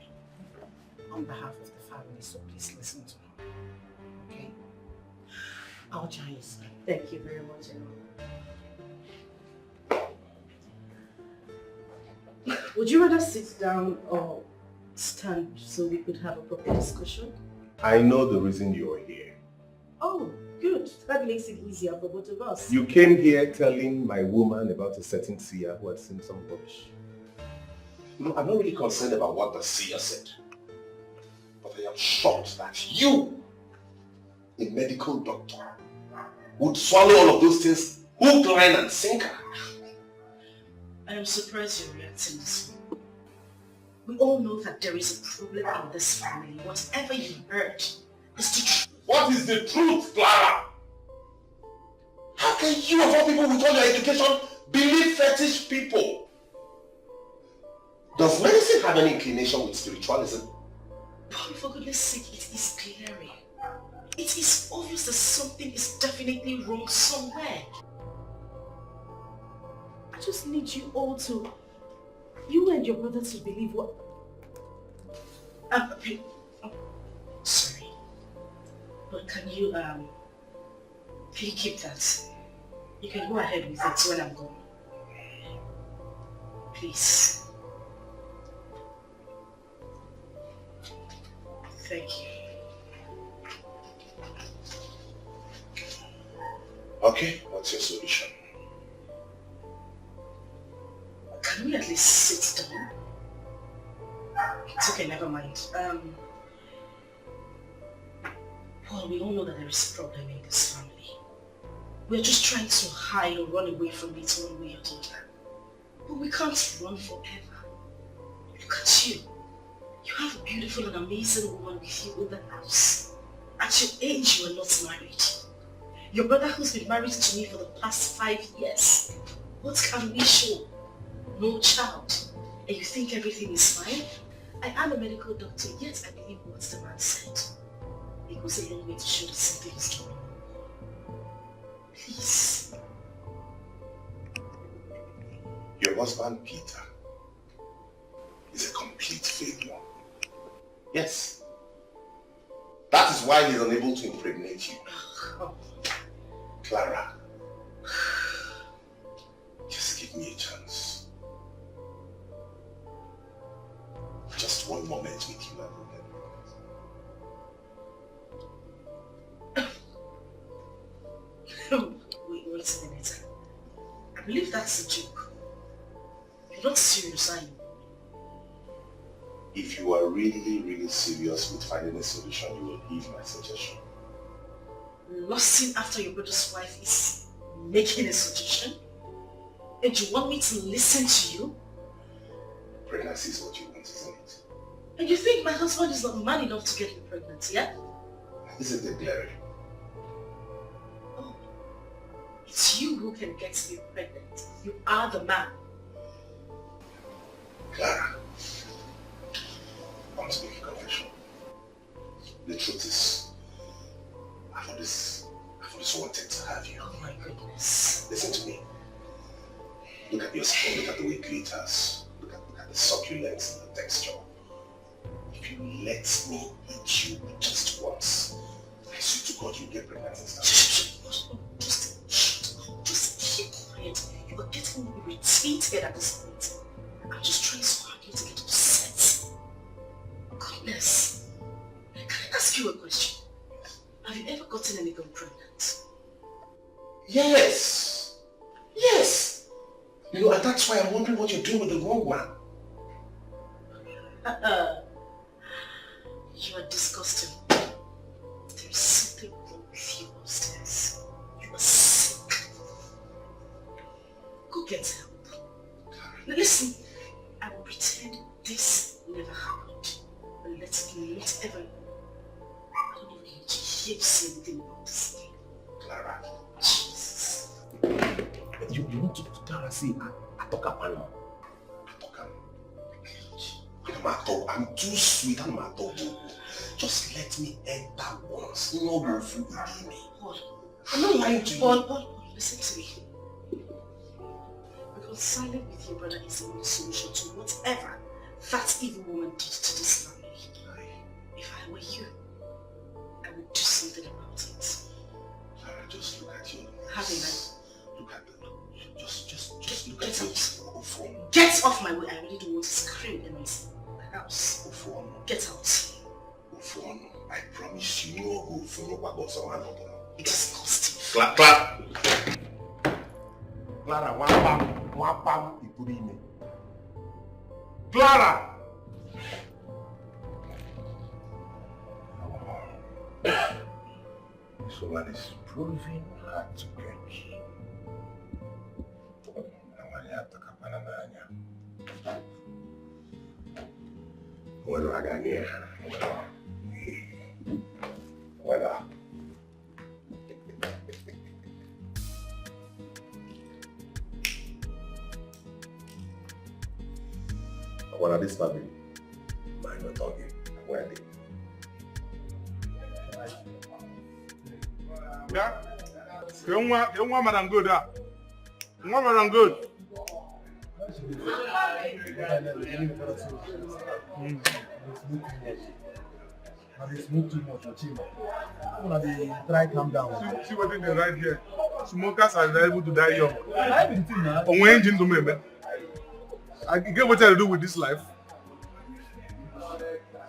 on behalf of the family, so please listen to her. Okay? I'll join you soon. Thank you very much, Enoch. Would you rather sit down or stand so we could have a proper discussion? I know the reason you are here. Oh, good. That makes it easier for both of us. You came here telling my woman about a certain seer who had seen some rubbish. No, I'm not really concerned about what the seer said. But I am shocked that you, a medical doctor, would swallow all of those things hook, line, and sinker. I am surprised you're reacting this way. We all know that there is a problem in this family. Whatever you heard is the truth. What is the truth, Clara? How can you, of all people, with all your education, believe fetish people? Does medicine have any inclination with spiritualism? Paul, for goodness sake, it is glaring. It is obvious that something is definitely wrong somewhere. I just need you all to, you and your brother to believe what. Um, p-, oh, sorry. But can you, um, can you keep that? You can go ahead with it when I'm gone. Please. Thank you. Okay, what's your solution? Can we at least sit down? It's okay, never mind. Um, Paul, we all know that there is a problem in this family. We're just trying to hide or run away from it one way or the other. But we can't run forever. Look at you. You have a beautiful and amazing woman with you in the house. At your age, you are not married. Your brother, who's been married to me for the past five years, what can we show? No child. And you think everything is fine? I am a medical doctor, yet I believe what the man said. It goes a long way to show that something is going on. Please. Your husband, Peter, is a complete failure. Yes. That is why he's unable to impregnate you. Clara, just give me a chance. Just one moment with you, my brother. Wait, wait a minute. I believe that's a joke. You're not serious, are you? If you are really, really serious with finding a solution, you will heed my suggestion. Lusting after your brother's wife is making a suggestion? And you want me to listen to you? Pregnancy is what you want, isn't it? And you think my husband is not man enough to get me pregnant, yeah? Isn't it glaring? Oh, it's you who can get me pregnant. You are the man. Clara, I want to make a confession. The truth is, I've always, I've always wanted to have you. Oh my goodness. Listen to me. Look at your skin, look at the way it glitters. Look at, look at the succulence and the texture. If you let me eat you just once, I Swear to God, you get pregnant. Just, just keep quiet. You are getting me irritated at this point. I'm just trying so hard not to get upset. Goodness. Can I ask you a question? Have you ever gotten any girl pregnant? Yes. Yes. You know, and that's why I'm wondering what you're doing with the wrong one. You are disgusting. There is something wrong with you upstairs. You are sick. Go get help. Now listen, I will pretend this never happened. And let it not ever happen. I don't even want to hear you say anything about this thing. Clara, Jesus. you, you want to put Clara say I, I talk about now? I talk am. I'm at all. I'm too sweet. I'm at all. Just let me enter once. No go fool with me. Paul, I'm not lying to you. Paul, Paul, Paul, listen to me. Reconciling with your brother is the only solution to whatever that evil woman did to this family. If I were you, I would do something about it. Clara, just look at you. Have a life. Look at the look. Just, just, just look at Get you. out. Ofon. Get off my way. I really don't want to scream in this house. Ofon. Get out. Ofon. I promise you, no go for no back or someone. Disgusting. Clara, Clara. Clara, one pam, one pam, you put in me. Clara. This woman is proving hard to catch. Nwere aga gị ya. Nwere. Nwere this family. Mind your tongue. Nwere. Bịa. Kee nwa, kee nwa madam good a. Nwa madam good. And it's not too much, Ochima. Una dey try calm down. See, see wetin dey right here. Smokers are able to die young. I been think na. Onwe engine to me, man. I get what I do with this life.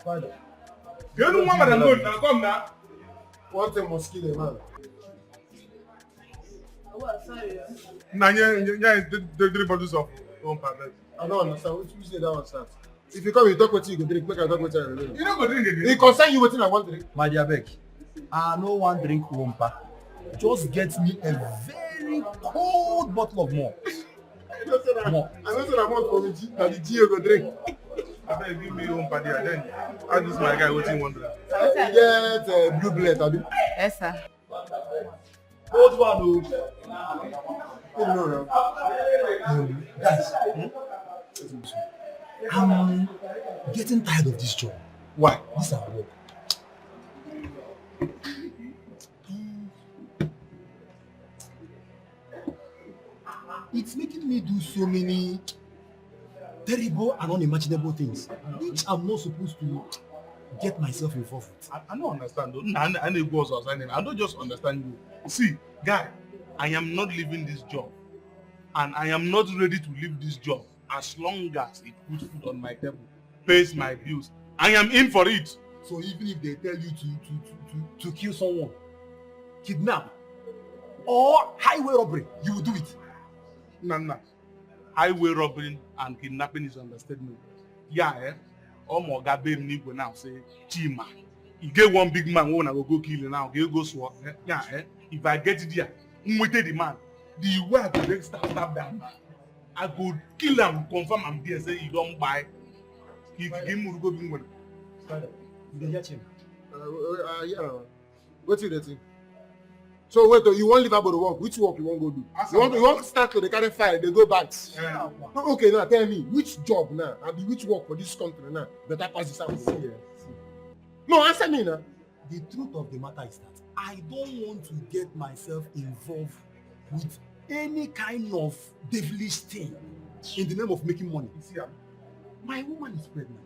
Spider. You know, one madam good now. Come now. One thing must kill a man. Now, yeah, yeah, yeah, the, the three bottles of one per bed. I don't understand. Which, which day that one start? If you come, you talk wetin you go drink. Make I talk wetin I go drink. You no go drink again. E concern you wetin I wan drink. My dear, beg. I no wan drink wompa. Just get me a very cold bottle of malt. I know say na, I know say na malt for me. Na the G O go drink. Abeg, give me one party and then ask this my guy wetin he wan drink. You get uh, blue bullet, abi? Yes, sir. Old one o. You know now. Um, guys, hmm? I'm getting tired of this job. Why? This our work. It's making me do so many terrible and unimaginable things which I'm not supposed to get myself involved with. I, I don't understand though. I, I, I go outside. I don't just understand you. See, guy, I am not leaving this job, and I am not ready to leave this job as long as it puts food on my table, pays my bills. I am in for it. So even if they tell you to to to to, to kill someone, kidnap, or highway robbery, you will do it. Nah, nah. Highway robbery and kidnapping is understatement. Yeah, eh? Omo oga babe Nigwe now say, Chima, you get one big man wey una go go kill now, go go swap. Eh? Yeah, eh? If I get it there, nwete the man. The way I go take stab, stab that man, I go kill am, confirm am there say he don buy. He give me go bring one. You dey hear, Chima? Uh, uh, uh, yeah. Wetin you dey think? So wait, oh, you wan leave Aboro work? Which work you wan go do? You wan, you wan start to dey carry file, dey go banks? Yeah. No, okay, now tell me, which job now? Abi which work for this country now better pass this Aboro work? No, answer me now. The truth of the matter is that I don't want to get myself involved with any kind of devilish thing in the name of making money. You see am? My woman is pregnant,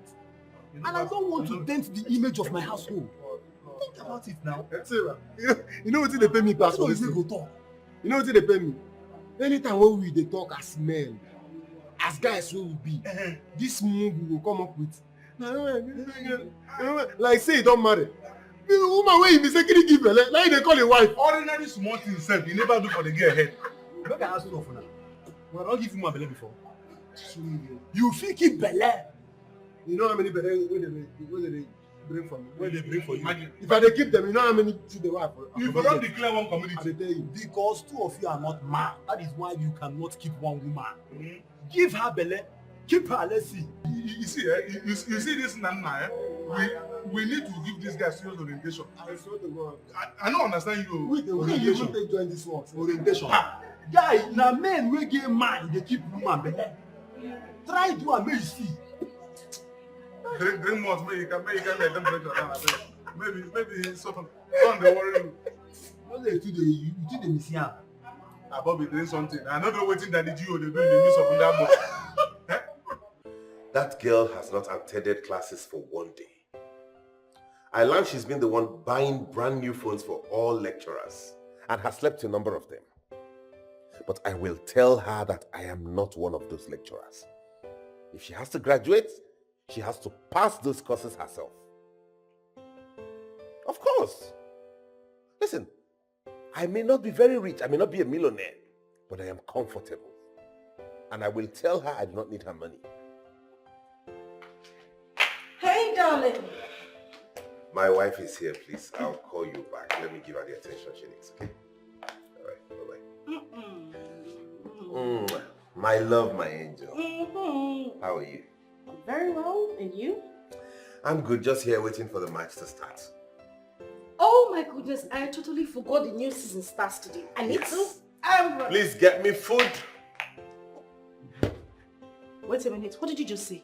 and I don't want to dent the image of my household. Think about it now. Sarah, you know, you know wetin dey pay me pass for So this you thing? go talk. You know wetin dey pay me? Anytime wey we dey talk as men, as guys wey we be, Uh-huh. This mugu go come up with, like say you don marry. The woman wey you mistakenly give belle, now you dey call a wife. Ordinary small thing sef, you never do for the girl head. Make I ask two of una. Una don give woman belle before? You fit keep belle. You know how many belle wey dey, wey dey bring for me? Wey dey bring for you? Imagine. If I dey keep them, you know how many children wey I for? You for don declare one community. I dey tell you. Because two of you are not man, that is why you cannot keep one woman. Mm-hmm. Give her belle, keep her, let's see. You, you see, eh? You, you, you see this nana, eh? We, we need to give this guy serious orientation. I swear to God. I, I don't understand you. We dey we even take join this one. Orientation. Ah, guy, na men wey get mind dey keep woman belle. Try do am make you see. Drink, drink more, make you can, make you can let them drink your time. Maybe, maybe something, something dey worry you. No dey too dey you too dey miss am. Abobi drink something. I no know wetin Daddy G O dey do in the midst of that book. That girl has not attended classes for one day. I learned she's been the one buying brand new phones for all lecturers and has slept a number of them. But I will tell her that I am not one of those lecturers. If she has to graduate, she has to pass those courses herself. Of course. Listen, I may not be very rich, I may not be a millionaire, but I am comfortable. And I will tell her I do not need her money. Hey, darling. My wife is here, please. I'll call you back. Let me give her the attention she needs, okay? All right, bye-bye. Mm, my love, my angel. Mm-hmm. How are you? Very well. And you? I'm good, just here waiting for the match to start. Oh my goodness, I totally forgot the new season starts today. I need Yes. to. I'm Please get me food. Wait a minute. What did you just say?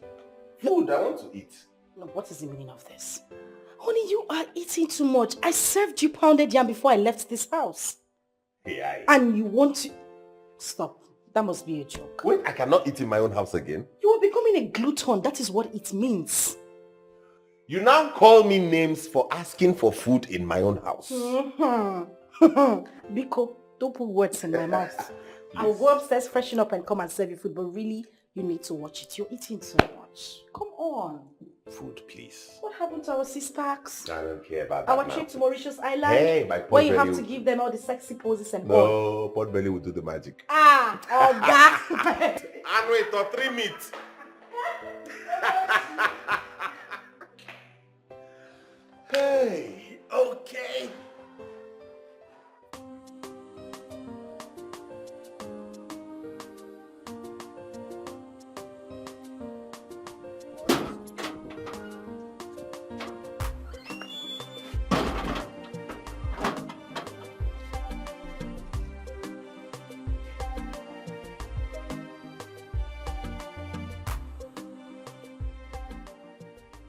Food, I want to eat. No, what is the meaning of this? Honey, you are eating too much. I served you pounded yam before I left this house. Hey, I. And you want to. Stop. That must be a joke. Wait, I cannot eat in my own house again. You are becoming a glutton. That is what it means. You now call me names for asking for food in my own house. Mm-hmm. Biko, don't put words in my mouth. I'll go upstairs, freshen up, and come and serve you food. But really, you need to watch it. You're eating too much. Come on. Food, please. What happened to our sister acts? I don't care about Our that trip now. To Mauritius Island, Hey, my where you pot have belly to will- give them all the sexy poses and all. No, pot belly will do the magic. Ah, oh God. And wait for three meats. Hey, okay.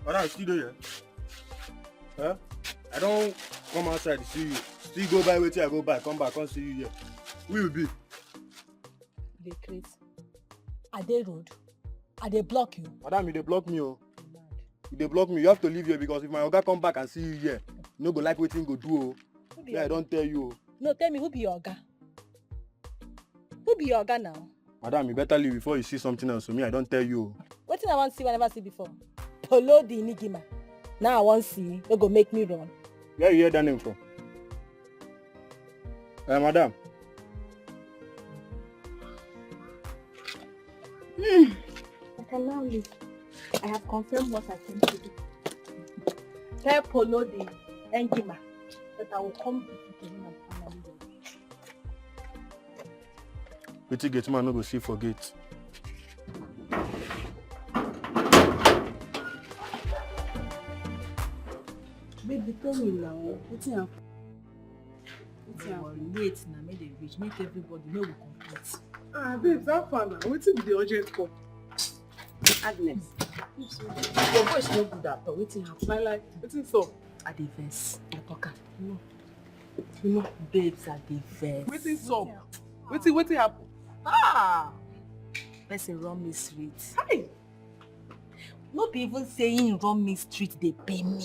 But I still there. Huh? I don't come outside to see you. Still go buy wetin I go buy, come back, come see you here. Who you be? Dey craze. I dey road. I dey block you. Madam, you dey block me, oh. You dey block me. You have to leave here because if my oga come back and see you here, you no go like wetin go do, oh. Yeah, I don tell you, oh. No, tell me who be your oga? Who be your oga now? Madam, you better leave before you see something else. So me, I don tell you, oh. Wetin I wan see wey I never see before? Polo the Enigma. Now I wan see. No go make me run. Where you hear that name from? Uh, madam. Hmm. I can now leave. I have confirmed what I came to do. Tell Polo the Enigma that I will come visit him and finally. Wetin gate man no go see for gate. Baby, tell me now. Wetin happen? Wetin happen? Wait now, make dem reach, make everybody, make we complete. Ah, babes, how far now? Wetin be the urgent call? Agnes, your voice no good at all. Wetin happen? Like, like, wetin sup? I dey vex. I talk am. No. You know, babes, I dey vex. Wetin sup? Wetin, wetin happen? Ah! Person run me street. Hi! No be even say him run me street dey pain me.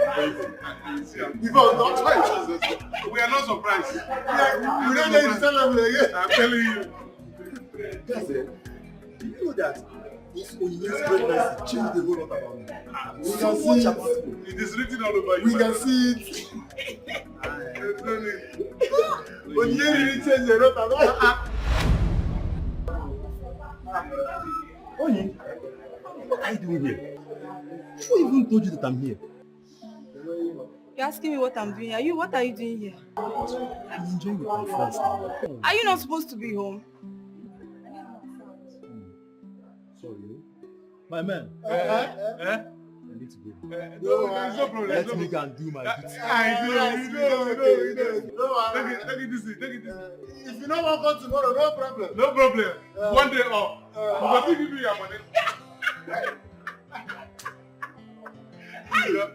Because don't try. We are not surprised. We are, we don't dey in the same level again. I'm telling you. Guys, eh, do you know that this Onyinye's pregnancy changed the whole lot about me? We can see it. It is written all over you. We can see it. Onyinye really changed the lot about me. Oyin, what are you doing here? Who even told you that I'm here? You're asking me what I'm doing here. You, what are you doing here? I'm enjoying with my friends now. Are you not supposed to be home? Sorry. My man. Eh? Eh? I need to go. Eh, no, no, it's no problem. Let me go and do my duty. I know, you know, you know, you know. Take it, take it easy, take it easy. If you don't want to go tomorrow, no problem. No problem. One day off. We go still give you your money. You know,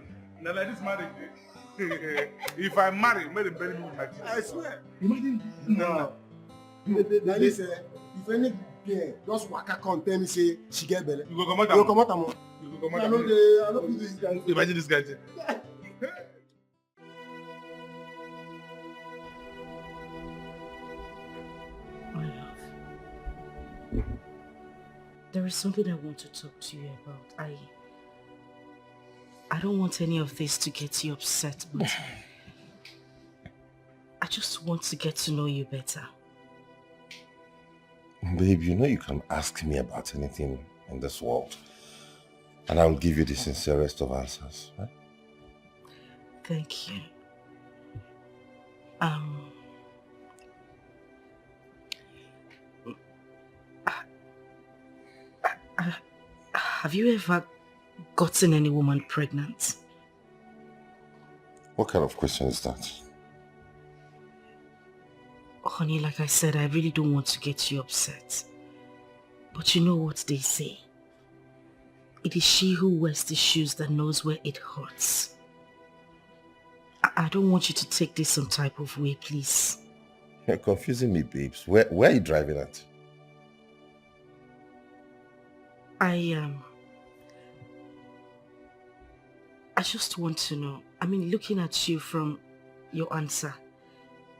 na like this marriage dey. If I marry, make dem bury me with my kids. I swear. Imagine. No. Like this, eh, if any girl just waka come tell me say she get belle, you go comot am. You go comot am. You go comot am. I no dey, I no fit do this kind thing. Imagine this kind thing. My love, there is something I want to talk to you about. I, I don't want any of this to get you upset, but I just want to get to know you better. Babe, you know you can ask me about anything in this world, and I will give you the sincerest of answers. Right? Thank you. Um, I, I, I, have you ever gotten any woman pregnant? What kind of question is that? Honey, like I said, I really don't want to get you upset. But you know what they say. It is she who wears the shoes that knows where it hurts. I, I don't want you to take this some type of way, please. You're confusing me, babes. Where, where are you driving at? I um I just want to know. I mean, looking at you from your answer,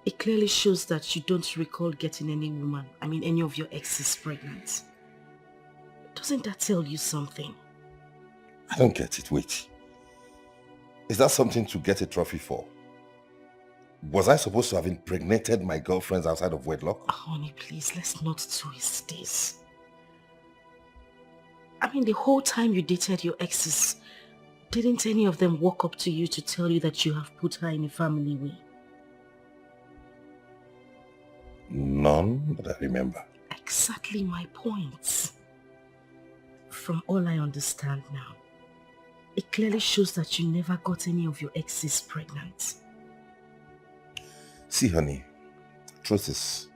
it clearly shows that you don't recall getting any woman, I mean, any of your exes pregnant. Doesn't that tell you something? I don't get it. Wait. Is that something to get a trophy for? Was I supposed to have impregnated my girlfriends outside of wedlock? Oh, honey, please, let's not twist this. I mean, the whole time you dated your exes, didn't any of them walk up to you to tell you that you have put her in a family way? None that I remember. Exactly my point. From all I understand now, it clearly shows that you never got any of your exes pregnant. See, honey, truth is,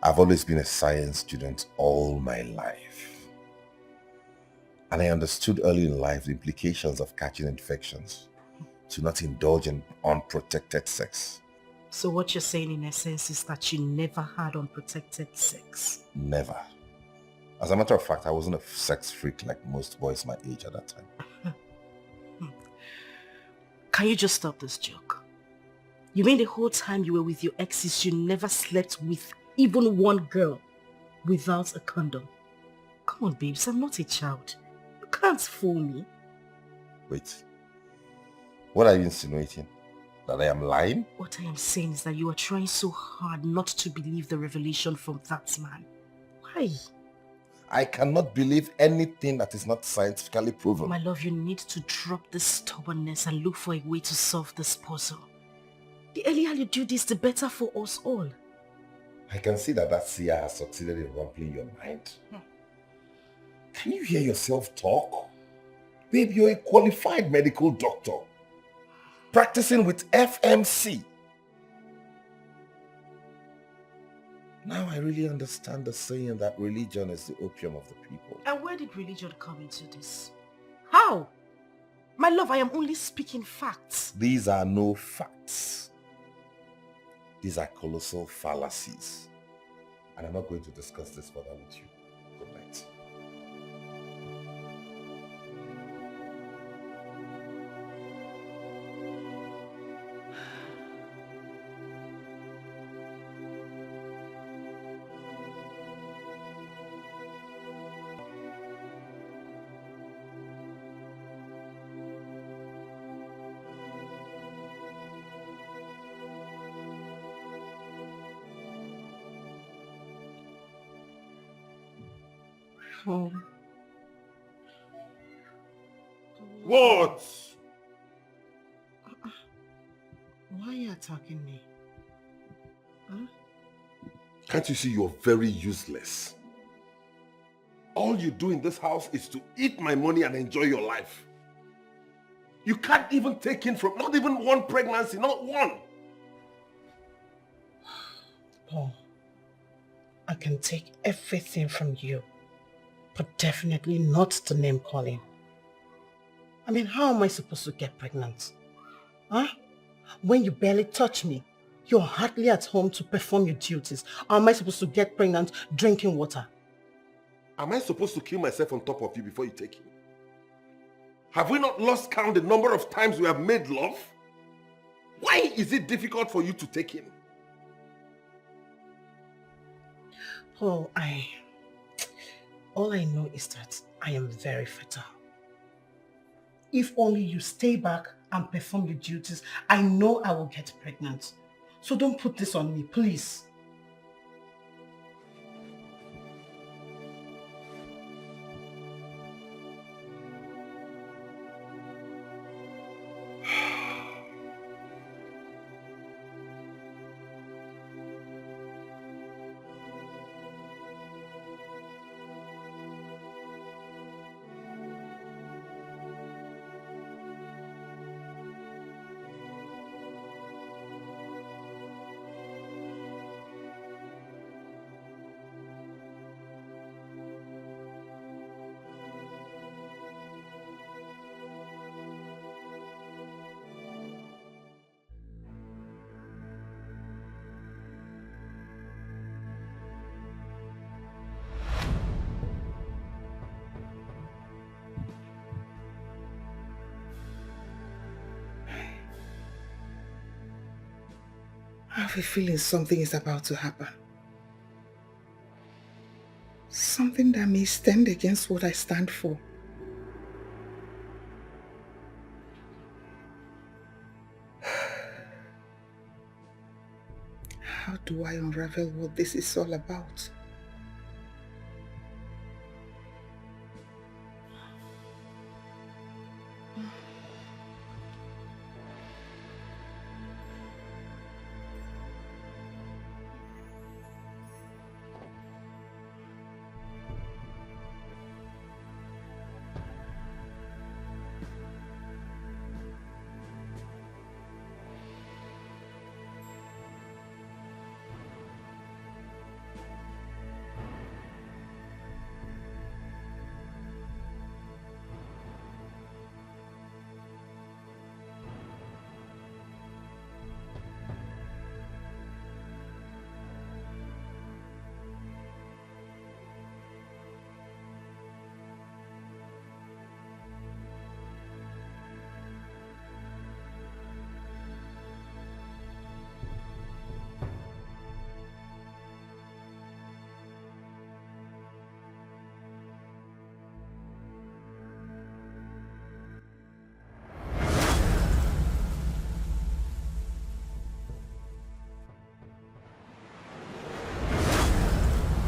I've always been a science student all my life. And I understood early in life the implications of catching infections, to not indulge in unprotected sex. So what you're saying in essence is that you never had unprotected sex? Never. As a matter of fact, I wasn't a sex freak like most boys my age at that time. Can you just stop this joke? You mean the whole time you were with your exes, you never slept with even one girl without a condom? Come on, babes, I'm not a child. You can't fool me. Wait. What are you insinuating? That I am lying? What I am saying is that you are trying so hard not to believe the revelation from that man. Why? I cannot believe anything that is not scientifically proven. My love, you need to drop this stubbornness and look for a way to solve this puzzle. The earlier you do this, the better for us all. I can see that that seer has succeeded in rumpling your mind. Hmm. Can you hear yourself talk? Babe, you're a qualified medical doctor, practicing with F M C. Now I really understand the saying that religion is the opium of the people. And where did religion come into this? How? My love, I am only speaking facts. These are no facts. These are colossal fallacies. And I'm not going to discuss this further with you. Good night. Oh. What? Why are you attacking me? Huh? Can't you see you're very useless? All you do in this house is to eat my money and enjoy your life. You can't even take in from, not even one pregnancy, not one. Paul, I can take everything from you, but definitely not the name calling. I mean, how am I supposed to get pregnant? Huh? When you barely touch me, you're hardly at home to perform your duties. How am I supposed to get pregnant drinking water? Am I supposed to kill myself on top of you before you take him? Have we not lost count the number of times we have made love? Why is it difficult for you to take him? Oh, I... All I know is that I am very fertile. If only you stay back and perform your duties, I know I will get pregnant. So don't put this on me, please. I have a feeling something is about to happen. Something that may stand against what I stand for. How do I unravel what this is all about?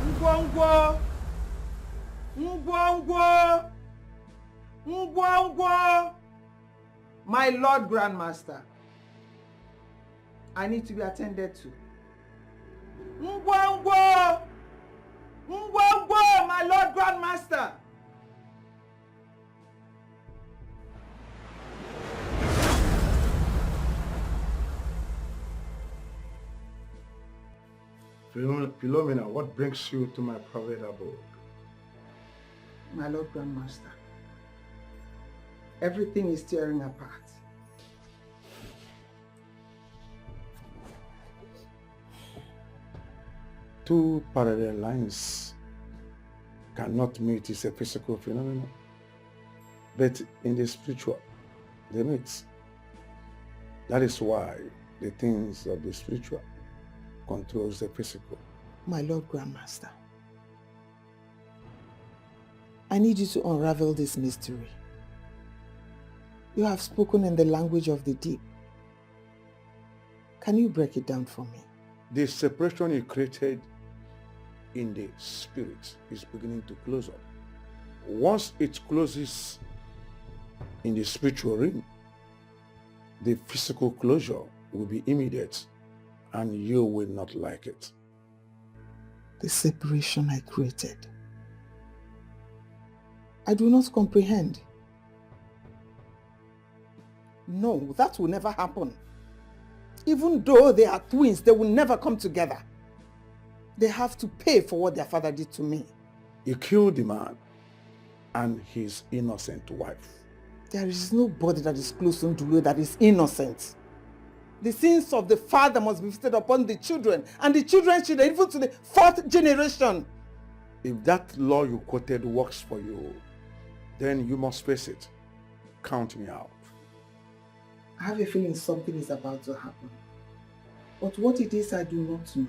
Ngwongwo! Ngwongwo! Ngwongwo! My Lord Grandmaster, I need to be attended to. Ngwongwo! Ngwongwo, my Lord Grandmaster! Philomena, what brings you to my private abode? My Lord Grandmaster, everything is tearing apart. Two parallel lines cannot meet is a physical phenomenon, but in the spiritual, they meet. That is why the things of the spiritual controls the physical. My Lord Grandmaster, I need you to unravel this mystery. You have spoken in the language of the deep. Can you break it down for me? The separation you created in the spirit is beginning to close up. Once it closes in the spiritual realm, the physical closure will be immediate and you will not like it. The separation I created. I do not comprehend. No, that will never happen. Even though they are twins, they will never come together. They have to pay for what their father did to me. You killed the man and his innocent wife. There is nobody that is close to Ndulue that is innocent. The sins of the father must be visited upon the children and the children's children, even to the fourth generation. If that law you quoted works for you, then you must face it. Count me out. I have a feeling something is about to happen. But what it is, I do not know.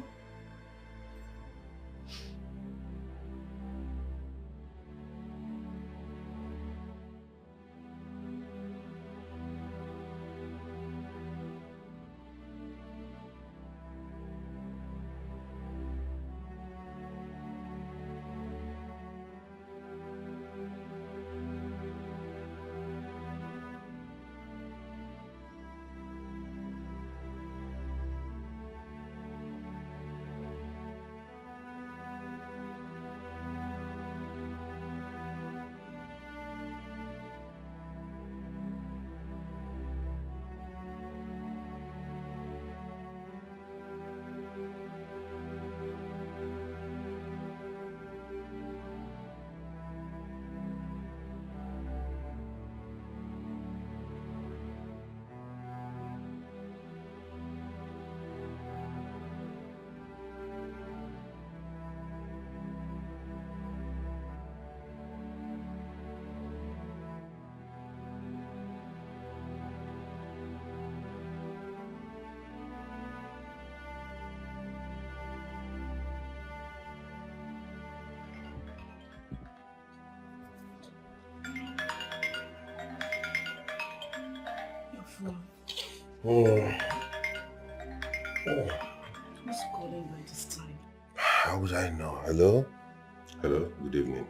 Oh. Oh. Who's calling by this time? How would I know? Hello? Hello, good evening.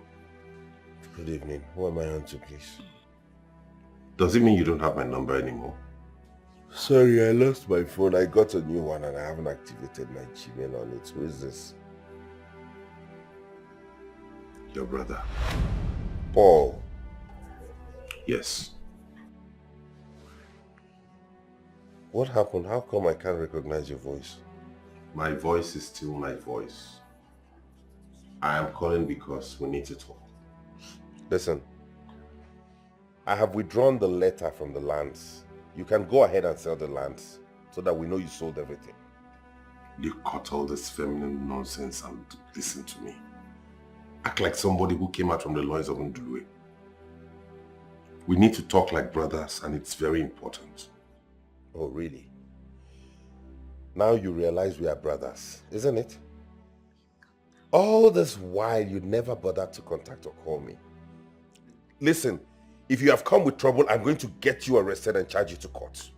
Good evening. Who am I on to, please? Does it mean you don't have my number anymore? Sorry, I lost my phone. I got a new one and I haven't activated my Gmail on it. Who is this? Your brother. Paul. Yes. What happened? How come I can't recognize your voice? My voice is still my voice. I am calling because we need to talk. Listen, I have withdrawn the letter from the lands. You can go ahead and sell the lands so that we know you sold everything. You cut all this feminine nonsense and listen to me. Act like somebody who came out from the loins of Ndulue. We need to talk like brothers, and it's very important. Oh, really? Now you realize we are brothers, isn't it? All this while, you never bothered to contact or call me. Listen, if you have come with trouble, I'm going to get you arrested and charge you to court.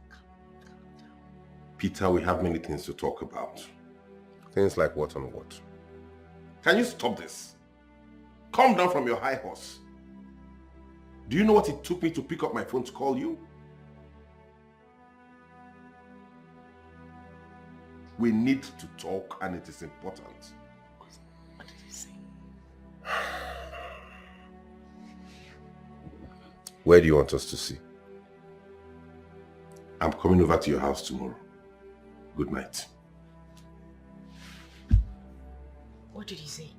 Peter, we have many things to talk about. Things like what and what? Can you stop this? Come down from your high horse. Do you know what it took me to pick up my phone to call you? We need to talk, and it is important. What did he say? Where do you want us to see? I'm coming over to your house tomorrow. Good night. What did he say?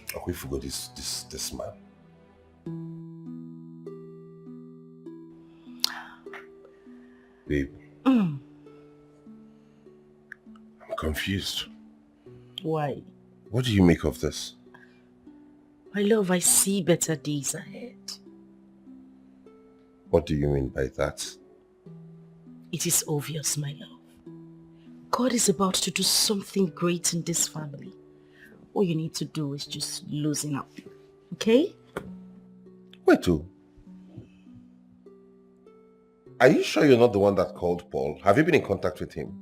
Akwifugo, this, this, this man. Babe, Mm. I'm confused. Why? What do you make of this? My love, I see better days ahead. What do you mean by that? It is obvious, my love. God is about to do something great in this family. All you need to do is just loosen up, okay? Wait, oh. Are you sure you're not the one that called Paul? Have you been in contact with him?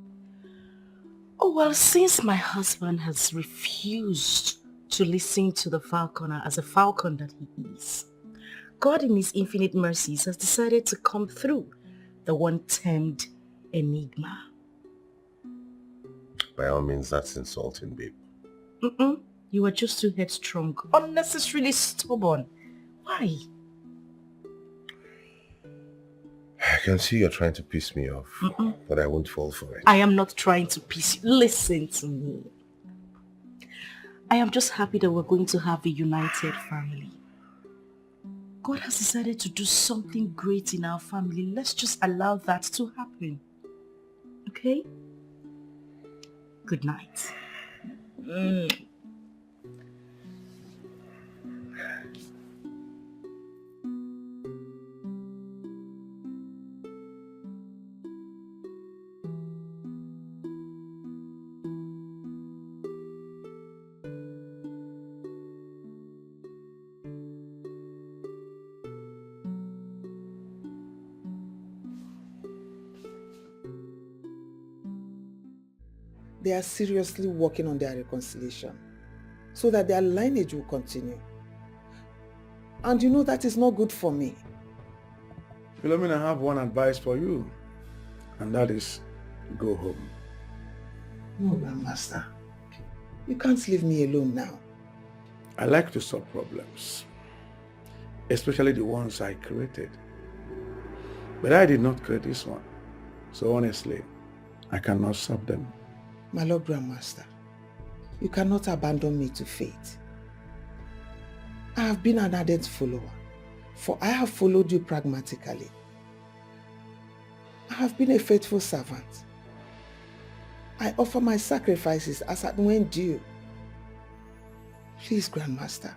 Oh, well, since my husband has refused to listen to the falconer as a falcon that he is, God in his infinite mercies has decided to come through the one termed enigma. By all means, that's insulting, babe. Mm-mm. You are just too headstrong, unnecessarily stubborn. Why? I can see you're trying to piss me off, Mm-mm. but I won't fall for it. I am not trying to piss you. Listen to me. I am just happy that we're going to have a united family. God has decided to do something great in our family. Let's just allow that to happen. Okay? Good night. Mm. They are seriously working on their reconciliation so that their lineage will continue. And you know that is not good for me. Philomena, I have one advice for you, and that is go home. No, Grandmaster. You can't leave me alone now. I like to solve problems, especially the ones I created. But I did not create this one. So honestly, I cannot solve them. My Lord Grandmaster, you cannot abandon me to fate. I have been an ardent follower, for I have followed you pragmatically. I have been a faithful servant. I offer my sacrifices as at when due. Please, Grandmaster.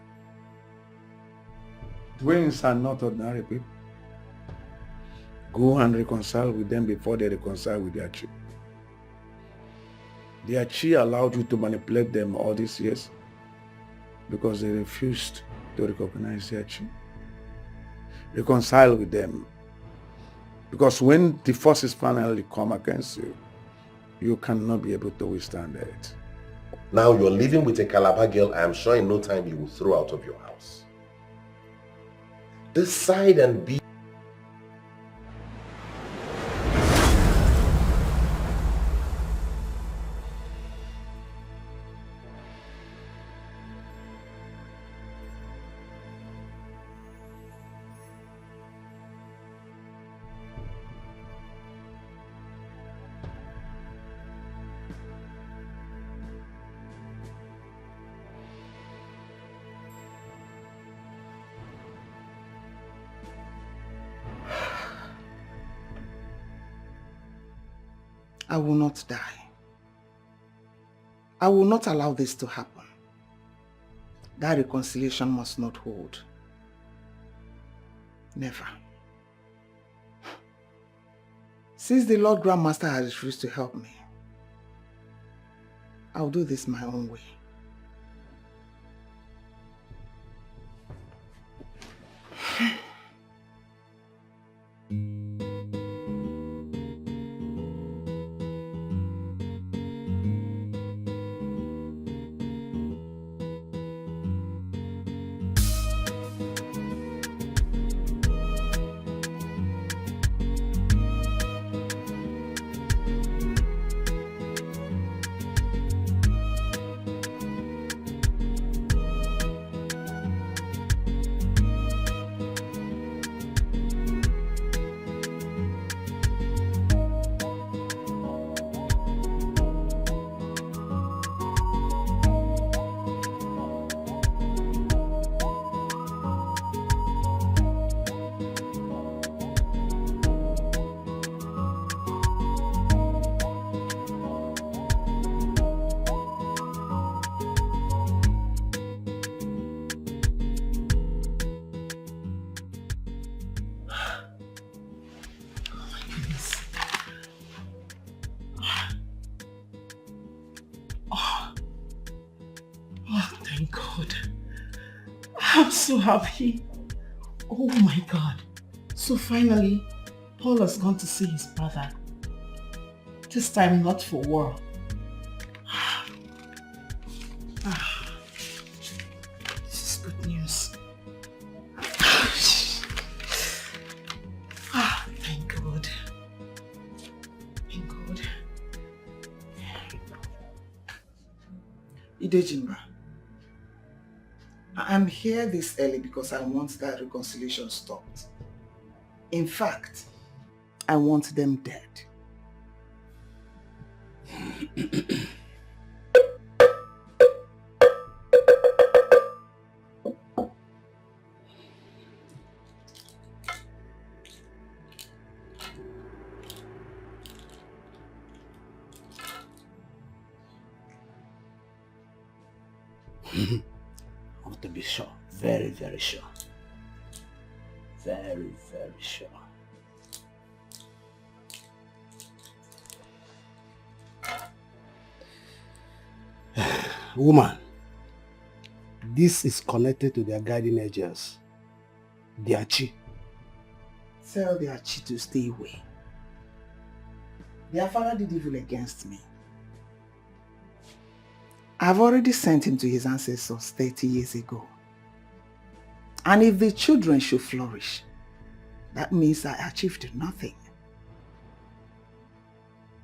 Twins are not ordinary people. Go and reconcile with them before they reconcile with their chi. Their chi allowed you to manipulate them all these years because they refused to recognize their chi. Reconcile with them. Because when the forces finally come against you, you cannot be able to withstand it. Now you're living with a Calabar girl I am sure in no time you will throw out of your house. Decide and be I will not die. I will not allow this to happen. That reconciliation must not hold. Never. Since the Lord Grandmaster has refused to help me, I'll do this my own way. so happy. Oh my God. So finally, Paul has gone to see his brother. This time not for war. Ah, this is good news. Ah, thank God. Thank God. Idejimba. I'm here this early because I want that reconciliation stopped. In fact, I want them dead. I want to be sure, very, very sure. Very, very sure. Woman, this is connected to their guardian angels. Their chi. Tell their chi to stay away. Their father did evil against me. I've already sent him to his ancestors thirty years ago. And if the children should flourish, that means I achieved nothing.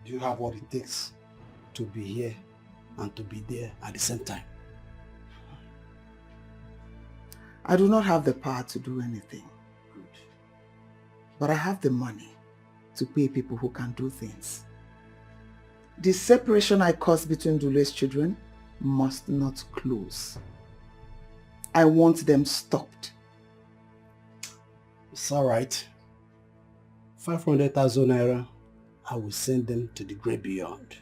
Do you have what it takes to be here and to be there at the same time? I do not have the power to do anything. But I have the money to pay people who can do things. The separation I caused between Dule's children must not close. I want them stopped. It's all right. Five hundred thousand naira, I will send them to the great beyond.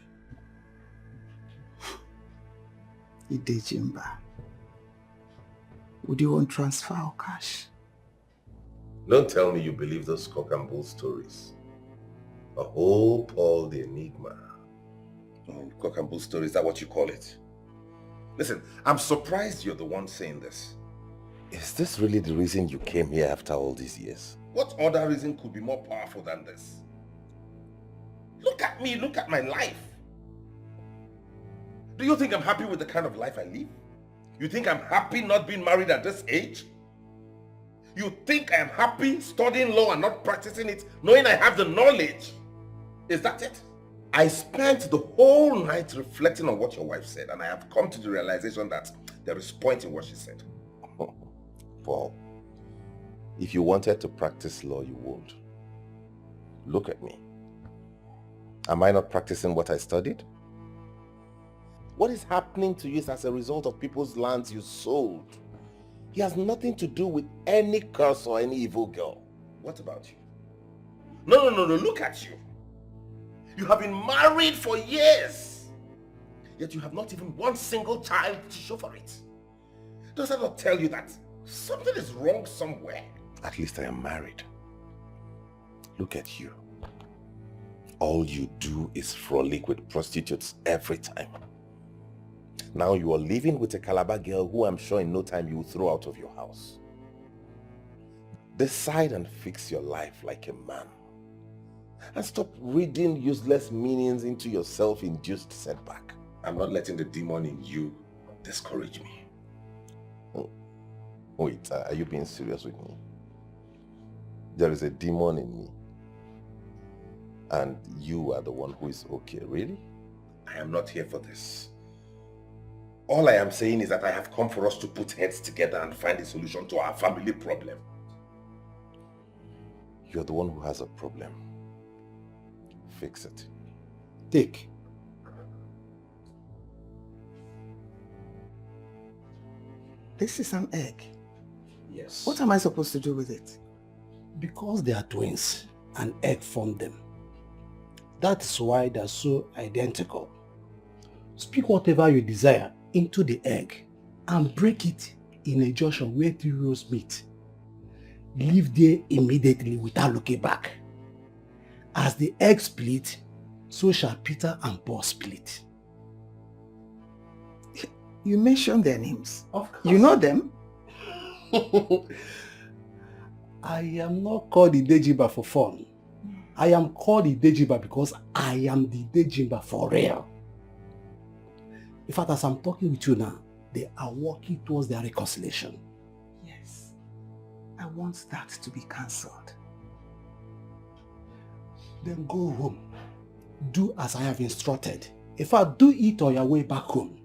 Idejimba, would you want transfer or cash? Don't tell me you believe those cock and bull stories. A whole Paul the Enigma. Oh, cock and bull story, is that what you call it? Listen, I'm surprised you're the one saying this. Is this really the reason you came here after all these years? What other reason could be more powerful than this? Look at me, look at my life. Do you think I'm happy with the kind of life I live? You think I'm happy not being married at this age? You think I'm happy studying law and not practicing it, knowing I have the knowledge? Is that it? I spent the whole night reflecting on what your wife said, and I have come to the realization that there is point in what she said. Paul, if you wanted to practice law, you won't. Look at me. Am I not practicing what I studied? What is happening to you is as a result of people's lands you sold. He has nothing to do with any curse or any evil girl. What about you? No, no, no, no, look at you. You have been married for years, yet you have not even one single child to show for it. Does that not tell you that something is wrong somewhere? At least I am married. Look at you. All you do is frolic with prostitutes every time. Now you are living with a Calabar girl who I'm sure in no time you will throw out of your house. Decide and fix your life like a man. And stop reading useless meanings into your self-induced setback. I'm not letting the demon in you discourage me. Wait, are you being serious with me? There is a demon in me. And you are the one who is okay, really? I am not here for this. All I am saying is that I have come for us to put heads together and find a solution to our family problem. You're the one who has a problem. Fix it. Take. This is an egg. Yes. What am I supposed to do with it? Because they are twins, an egg formed them. That is why they are so identical. Speak whatever you desire into the egg and break it in a junction where three roads meet. Leave there immediately without looking back. As the egg split, so shall Peter and Paul split. You mentioned their names. Of course. You know them? I am not called Idejimba for fun. I am called Idejimba because I am the Idejimba for real. In fact, as I'm talking with you now, they are working towards their reconciliation. Yes. I want that to be cancelled. Then go home. Do as I have instructed. In fact, do it on your way back home.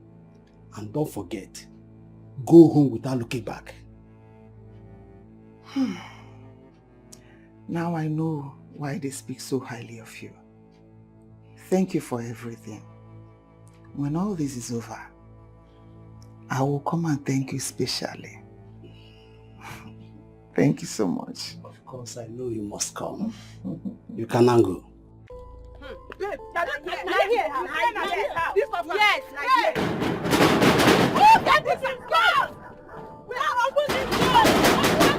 And don't forget, go home without looking back. Now I know why they speak so highly of you. Thank you for everything. When all this is over, I will come and thank you specially. Thank you so much. Of course, I know you must come. You can now go. Babe, na here, na here, na here. This one, yes, na here. Who get this girl? We are open this door.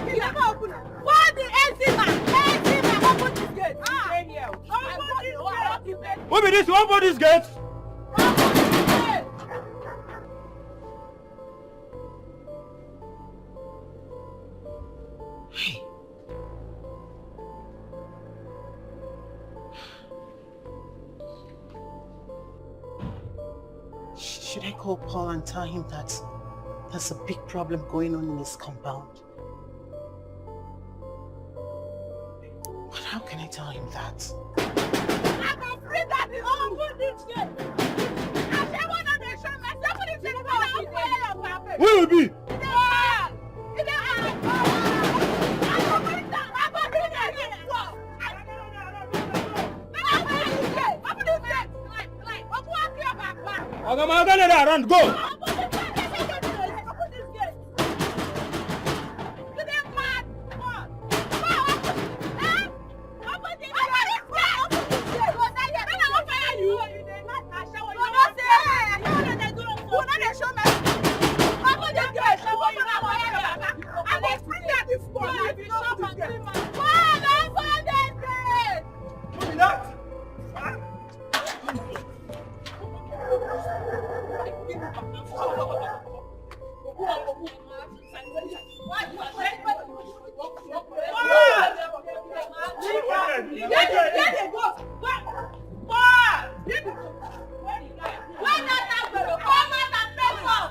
You never open am. Call the A C man. A C man, open this gate. Ah. Open this gate. Who be this? Who open this gate? Open this gate. Hey. Sh- Should I call Paul and tell him that there's a big problem going on in his compound? But how can I tell him that? I go free that the whole good this year. I say one of the show myself for the thing for your papa. Who will be? Oga, my oga, no dey around. Go. Where the, where the goat? Where, where, where the goat? Where the guy? Where that agbero? Come out and face us.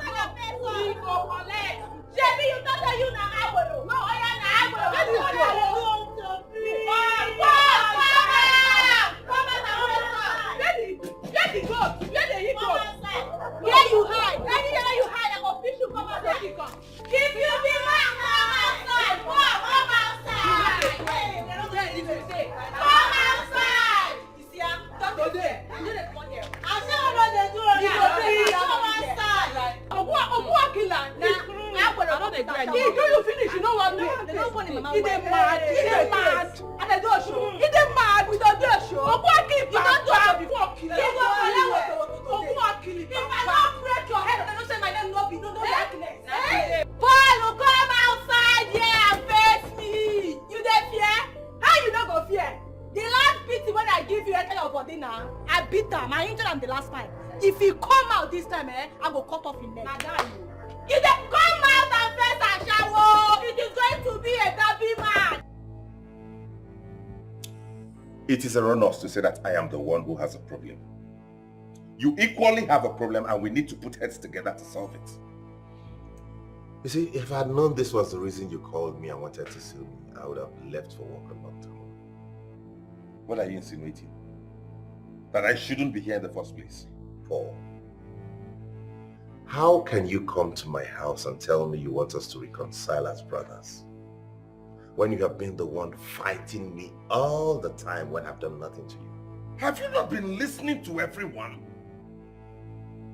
He go collect. Shebi you talk say you na agbero. No, oya na agbero. Where the goat? Come out, come out, come out and face us. Where the, where the goat? Where the goat? Where you hide? Anywhere you hide, I go fish you. Come out, come. If you be man, come outside. Come, come outside. Hey, they don't tell you to say. Come outside. You see, I'm talking there. You dey come here. I say, what they do? You go pay. Come outside. Obu, Obu Akila. Nah, I don't dey grind. He do you finish. You know what? They don't born in my mind. He dey mad. He dey mad. And they do show. He dey mad. We don't do show. Obu Akila. You don't do show before. You go collect what you want to do. Obu Akila. If I don't break your head, I don't say my name no be no no likeness. Paul, come outside here and face me. You dey fear? How you no go fear? The last beating when I give you enter your body now, I beat am. I injure am the last time. If he come out this time, eh, I go cut off him neck. Na that you. You dey come out and face ashawo. It is going to be a derby match. It is erroneous to say that I am the one who has a problem. You equally have a problem, and we need to put heads together to solve it. You see, if I had known this was the reason you called me and wanted to sue me, I would have left for work a long time ago. What are you insinuating? That I shouldn't be here in the first place? Paul, how can you come to my house and tell me you want us to reconcile as brothers when you have been the one fighting me all the time when I've done nothing to you? Have you not been listening to everyone?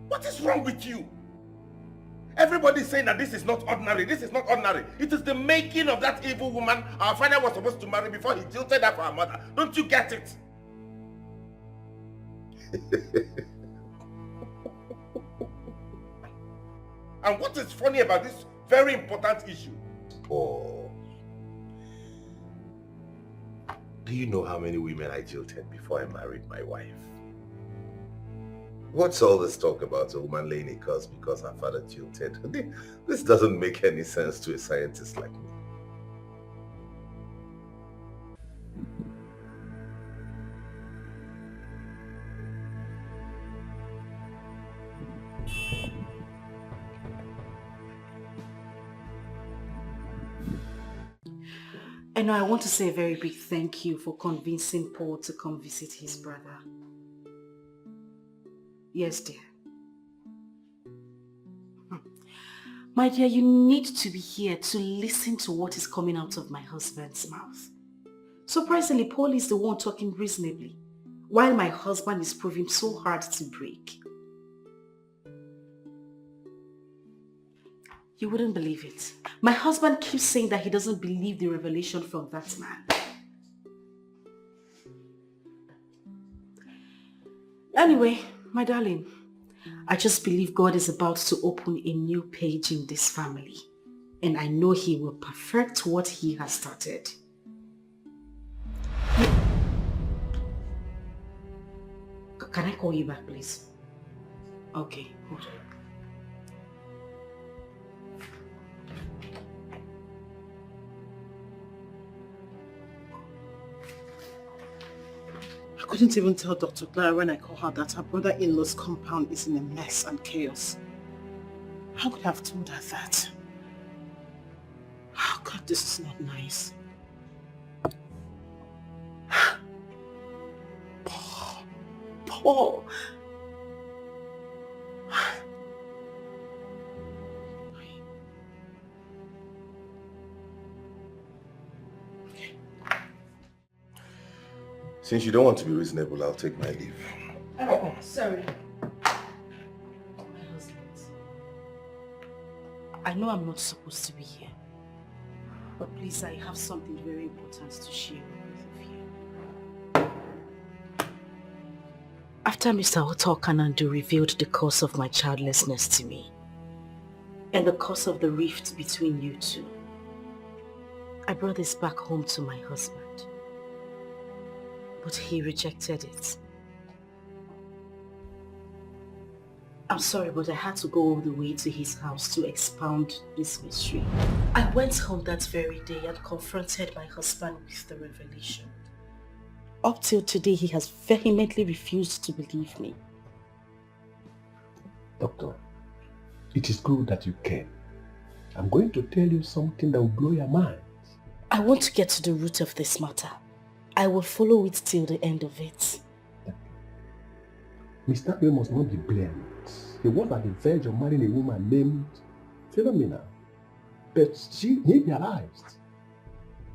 What is wrong with you? Everybody is saying that this is not ordinary, this is not ordinary. It is the making of that evil woman our father was supposed to marry before he jilted her for her mother. Don't you get it? And what is funny about this very important issue? Paul, do you know how many women I jilted before I married my wife? What's all this talk about a woman laying a curse because her father jilted? Thi-, this doesn't make any sense to a scientist like me. And I want to say a very big thank you for convincing Paul to come visit his brother. Yes, dear. Hmm. My dear, you need to be here to listen to what is coming out of my husband's mouth. Surprisingly, Paul is the one talking reasonably, while my husband is proving so hard to break. You wouldn't believe it. My husband keeps saying that he doesn't believe the revelation from that man. Anyway, my darling, I just believe God is about to open a new page in this family. And I know he will perfect what he has started. C-, can I call you back, please? Okay, hold on. I couldn't even tell Doctor Clara when I called her that her brother-in-law's compound is in a mess and chaos. How could I have told her that? Oh God, this is not nice. Paul. Paul. Since you don't want to be reasonable, I'll take my leave. Oh, sorry. My husband. I know I'm not supposed to be here, but please, I have something very important to share with both of you. After Mister Oto Kanandu revealed the cause of my childlessness to me and the cause of the rift between you two, I brought this back home to my husband, but he rejected it. I'm sorry, but I had to go all the way to his house to expound this mystery. I went home that very day and confronted my husband with the revelation. Up till today, he has vehemently refused to believe me. Doctor, it is good that you came. I'm going to tell you something that will blow your mind. I want to get to the root of this matter. I will follow it till the end of it. Mister Ray must not be blamed. He was at the verge of marrying a woman named Philomena, but she he realized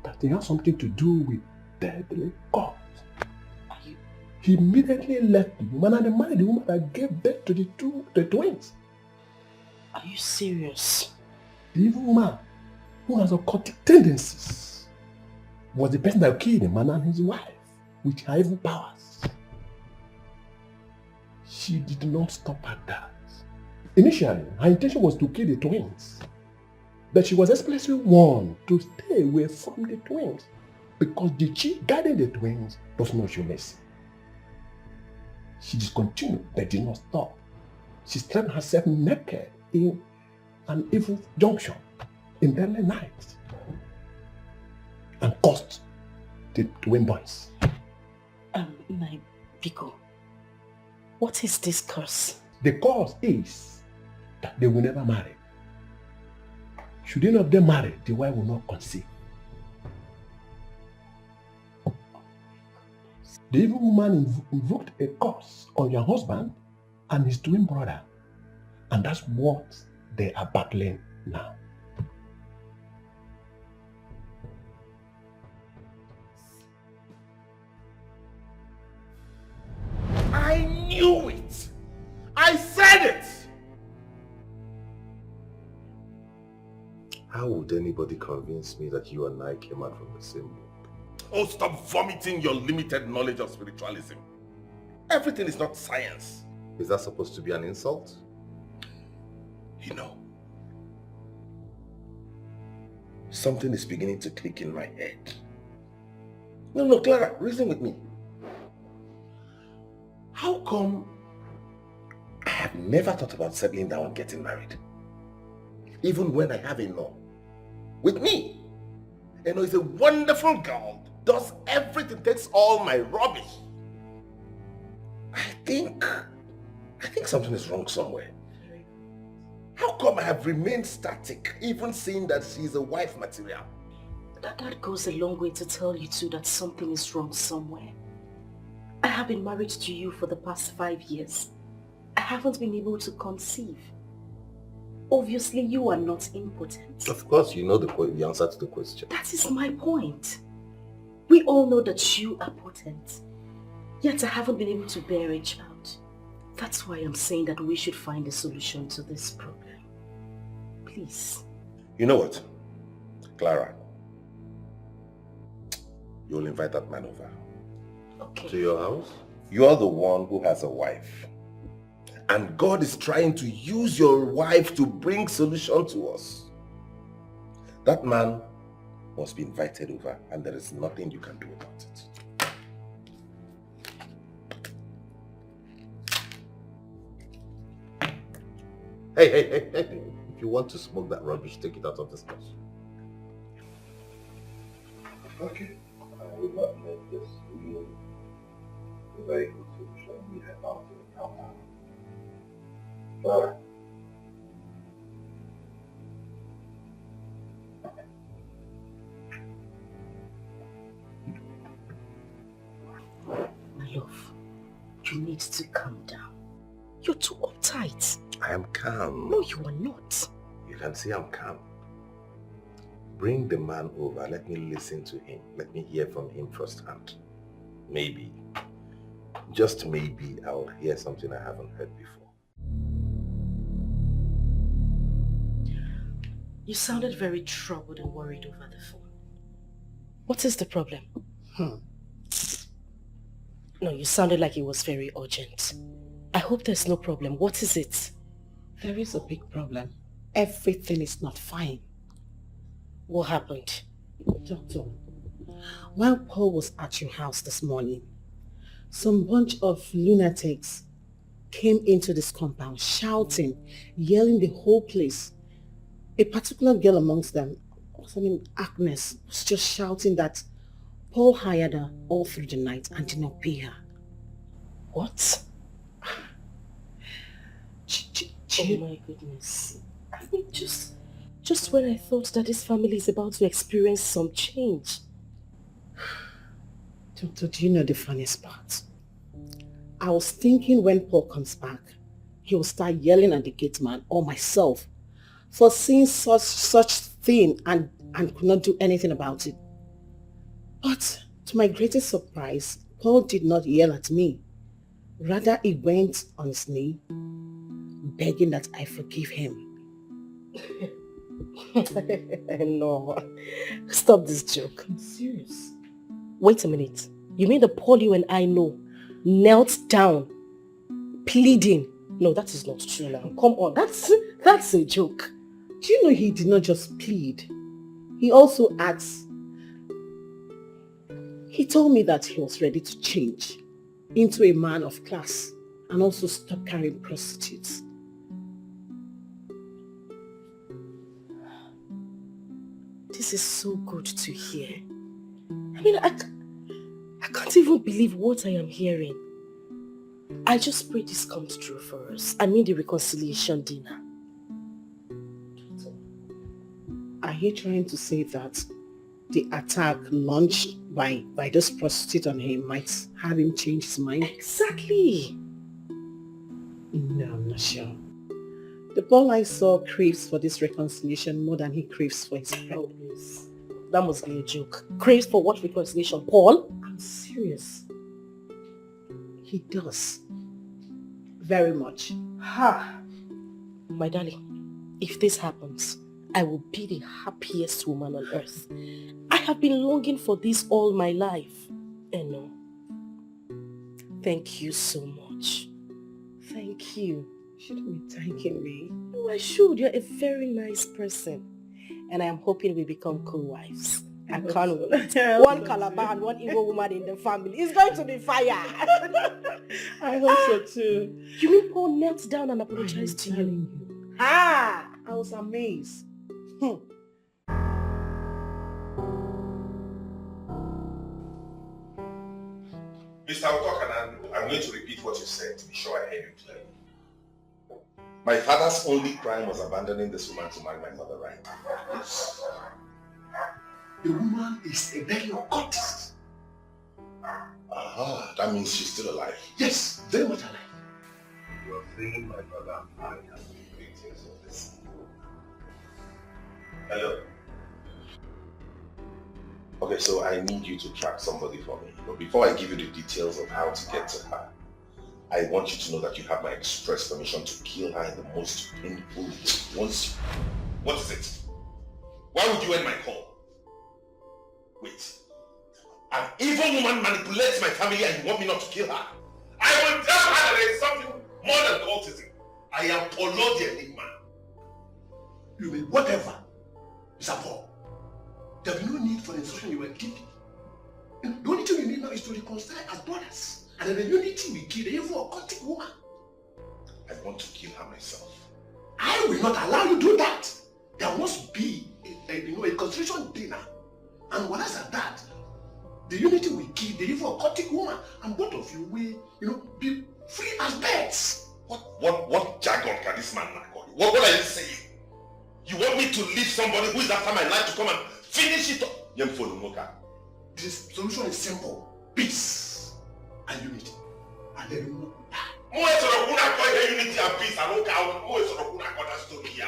that he had something to do with deadly cult. He immediately left the woman and married the woman that gave birth to the two the twins. Are you serious? The evil woman, who has occultic tendencies, was the person that killed the man and his wife with her evil powers. She did not stop at that. Initially, her intention was to kill the twins, but she was explicitly warned to stay away from the twins because the chief guiding the twins does not show mercy. She discontinued but did not stop. She stripped herself naked in an evil junction in the early night and caused the twin boys. Um, my Biko, what is this curse? The cause is that they will never marry. Should any of them marry, the wife will not conceive. The evil woman inv- invoked a curse on your husband and his twin brother, and that's what they are battling now. I knew it. I said it. How would anybody convince me that you and I came out from the same womb? Oh, stop vomiting your limited knowledge of spiritualism. Everything is not science. Is that supposed to be an insult? You know, something is beginning to click in my head. No, no, Clara, reason with me. How come I have never thought about settling down and getting married? Even when I have Eno with me. Eno is a wonderful girl, does everything, takes all my rubbish. I think, I think something is wrong somewhere. How come I have remained static, even seeing that she is a wife material? That, that goes a long way to tell you too that something is wrong somewhere. I have been married to you for the past five years. I haven't been able to conceive. Obviously, you are not impotent. Of course, you know the, que- the answer to the question. That is my point. We all know that you are potent. Yet I haven't been able to bear a child. That's why I'm saying that we should find a solution to this problem. Please. You know what, Clara? You'll invite that man over. Okay. To your house? You're the one who has a wife. And God is trying to use your wife to bring solution to us. That man must be invited over, and there is nothing you can do about it. Hey, hey, hey, hey. If you want to smoke that rubbish, take it out of this house. Okay. I will not let this ruin the very good solution we have found for the compound. But My love, you need to calm down. You're too uptight. I am calm. No, you are not. You can see I'm calm. Bring the man over. Let me listen to him. Let me hear from him firsthand. Maybe, just maybe, I'll hear something I haven't heard before. You sounded very troubled and worried over the phone. What is the problem? Hmm. No, you sounded like it was very urgent. I hope there's no problem. What is it? There is a big problem. Everything is not fine. What happened? Doctor, while Paul was at your house this morning, some bunch of lunatics came into this compound shouting, yelling the whole place. A particular girl amongst them, what's her name, Agnes, was just shouting that Paul hired her all through the night and did not pay her. What? Oh my goodness. I mean, just, just when I thought that this family is about to experience some change. Doctor, do you know the funniest part? I was thinking when Paul comes back, he will start yelling at the gate man or myself for seeing such such thing and, and could not do anything about it. But to my greatest surprise, Paul did not yell at me. Rather, he went on his knee, begging that I forgive him. No. Stop this joke. I'm serious. Wait a minute. You mean the Paul you and I know knelt down, pleading? No, that is not true now. Come on. That's, that's a joke. Do you know he did not just plead? He also asked. He told me that he was ready to change into a man of class and also stop carrying prostitutes. This is so good to hear. I mean, I, c- I can't even believe what I am hearing. I just pray this comes true for us. I mean, the reconciliation dinner. Are you trying to say that the attack launched by, by this prostitute on him might have him change his mind? Exactly. No, I'm not sure. The Paul I saw craves for this reconciliation more than he craves for his friend. Oh, please. That must be a joke. Craves for what reconciliation, Paul? I'm serious. He does. Very much. Ha! My darling, if this happens, I will be the happiest woman on earth. I have been longing for this all my life. Eno, thank you so much. Thank you. You shouldn't be thanking me. No, I should. You're a very nice person. And I am hoping we become co-wives. I can't wait. One Calabar and one Igbo woman in the family. It's going to be fire. I hope so too. You mean Paul knelt down and apologized to you? Ah, I was amazed. Hmm. Mister Okokanandu, I'm going to repeat what you said to be sure I heard you clearly. My father's only crime was abandoning this woman to marry my mother, right? Yes. The woman is a very occultist. Aha, that means she's still alive. Yes, very much alive. You are saying my brother and I have been victims of this. Hello. Okay, so I need you to track somebody for me. But before I give you the details of how to get to her, I want you to know that you have my express permission to kill her in the most painful way. Once you... What is it? Why would you end my call? Wait. An evil woman manipulates my family and you want me not to kill her? I will tell her that there is something more than cultism. I am Polo the Enigma. You mean whatever, Mister Paul? There will be no need for the instruction you were given. The only thing you need now is to reconcile as brothers. And then the unity will kill the evil occultic woman. I want to kill her myself. I will not allow you do that. There must be a, a, you know, a constitution dinner. And whereas at that, the unity will kill the evil occultic woman, and both of you will, you know, be free as birds. What, what, what jargon can this man call you? What, what are you saying? You want me to leave somebody who is after my life to come and finish it up? Yem follow Moka. The solution is simple. Peace and unity. And then we will die. Mo e soro kuna ko ihe unity and peace and okay. Mo e soro kuna ko that story ya.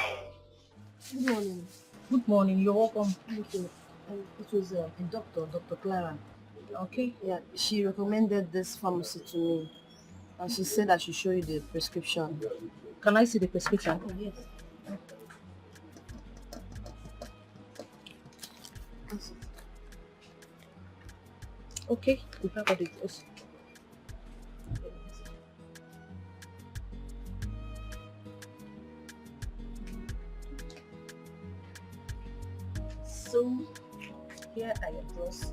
Good morning. Good morning. You're welcome. Thank you. Um, it was uh, a doctor, Doctor Clara. Okay? Yeah, she recommended this pharmacy to me. And she said I should show you the prescription. Can I see the prescription? Yes. Okay, we have all the details. So, here are your bills.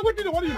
Wetin dey worry you?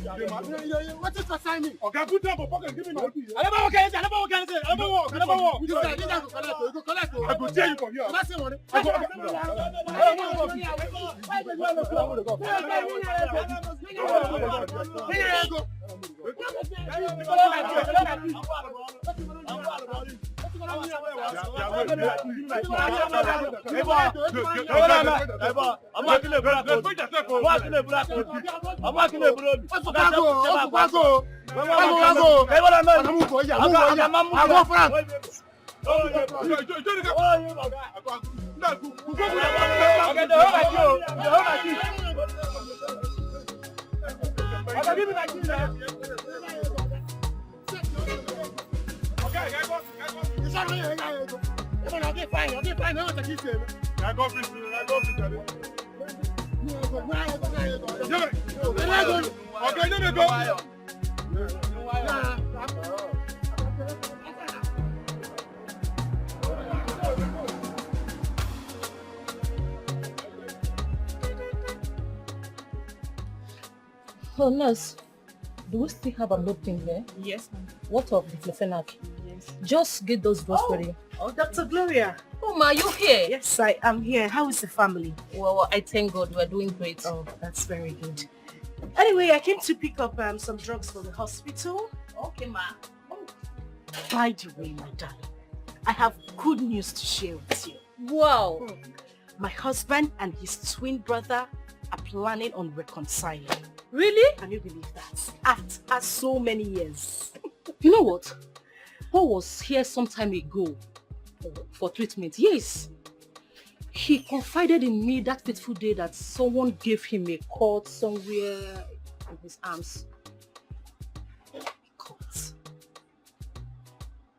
Wetin concern me? Oga, put down for pocket, give me my P A. I never work anything, I never work anything, I never work, I never work. You go collect, you go collect, you go collect. I go tear you from here. I say what? I go, I go, I go. Ebo, ebo, ebo, ebo, ọmọ akínlẹ̀ búra kò sí. Ọmọ akínlẹ̀ búra kò sí. Ọmọ akínlẹ̀ búra kò sí. Ó fún pàgó, ó fún pàgó. Ebo, ebo, ebo. Ebo, ebo, ebo. Àwọn ọmọ ìyá, àwọn ọmọ ìyá. Àwọn France. Oh, nurse, do we still have a load thing there? Yes, ma'am. What of diclofenac? Yes. Just get those drugs for you. Oh, Doctor Gloria. Oh, ma, you here? Yes, I am here. How is the family? Well, I thank God we're doing great. Oh, that's very good. Anyway, I came to pick up um, some drugs for the hospital. Okay, ma. By the way, my darling, I have good news to share with you. Wow. My husband and his twin brother are planning on reconciling. Really? Can you believe that? After so many years. You know what? Paul was here some time ago for treatment. Yes. He confided in me that fateful day that someone gave him a cut somewhere in his arms. Cut.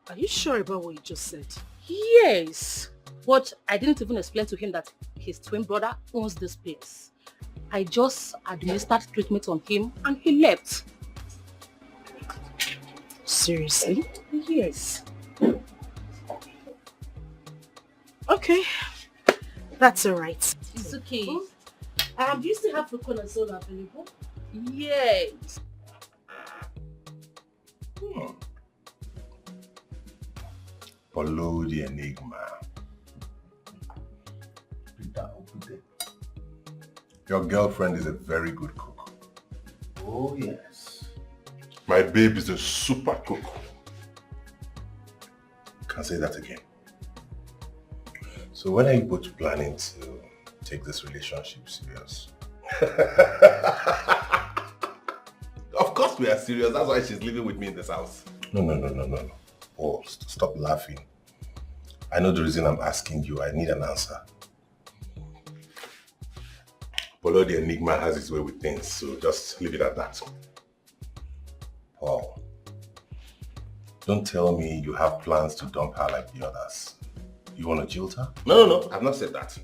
Are you sure about what you just said? Yes, but I didn't even explain to him that his twin brother owns this place. I just administered treatment on him and he left. Seriously? Yes. Okay, that's all right. It's okay. Um, do you still have fluconazole available? Yes. Hmm. Follow the enigma. Peter Okwute. Your girlfriend is a very good cook. Oh, yes. My babe is a super cook. Can say that again. So when are you both planning to take this relationship serious? Of course we are serious. That's why she's living with me in this house. No, no, no, no, no, no. Oh, st- stop laughing. I know the reason I'm asking you. I need an answer. Polo the Enigma has his way with things, so just leave it at that. Paul, don't tell me you have plans to dump her like the others. You want to jilt her? No, no, no, I've not said that.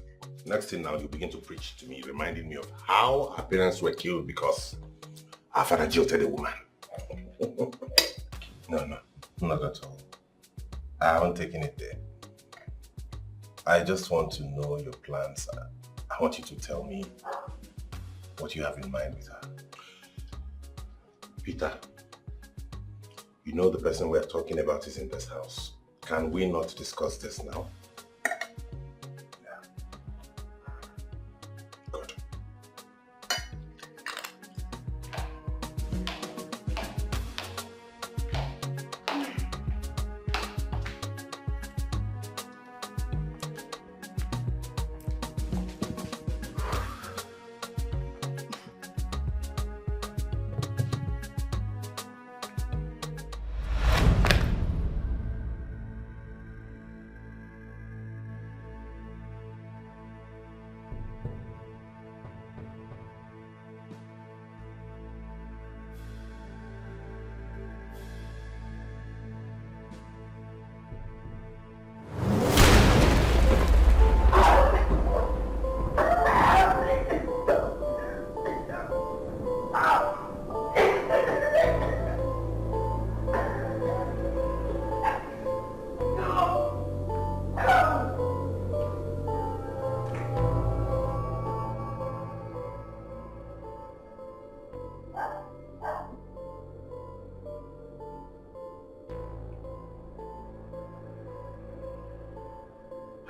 Next thing now, you begin to preach to me, reminding me of how her parents were killed because her father jilted a woman. No, no, not at all. I haven't taken it there. I just want to know your plans. I want you to tell me what you have in mind with her. Peter, you know the person we're talking about is in this house. Can we not discuss this now? Yeah. Good.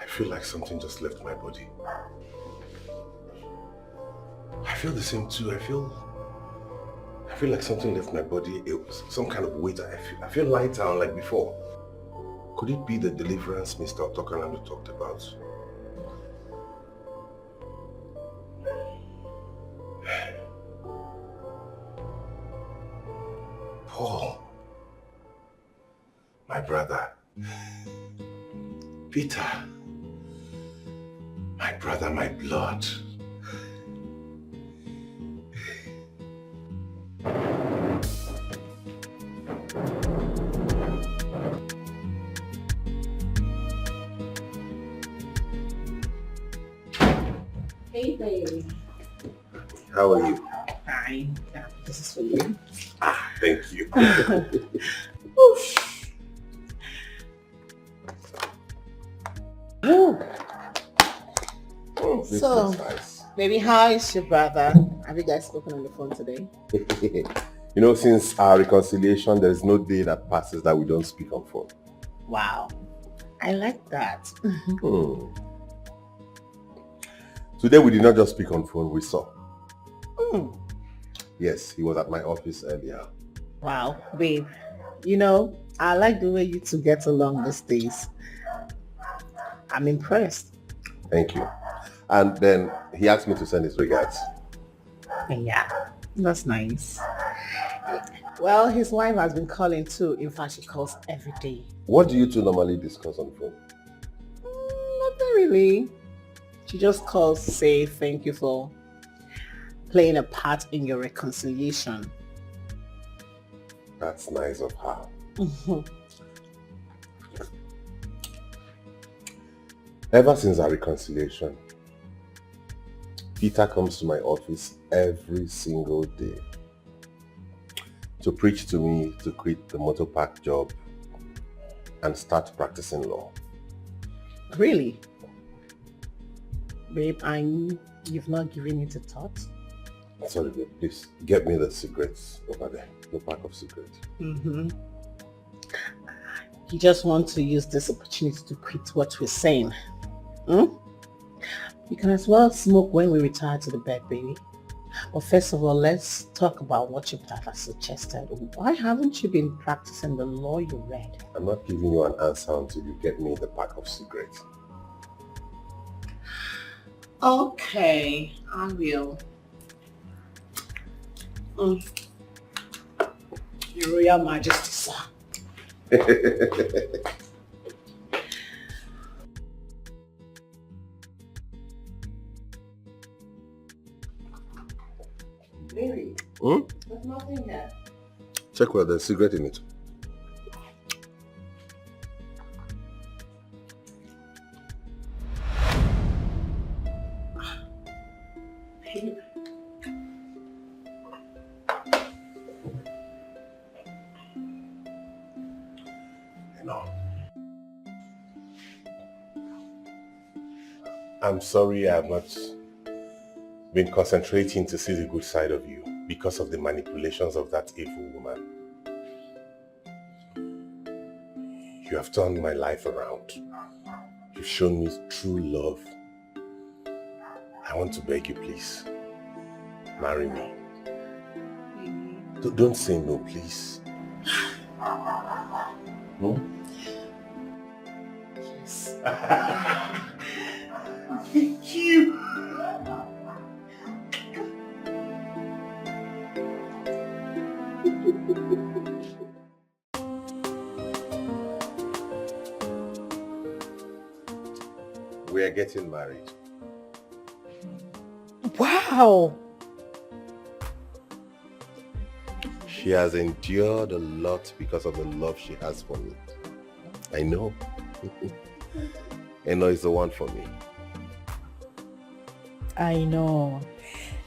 I feel like something just left my body. I feel the same too. I feel, I feel like something left my body. It was some kind of weight. I feel, I feel lighter, unlike before. Could it be the deliverance Mister Otokanando talked about? Paul, my brother. Peter, my brother, my blood. Hey, baby. How are you? Fine. Yeah, this is for you. Ah, thank you. Ooh. Oh, this So- is nice. Baby, how is your brother? Have you guys spoken on the phone today? You know, since our reconciliation, there's no day that passes that we don't speak on phone. Wow. I like that. Hmm. Today we did not just speak on phone, we saw. Hmm. Yes, he was at my office earlier. Wow, babe. You know, I like the way you two get along these days. I'm impressed. Thank you. And then he asked me to send his regards. Yeah, that's nice. Well, his wife has been calling too. In fact, she calls every day. What do you two normally discuss on phone? Mm, nothing really. She just calls to say thank you for playing a part in your reconciliation. That's nice of her. Ever since our reconciliation, Peter comes to my office every single day to preach to me to quit the motor park job and start practicing law. Really? Babe, I you've not given it a thought? Sorry, babe, please get me the cigarettes over there, the pack of cigarettes. Mm-hmm. You just want to use this opportunity to quit what we're saying. Hmm? You can as well smoke when we retire to the bed, baby. But first of all, let's talk about what your brother suggested. Why haven't you been practicing the law you read? I'm not giving you an answer until you get me the pack of cigarettes. Okay, I will. Mm. Your Royal Majesty, sir. Baby, Hmm? there's nothing here. Check well, there's cigarette in it. You know. I'm sorry I have not been concentrating to see the good side of you because of the manipulations of that evil woman. You have turned my life around. You've shown me true love. I want to beg you, please. Marry me. D- don't say no, please. Hmm? Yes. Thank you. We are getting married. Wow. She has endured a lot because of the love she has for me. I know. Eno is the one for me. I know.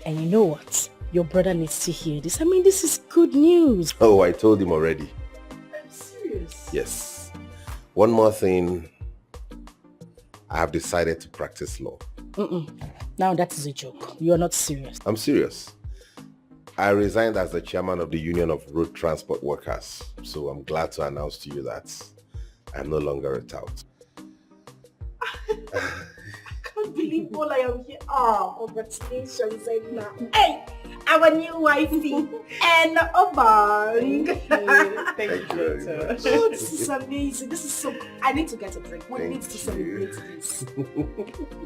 And you know what? Your brother needs to hear this. I mean, this is good news. Oh, I told him already. I'm serious. Yes. One more thing. I have decided to practice law. Mm-mm. Now that is a joke. You are not serious. I'm serious. I resigned as the chairman of the Union of Road Transport Workers, so I'm glad to announce to you that I'm no longer a tout. I can't believe all I am here. Oh, congratulations, Edna. Hey, our new wifey, Anna Obang. Thank you very much. Oh, this is amazing. This is so. I need to get a drink. We need to celebrate this.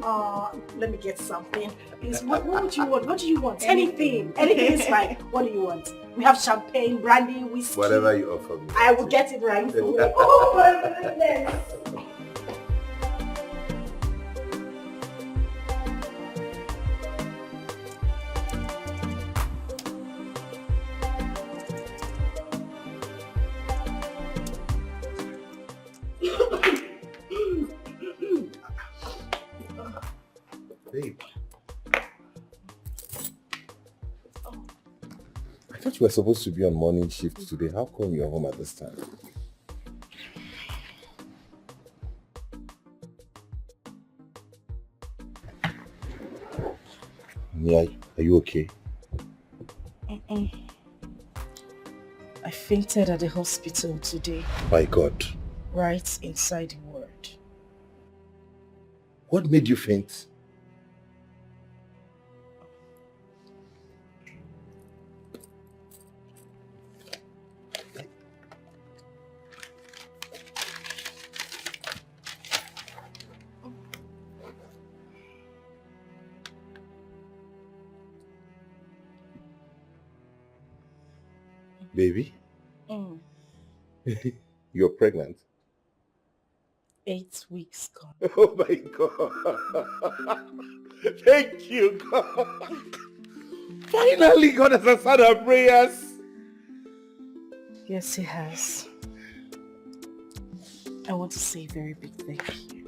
Uh, let me get something. Please, what, what would you want? What do you want? Anything. Anything is fine. What do you want? We have champagne, brandy, whiskey. Whatever you offer me. I will get it right for you. Oh my goodness. Babe. I thought you were supposed to be on morning shift today. How come you're home at this time? Nia, are you okay? Mm-mm. I fainted at the hospital today. My God. Right inside the ward. What made you faint? Baby? Mm. You're pregnant? Eight weeks gone. Oh my God. Thank you, God. Finally, God has answered our prayers. Yes, He has. I want to say a very big thank you.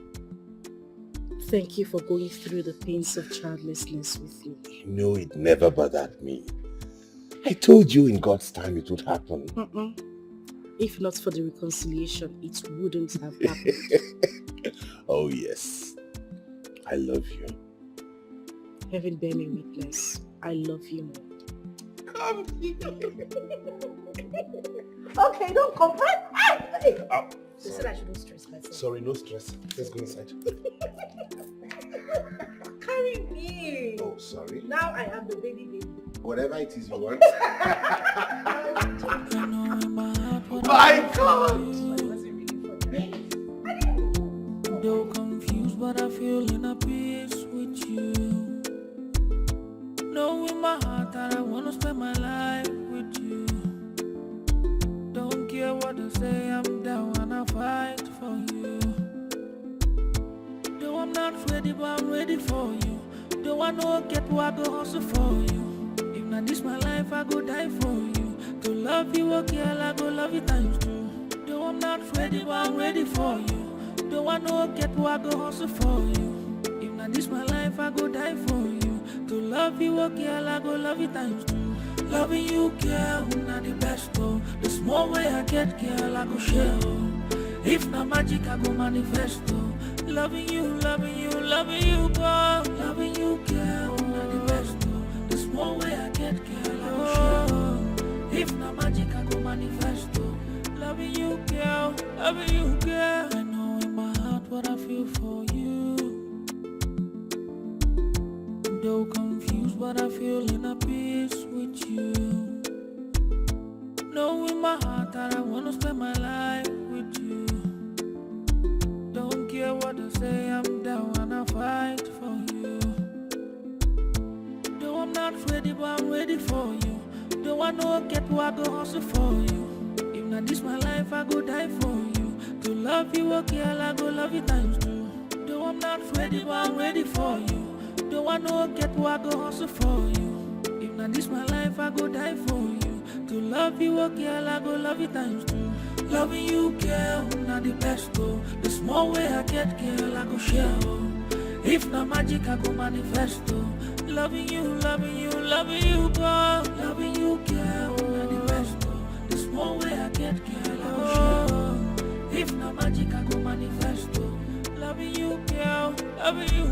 Thank you for going through the pains of childlessness with me. You know, it never bothered me. I told you in God's time it would happen. Mm-mm. If not for the reconciliation, it wouldn't have happened. Oh, yes. I love you. Heaven bear me witness. I love you more. Come here. Okay, don't compare. Ah, hey. They said I shouldn't stress myself. Sorry, no stress. Let's go inside. Carry me. Oh, sorry. Now I am the baby baby. Whatever it is you want. My God! Though confused, but I feel in a peace with you. Know in my heart that I wanna spend my life with you. Don't care what they say, I'm down and I fight for you. Though I'm not ready, but I'm ready for you. Though I know get what I go hustle for you. If not this my life, I go die for you. To love you, oh girl, I go love you times two. Though I'm not ready, but I'm ready for you. Though I know get what I go hustle for you. If not this my life, I go die for you. To love you, oh girl, I go love you times two. Loving you, girl, not the best, oh. The small way I get, girl, I go share, oh. If not magic, I go manifest, oh. Loving you, loving you, loving you, girl. Loving you, girl, not the best, oh. The small way I get, girl, I go share, oh. If not magic, I go manifest, oh. Loving you, girl, loving you, girl. I know in my heart what I feel for you. Though confused, but I feel in a peace with you. Know in my heart that I wanna spend my life with you. Don't care what they say, I'm down and I fight for you. Though I'm not ready, but I'm ready for you. Though I know get what I go hustle for you. If not this my life, I go die for you. To love you, oh girl, I go love you times two. Though I'm not ready, but I'm ready for you. Though I know get what I go hustle for you. If not this my life, I go die for you. To love you, oh girl, I go love you times two. Loving you, girl, not the best, oh. The small way I get, girl, I go share, oh. If not magic, I go manifest, oh. Loving you, loving you, loving you, girl. Loving you, girl, not the best, oh. The small way I get, girl, I go share, oh. If not magic, I go manifest, oh. Loving you, girl, loving you,